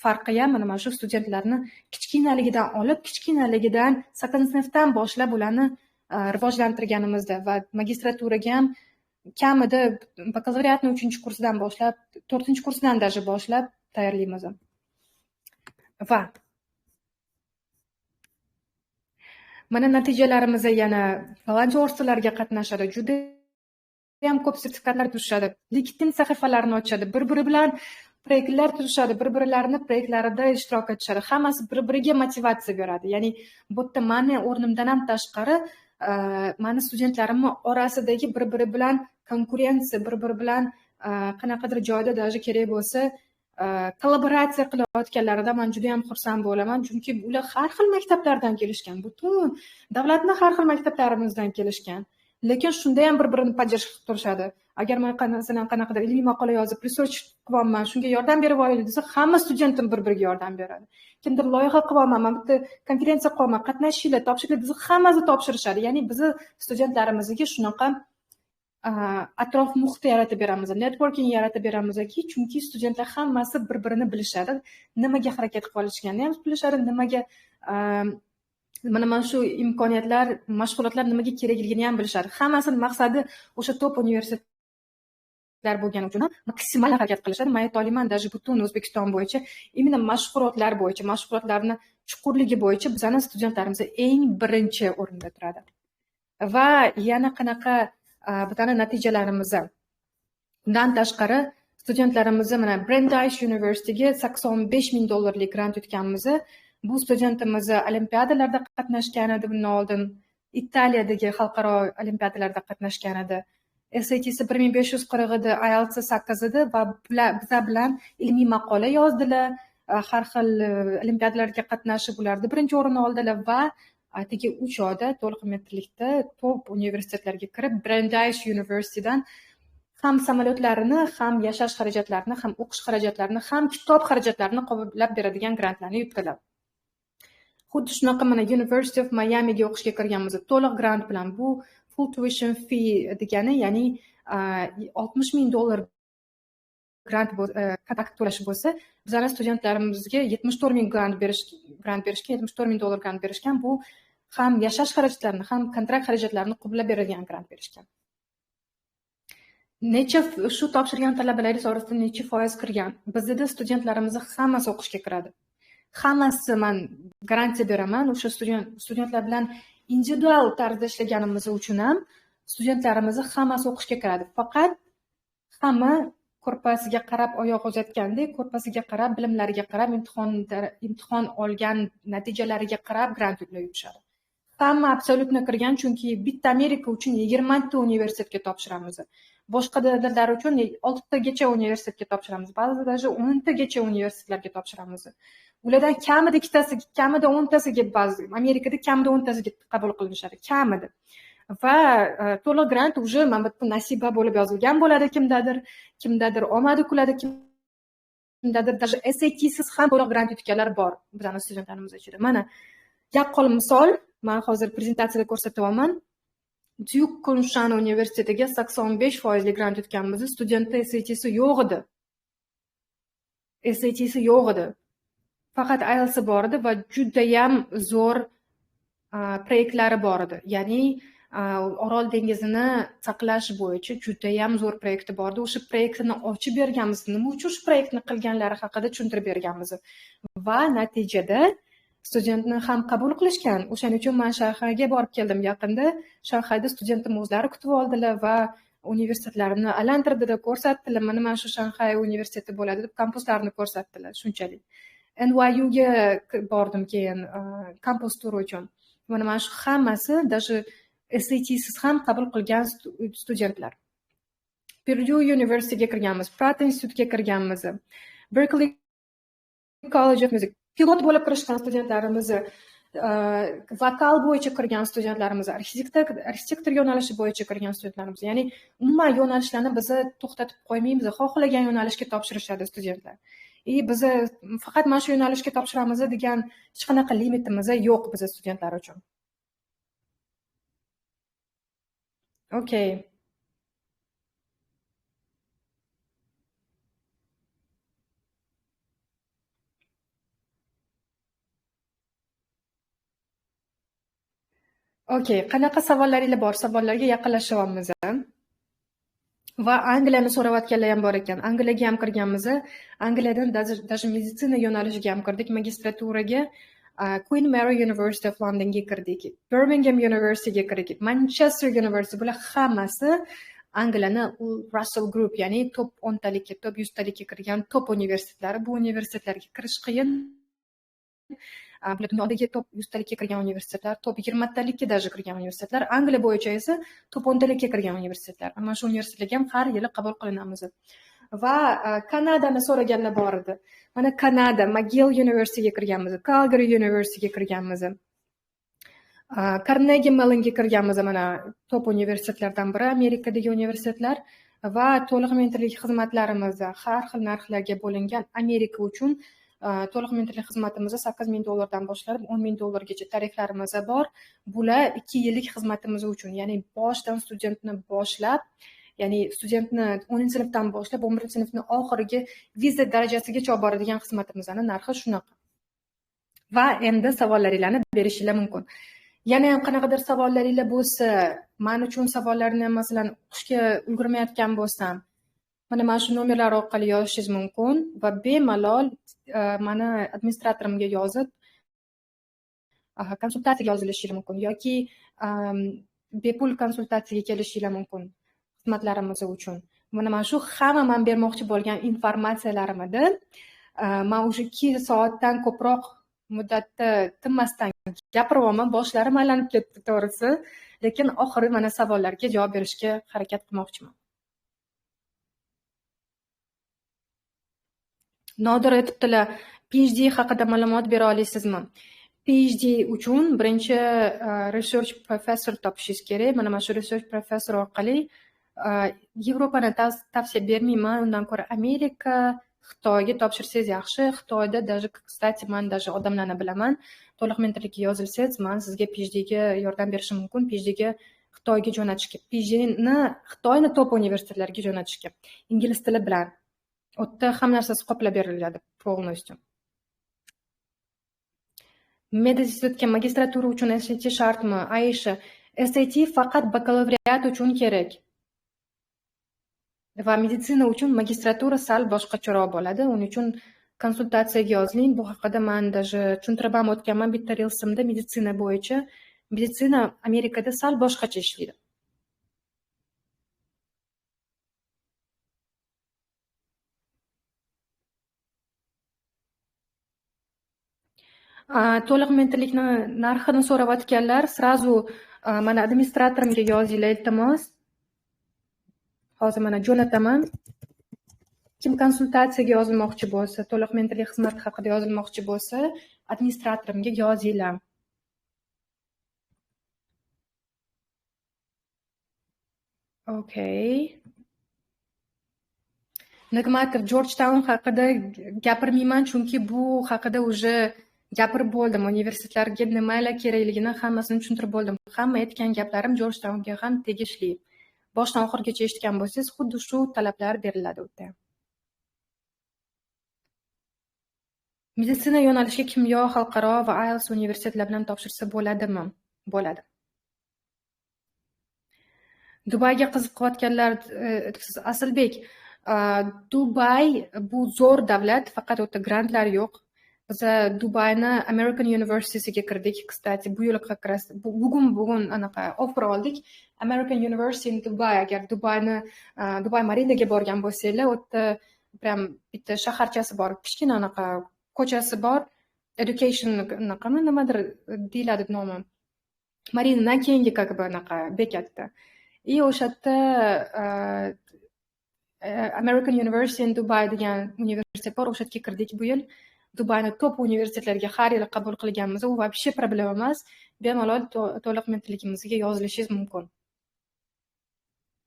farqi ham mana shu studentlarni kichkinaligidan olib, kichkinaligidan 8-sinfdan boshlab ularni rivojlantirganimizda va magistraturaga ham kamida bakalavriatni 3-kursidan boshlab, 4-kursidan даже boshlab tayyorlaymiz. Va mana natijalarimiz yana volontyorlarga qatnashadi, juda ham ko'p sertifikatlar tuzishadi, LinkedIn sahifalarini ochadi, bir-biri bilan proyektlar tuzishadi, bir-birlarini proyektlarida ishtirok etishadi. Hammasi bir-biriga motivatsiya beradi. Ya'ni bu yerda meni o'rnimdan ham tashqari meni studentlarimni orasidagi bir-biri bilan konkurensiya, bir-biri bilan qanaqadir joyda даже kerak bo'lsa kollaboratsiya qilayotganlarida men juda ham xursand bo'laman, chunki ular har xil maktablardan kelishgan, butun davlatni har xil maktablarimizdan kelishgan, lekin shunda ham bir-birini поддержка qilib turishadi. Agar men masalan qanaqadir ilmiy maqola yozib, research qilyapman, shunga yordam berib olaylik desa, hamma studentim bir-biriga yordam beradi. Kimdir loyiha qilyapman, men bitta konferensiya qilyapman, qatnashinglar, topshiringlar desa, hammasi topshirishadi. Ya'ni bizni studentlarimizga shunaqa atrof muhit yaratib beramiz, networking yaratib beramizki, chunki studentlar hammasi bir-birini bilishadi, nimaga harakat qilib olishganini ham bilishadi, nimaga mana shu imkoniyatlar, mashg'ulotlar nimaga kerakligini ham bilishadi. Hammasini maqsadi o'sha top universitetlar bo'lgani uchun ham maksimal harakat qilishadi. Men ayta olaman, даже butun O'zbekiston bo'yicha именно mashg'ulotlar bo'yicha, mashg'ulotlarni chuqurligi bo'yicha bizani studentlarimiz eng birinchi o'rinda turadi. Va yana qanaqa bizani natijalarimiz. Undan tashqari studentlarimizni mana Brandeis Universityga $85,000 grant yutganmiz. Bu studentimiz olimpiadalarda qatnashgan edi bundan oldin, Italiyadagi xalqaro olimpiadalarda qatnashgan edi. SAT'si 1540 edi, IELTS'i 8 edi va biza bilan ilmiy maqola yozdilar, har xil olimpiadalarga qatnashib ularda birinchi o'rinni oldilar va atigi 3 oyda to'liq metrlikda top universitetlarga kirib, Brandeis Universitydan ham samolyotlarini, ham yashash xarajatlarini, ham o'qish xarajatlarini, ham kitob xarajatlarini qoplab beradigan grantlarni yutdilar. Xuddi shunaqa mana University of Miamiga o'qishga kirganmiz to'liq grant bilan. Bu full tuition fee degani, ya'ni $60,000 grant kontrakt to'lashi bo'lsa, bizani studentlarimizga 74,000 grant berishgan, $74,000 grant berishgan. Bu ham yashash xarajatlarini, ham kontrakt xarajatlarini qoplab beradigan grant berishgan. Necha shu topshirgan talabalaringiz orasida necha foiz kirgan? Bizda studentlarimiz hammasi o'qishga kiradi. Hammasi, men garantiya beraman, o'sha studentlar bilan individual tarzda ishlaganimiz uchun ham studentlarimiz hammasi o'qishga kiradi. Faqat hamma ko'rpasiga qarab oyoq uzatgandek, ko'rpasiga qarab, bilimlariga qarab, imtihon olgan natijalariga qarab grant yutishadi. Hamma absolyutno kirgan, chunki bitta Amerika uchun 20 ta universitetga topshiramiz. Boshqa davlatlar uchun 6 tagacha universitetga topshiramiz. Ba'zida даже 10 tagacha universitetlarga topshiramiz. Ulardan kamida ikkitasi, kamida 10 tasiga, ba'zi Amerikada kamida 10 tasiga qabul qilinishadi, kamida. Va to'liq grant уже mana bu yerda nasiba bo'lib yozilgan bo'ladi kimdadir, kimdadir omadi kuladi, kimdadir даже SATsiz ham to'liq grant yutganlar bor bizning studentlarimiz ichida. Mana yaqqol misol, men hozir prezentatsiyada ko'rsatyapman. Duke Kunshan universitetiga 85% grant yutganmiz. Studentda SATsi yo'q edi. SATsi yo'q edi. Faqat IELTSi bor edi va juda ham zo'r proyektlari bor edi. Ya'ni Orol dengizini saqlash bo'yicha juda ham zo'r proyekti bor edi. O'sha proyektini ochib berganmiz. Nima uchun shu proyektni qilganlari haqida tushuntirib berganmiz. Va natijada studentni ham qabul qilishgan. O'shaning uchun men Shanxayga borib keldim yaqinda. Shanxayda studentimni o'zlari kutib oldilar va universitetlarni aylantirdilar, ko'rsatdilar. Mana shu Shanxay universiteti bo'ladi deb kampuslarni ko'rsatdilar shunchalik. NYUga bordim keyin kampus turi uchun. Mana shu hammasi даже SATsiz ham qabul qilgan studentlar. Purdue Universityga kirganmiz, Pratt Institute'ga kirganmiz, Berklee College of Music, pilot bo'lib kirishgan studentlarimiz, vokal bo'yicha kirgan studentlarimiz, arxitektor yo'nalishi bo'yicha kirgan studentlarimiz. Ya'ni umuman yo'nalishlarni biz to'xtatib qo'ymaymiz, xohlagan yo'nalishga topshirishadi studentlar. Biz faqat mana shu yo'nalishga topshiramiz degan hech qanaqa limitimiz yo'q biz studentlar uchun. Okay. Okay, qanaqa savollaringiz bor? Savollarga yaqinlashyapmiz. Va Angliyani so'rayotganlar ham bor ekan. Angliyaga ham kirganmiz. Angliyadan даже meditsina yo'nalishiga ham kirdik, magistraturaga. Queen Mary University of Londonga kirdik, Birmingham Universityga kirdik, Manchester University. Bular hammasi Angliyani Russell Group, ya'ni top 10 talikka, top 100 talikka kirgan top universitetlari. Bu universitetlarga kirish qiyin. Bular dunyodagi top 100 talikka kirgan universitetlar, top 20 talikka даже kirgan universitetlar. Angliya bo'yicha esa top 10 talikka kirgan universitetlar. Mana shu universitetlarga ham har yili qabul qilinamiz. Va Kanadani so'raganlar bor edi. Mana Kanada, McGill Universityga kirganmiz, Calgary Universityga kirganmiz. Carnegie Mellonga kirganmiz, mana top universitetlardan biri, Amerikadagi universitetlar. Va to'liq mentorlik xizmatlarimiz har xil narxlarga bo'lingan. Amerika uchun to'liq mentorlik xizmatimiz $8,000 dan boshlanib $10,000 gacha tariflarimiz bor. Bular 2 yillik xizmatimiz uchun, ya'ni boshdan studentni boshlab, ya'ni studentni 10-sinfdan boshlab 11-sinfning oxirgi viza darajasigacha olib boradigan xizmatimizning narxi shunaqa. Va endi savollaringlarni berishinglar mumkin. Yana ham qanaqadir savollaringlar bo'lsa, men uchun savollarni masalan o'qishga ulgurmayotgan bo'lsam, mana shu nomerlar orqali yozishingiz mumkin va bemalol meni administratorimga yozib konsultatsiyaga yozilishingiz mumkin yoki bepul konsultatsiyaga kelishingiz mumkin xizmatlarimiz uchun. Mana shu hamma men bermoqchi bo'lgan informatsiyalarim edi. Men o'sha 2 soatdan ko'proq muddatda tinmasdan gapiryapman, boshlarim aylanib ketdi to'g'risi, lekin oxiri mana savollarga javob berishga harakat qilmoqchiman. Nodir aytibdilar, PhD haqida ma'lumot bera olasizmi? PhD uchun birinchi research professor topishingiz kerak. Mana shu research professor orqali Yevropani tavsiya bermayman, undan ko'ra Amerika, Xitoyga topshirsangiz yaxshi. Xitoyda даже, kстати, men даже odamlarni bilaman. To'liq mentorlikka yozilsangiz, men sizga PhDga yordam berishim mumkin. PhDga Xitoyga jo'natishga, PhDni Xitoyni top universitetlariga jo'natishga ingliz tili bilan. U yerda hamma narsasi qoplab beriladi полностью. Medinstitutga magistratura uchun SAT shartmi? Aisha, SAT faqat bakalavriat uchun kerak. Va meditsina uchun magistratura sal boshqacharoq bo'ladi. Uning uchun konsultatsiyaga yoziling. Bu haqida men даже tushuntirib ham o'tganman bitta reelsimda meditsina bo'yicha. Meditsina Amerikada sal boshqacha ishlaydi. To'liq mentorlikni narxini so'rayotganlar sразу mana administratorimga yozinglar, iltimos. Hozir mana jo'nataman. Kim konsultatsiyaga yozilmoqchi bo'lsa, to'liq mentorlik xizmati haqida yozilmoqchi bo'lsa, administratorimga yozinglar. Okay. Nigmatov, Georgetown haqida gapirmayman, chunki bu haqida уже gapirib bo'ldim. Universitetlarga nimalar kerakligini hammasini tushuntirib bo'ldim. Hamma aytgan gaplarim Georgetownga ham tegishli. Boshdan oxirigacha eshitgan bo'lsangiz, xuddi shu talablar beriladi u yerda. Meditsina yo'nalishiga kimyo, xalqaro va IELTS universitetlar bilan topshirsa bo'ladimi? Bo'ladi. Dubayga qiziqayotganlar, Asilbek, Dubay bu zo'r davlat, faqat u yerda grantlar yo'q. Biza Dubayni American Universitysiga kirdik, кстати, bu yil как раз bugun anaqa offer oldik. American University in Dubai, agar Dubayni Dubay Marinaga borgan bo'lsanglar, u yerda prям bitta shaharchasi bor, kichkina anaqa ko'chasi bor. Education anaqami nimadir deyiladi nomi. Marinadan keyingi как бы anaqa bekatda. И o'sha yerda American University in Dubai degan universitet bor, o'sha yerga kirdik bu yil. Dubayni top universitetlariga har yili qabul qilganmiz, u вообще problema emas. Bemalol to'liq mentalligimizga yozilishingiz mumkin.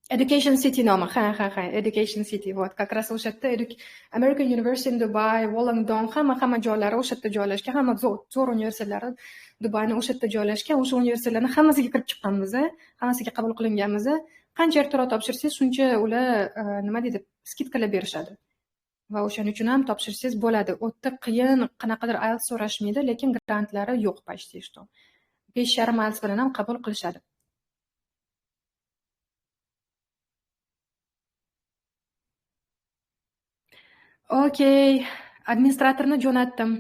Education City nomi. Ha, Education City. Вот, как раз o'sha yerda American University in Dubai, Wollongong, hamma joylari o'sha yerda joylashgan, hamma zo'r universitetlari Dubayni o'sha yerda joylashgan. O'sha universitetlarni hammasiga kirib chiqqanmiz, hammasiga qabul qilinganmiz. Qancha ertaroq topshirsangiz, shuncha ular nima deydi, скидка lar berishadi. Va o'shaning uchun ham topshirsangiz bo'ladi. U yerda qiyin qanaqadir IELTS so'rashmaydi, lekin grantlari yo'q почти что. 5,5 IELTS bilan ham qabul qilishadi. Okey, administratorni jo'natdim.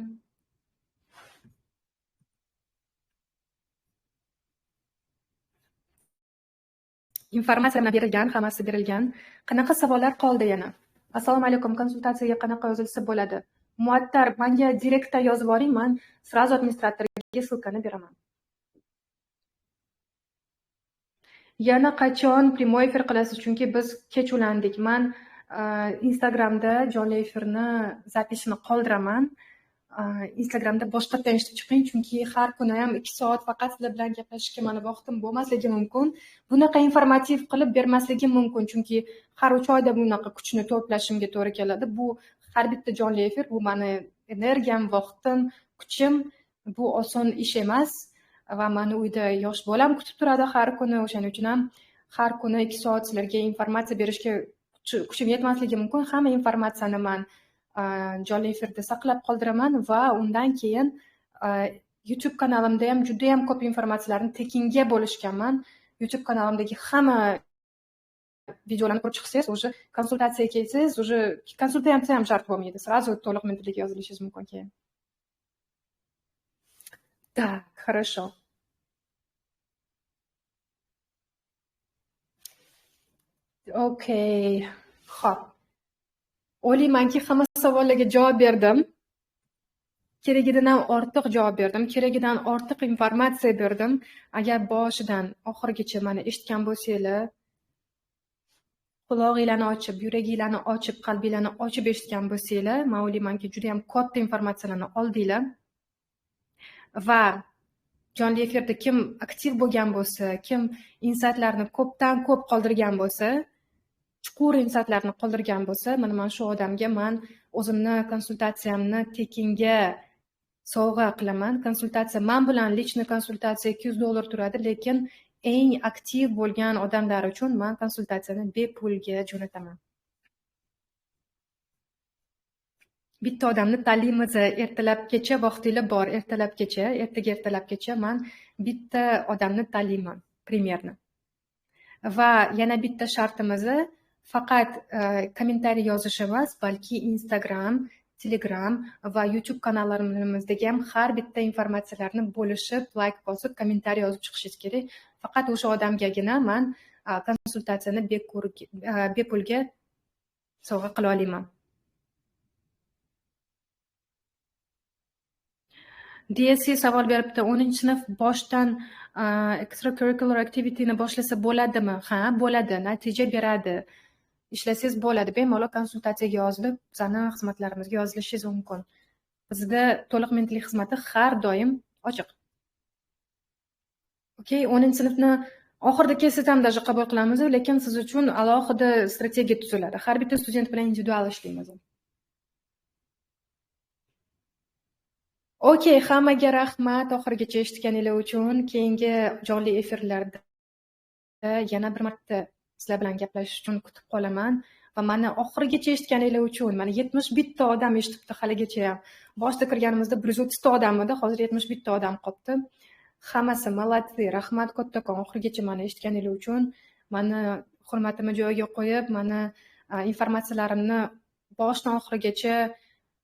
Informatsiya berilgan, hammasi berilgan. Qanaqa savollar qoldi yana? Assalomu alaykum, konsultatsiyaga qanaqa yozilsa bo'ladi? Muattar, menga direktda yozib yuboring, men сразу administratorga ссылка ni beraman. Yana qachon prямой efir qilasiz? Chunki biz kech ulandik. Men Instagramda jonli efirni запись ini qoldiraman. Instagramda boshqatdan eshitib chiqing, chunki har kuni ham 2 soat faqat sizlar bilan gaplashishga mani vaqtim bo'lmasligi mumkin. Bunaqa informativ qilib bermasligim mumkin, chunki har 3 oyda bunaqa kuchni to'plashimga to'g'ri keladi. Bu har bitta jonli efir, bu mani energiyam, vaqtim, kuchim, bu oson ish emas va mani uyda yosh bolam kutib turadi har kuni. O'shaning uchun ham har kuni 2 soat sizlarga informatsiya berishga kuchim yetmasligi mumkin. Hamma informatsiyani man jonli efirda saqlab qoldiraman va undan keyin YouTube kanalimda ham juda ham ko'p informatsiyalarni tekinga bo'lishganman. YouTube kanalimdagi hamma videolarni ko'rib chiqsangiz, уже konsultatsiyaga kelsangiz, уже konsultatsiya ham shart bo'lmaydi. Сразу to'liq mentallikka yozilishingiz mumkin keyin. Так, хорошо. Okey. Xo'p. O'ylaymanki, hamma savollarga javob berdim. Keragidan ham ortiq javob berdim, keragidan ortiq informatsiya berdim. Agar boshidan oxirigacha meni eshitgan bo'lsanglar, qulog'inglarni ochib, yuraginglarni ochib, qalbinglarni ochib eshitgan bo'lsanglar, men o'ylaymanki, juda ham katta informatsiyalarni oldinglar. Va jonli efirda kim aktiv bo'lgan bo'lsa, kim insaytlarni ko'pdan ko'p qoldirgan bo'lsa, chuqur insaytlarni qoldirgan bo'lsa, mana shu odamga men o'zimni konsultatsiyamni tekinga sovg'a qilaman. Konsultatsiya men bilan личный konsultatsiya $200 turadi, lekin eng aktiv bo'lgan odamlar uchun men konsultatsiyani bepulga jo'nataman. Bitta odamni tanlaymiz, ertalabgacha vaqtingiz bor, ertalabgacha, ertaga ertalabgacha men bitta odamni tanlayman примерно. Va yana bitta shartimiz, faqat kommentariy yozish emas, balki Instagram, Telegram va YouTube kanallarimizdagi ham har bitta informatsiyalarni bo'lishib, like bosib, kommentariy yozib chiqishingiz kerak. Faqat o'sha odamgagina men konsultatsiyani bepulga sovg'a qila olaman. DSC savol beribdi. 10-sinf boshdan extracurricular activityni boshlasa bo'ladimi? Ha, bo'ladi, natija beradi. Ishlasangiz bo'ladi. Bemalol konsultatsiyaga yozilib, bizani xizmatlarimizga yozilishingiz mumkin. Bizda to'liq mentalik xizmati har doim ochiq. Okey, 10-sinfni oxirida kelsangiz ham даже qabul qilamiz, lekin siz uchun alohida strategiya tuziladi. Har bitta student bilan individual ishlaymiz. Okey, hammaga rahmat oxirigacha eshitganinglar uchun. Keyingi jonli efirlarda yana bir marta sizlar bilan gaplashish uchun kutib qolaman va meni oxirigacha eshitganinglar uchun, mana 71 ta odam eshitibdi haligacha ham. Boshida kirganimizda 130 ta odam edi, hozir 71 ta odam qolibdi. Hammasi молодцы, rahmat kattakon oxirigacha meni eshitganinglar uchun, meni hurmatimni joyiga qo'yib, meni informatsiyalarimni boshdan oxirigacha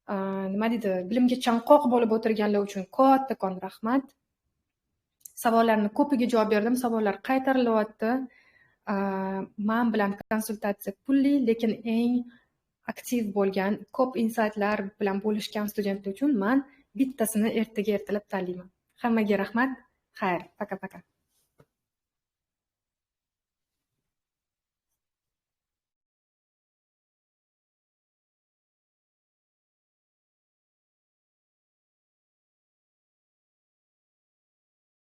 Nima deydi, bilimga chanqoq bo'lib o'tirganlar uchun kattakon rahmat. Savollarni ko'piga javob berdim, savollar qaytarilyapti. Man bilan konsultatsiya pulli, lekin eng aktiv bo'lgan, ko'p insaytlar bilan bo'lishgan studentlar uchun man bittasini ertaga ertalab tanlayman. Hammaga rahmat. Xayr, пока, пока.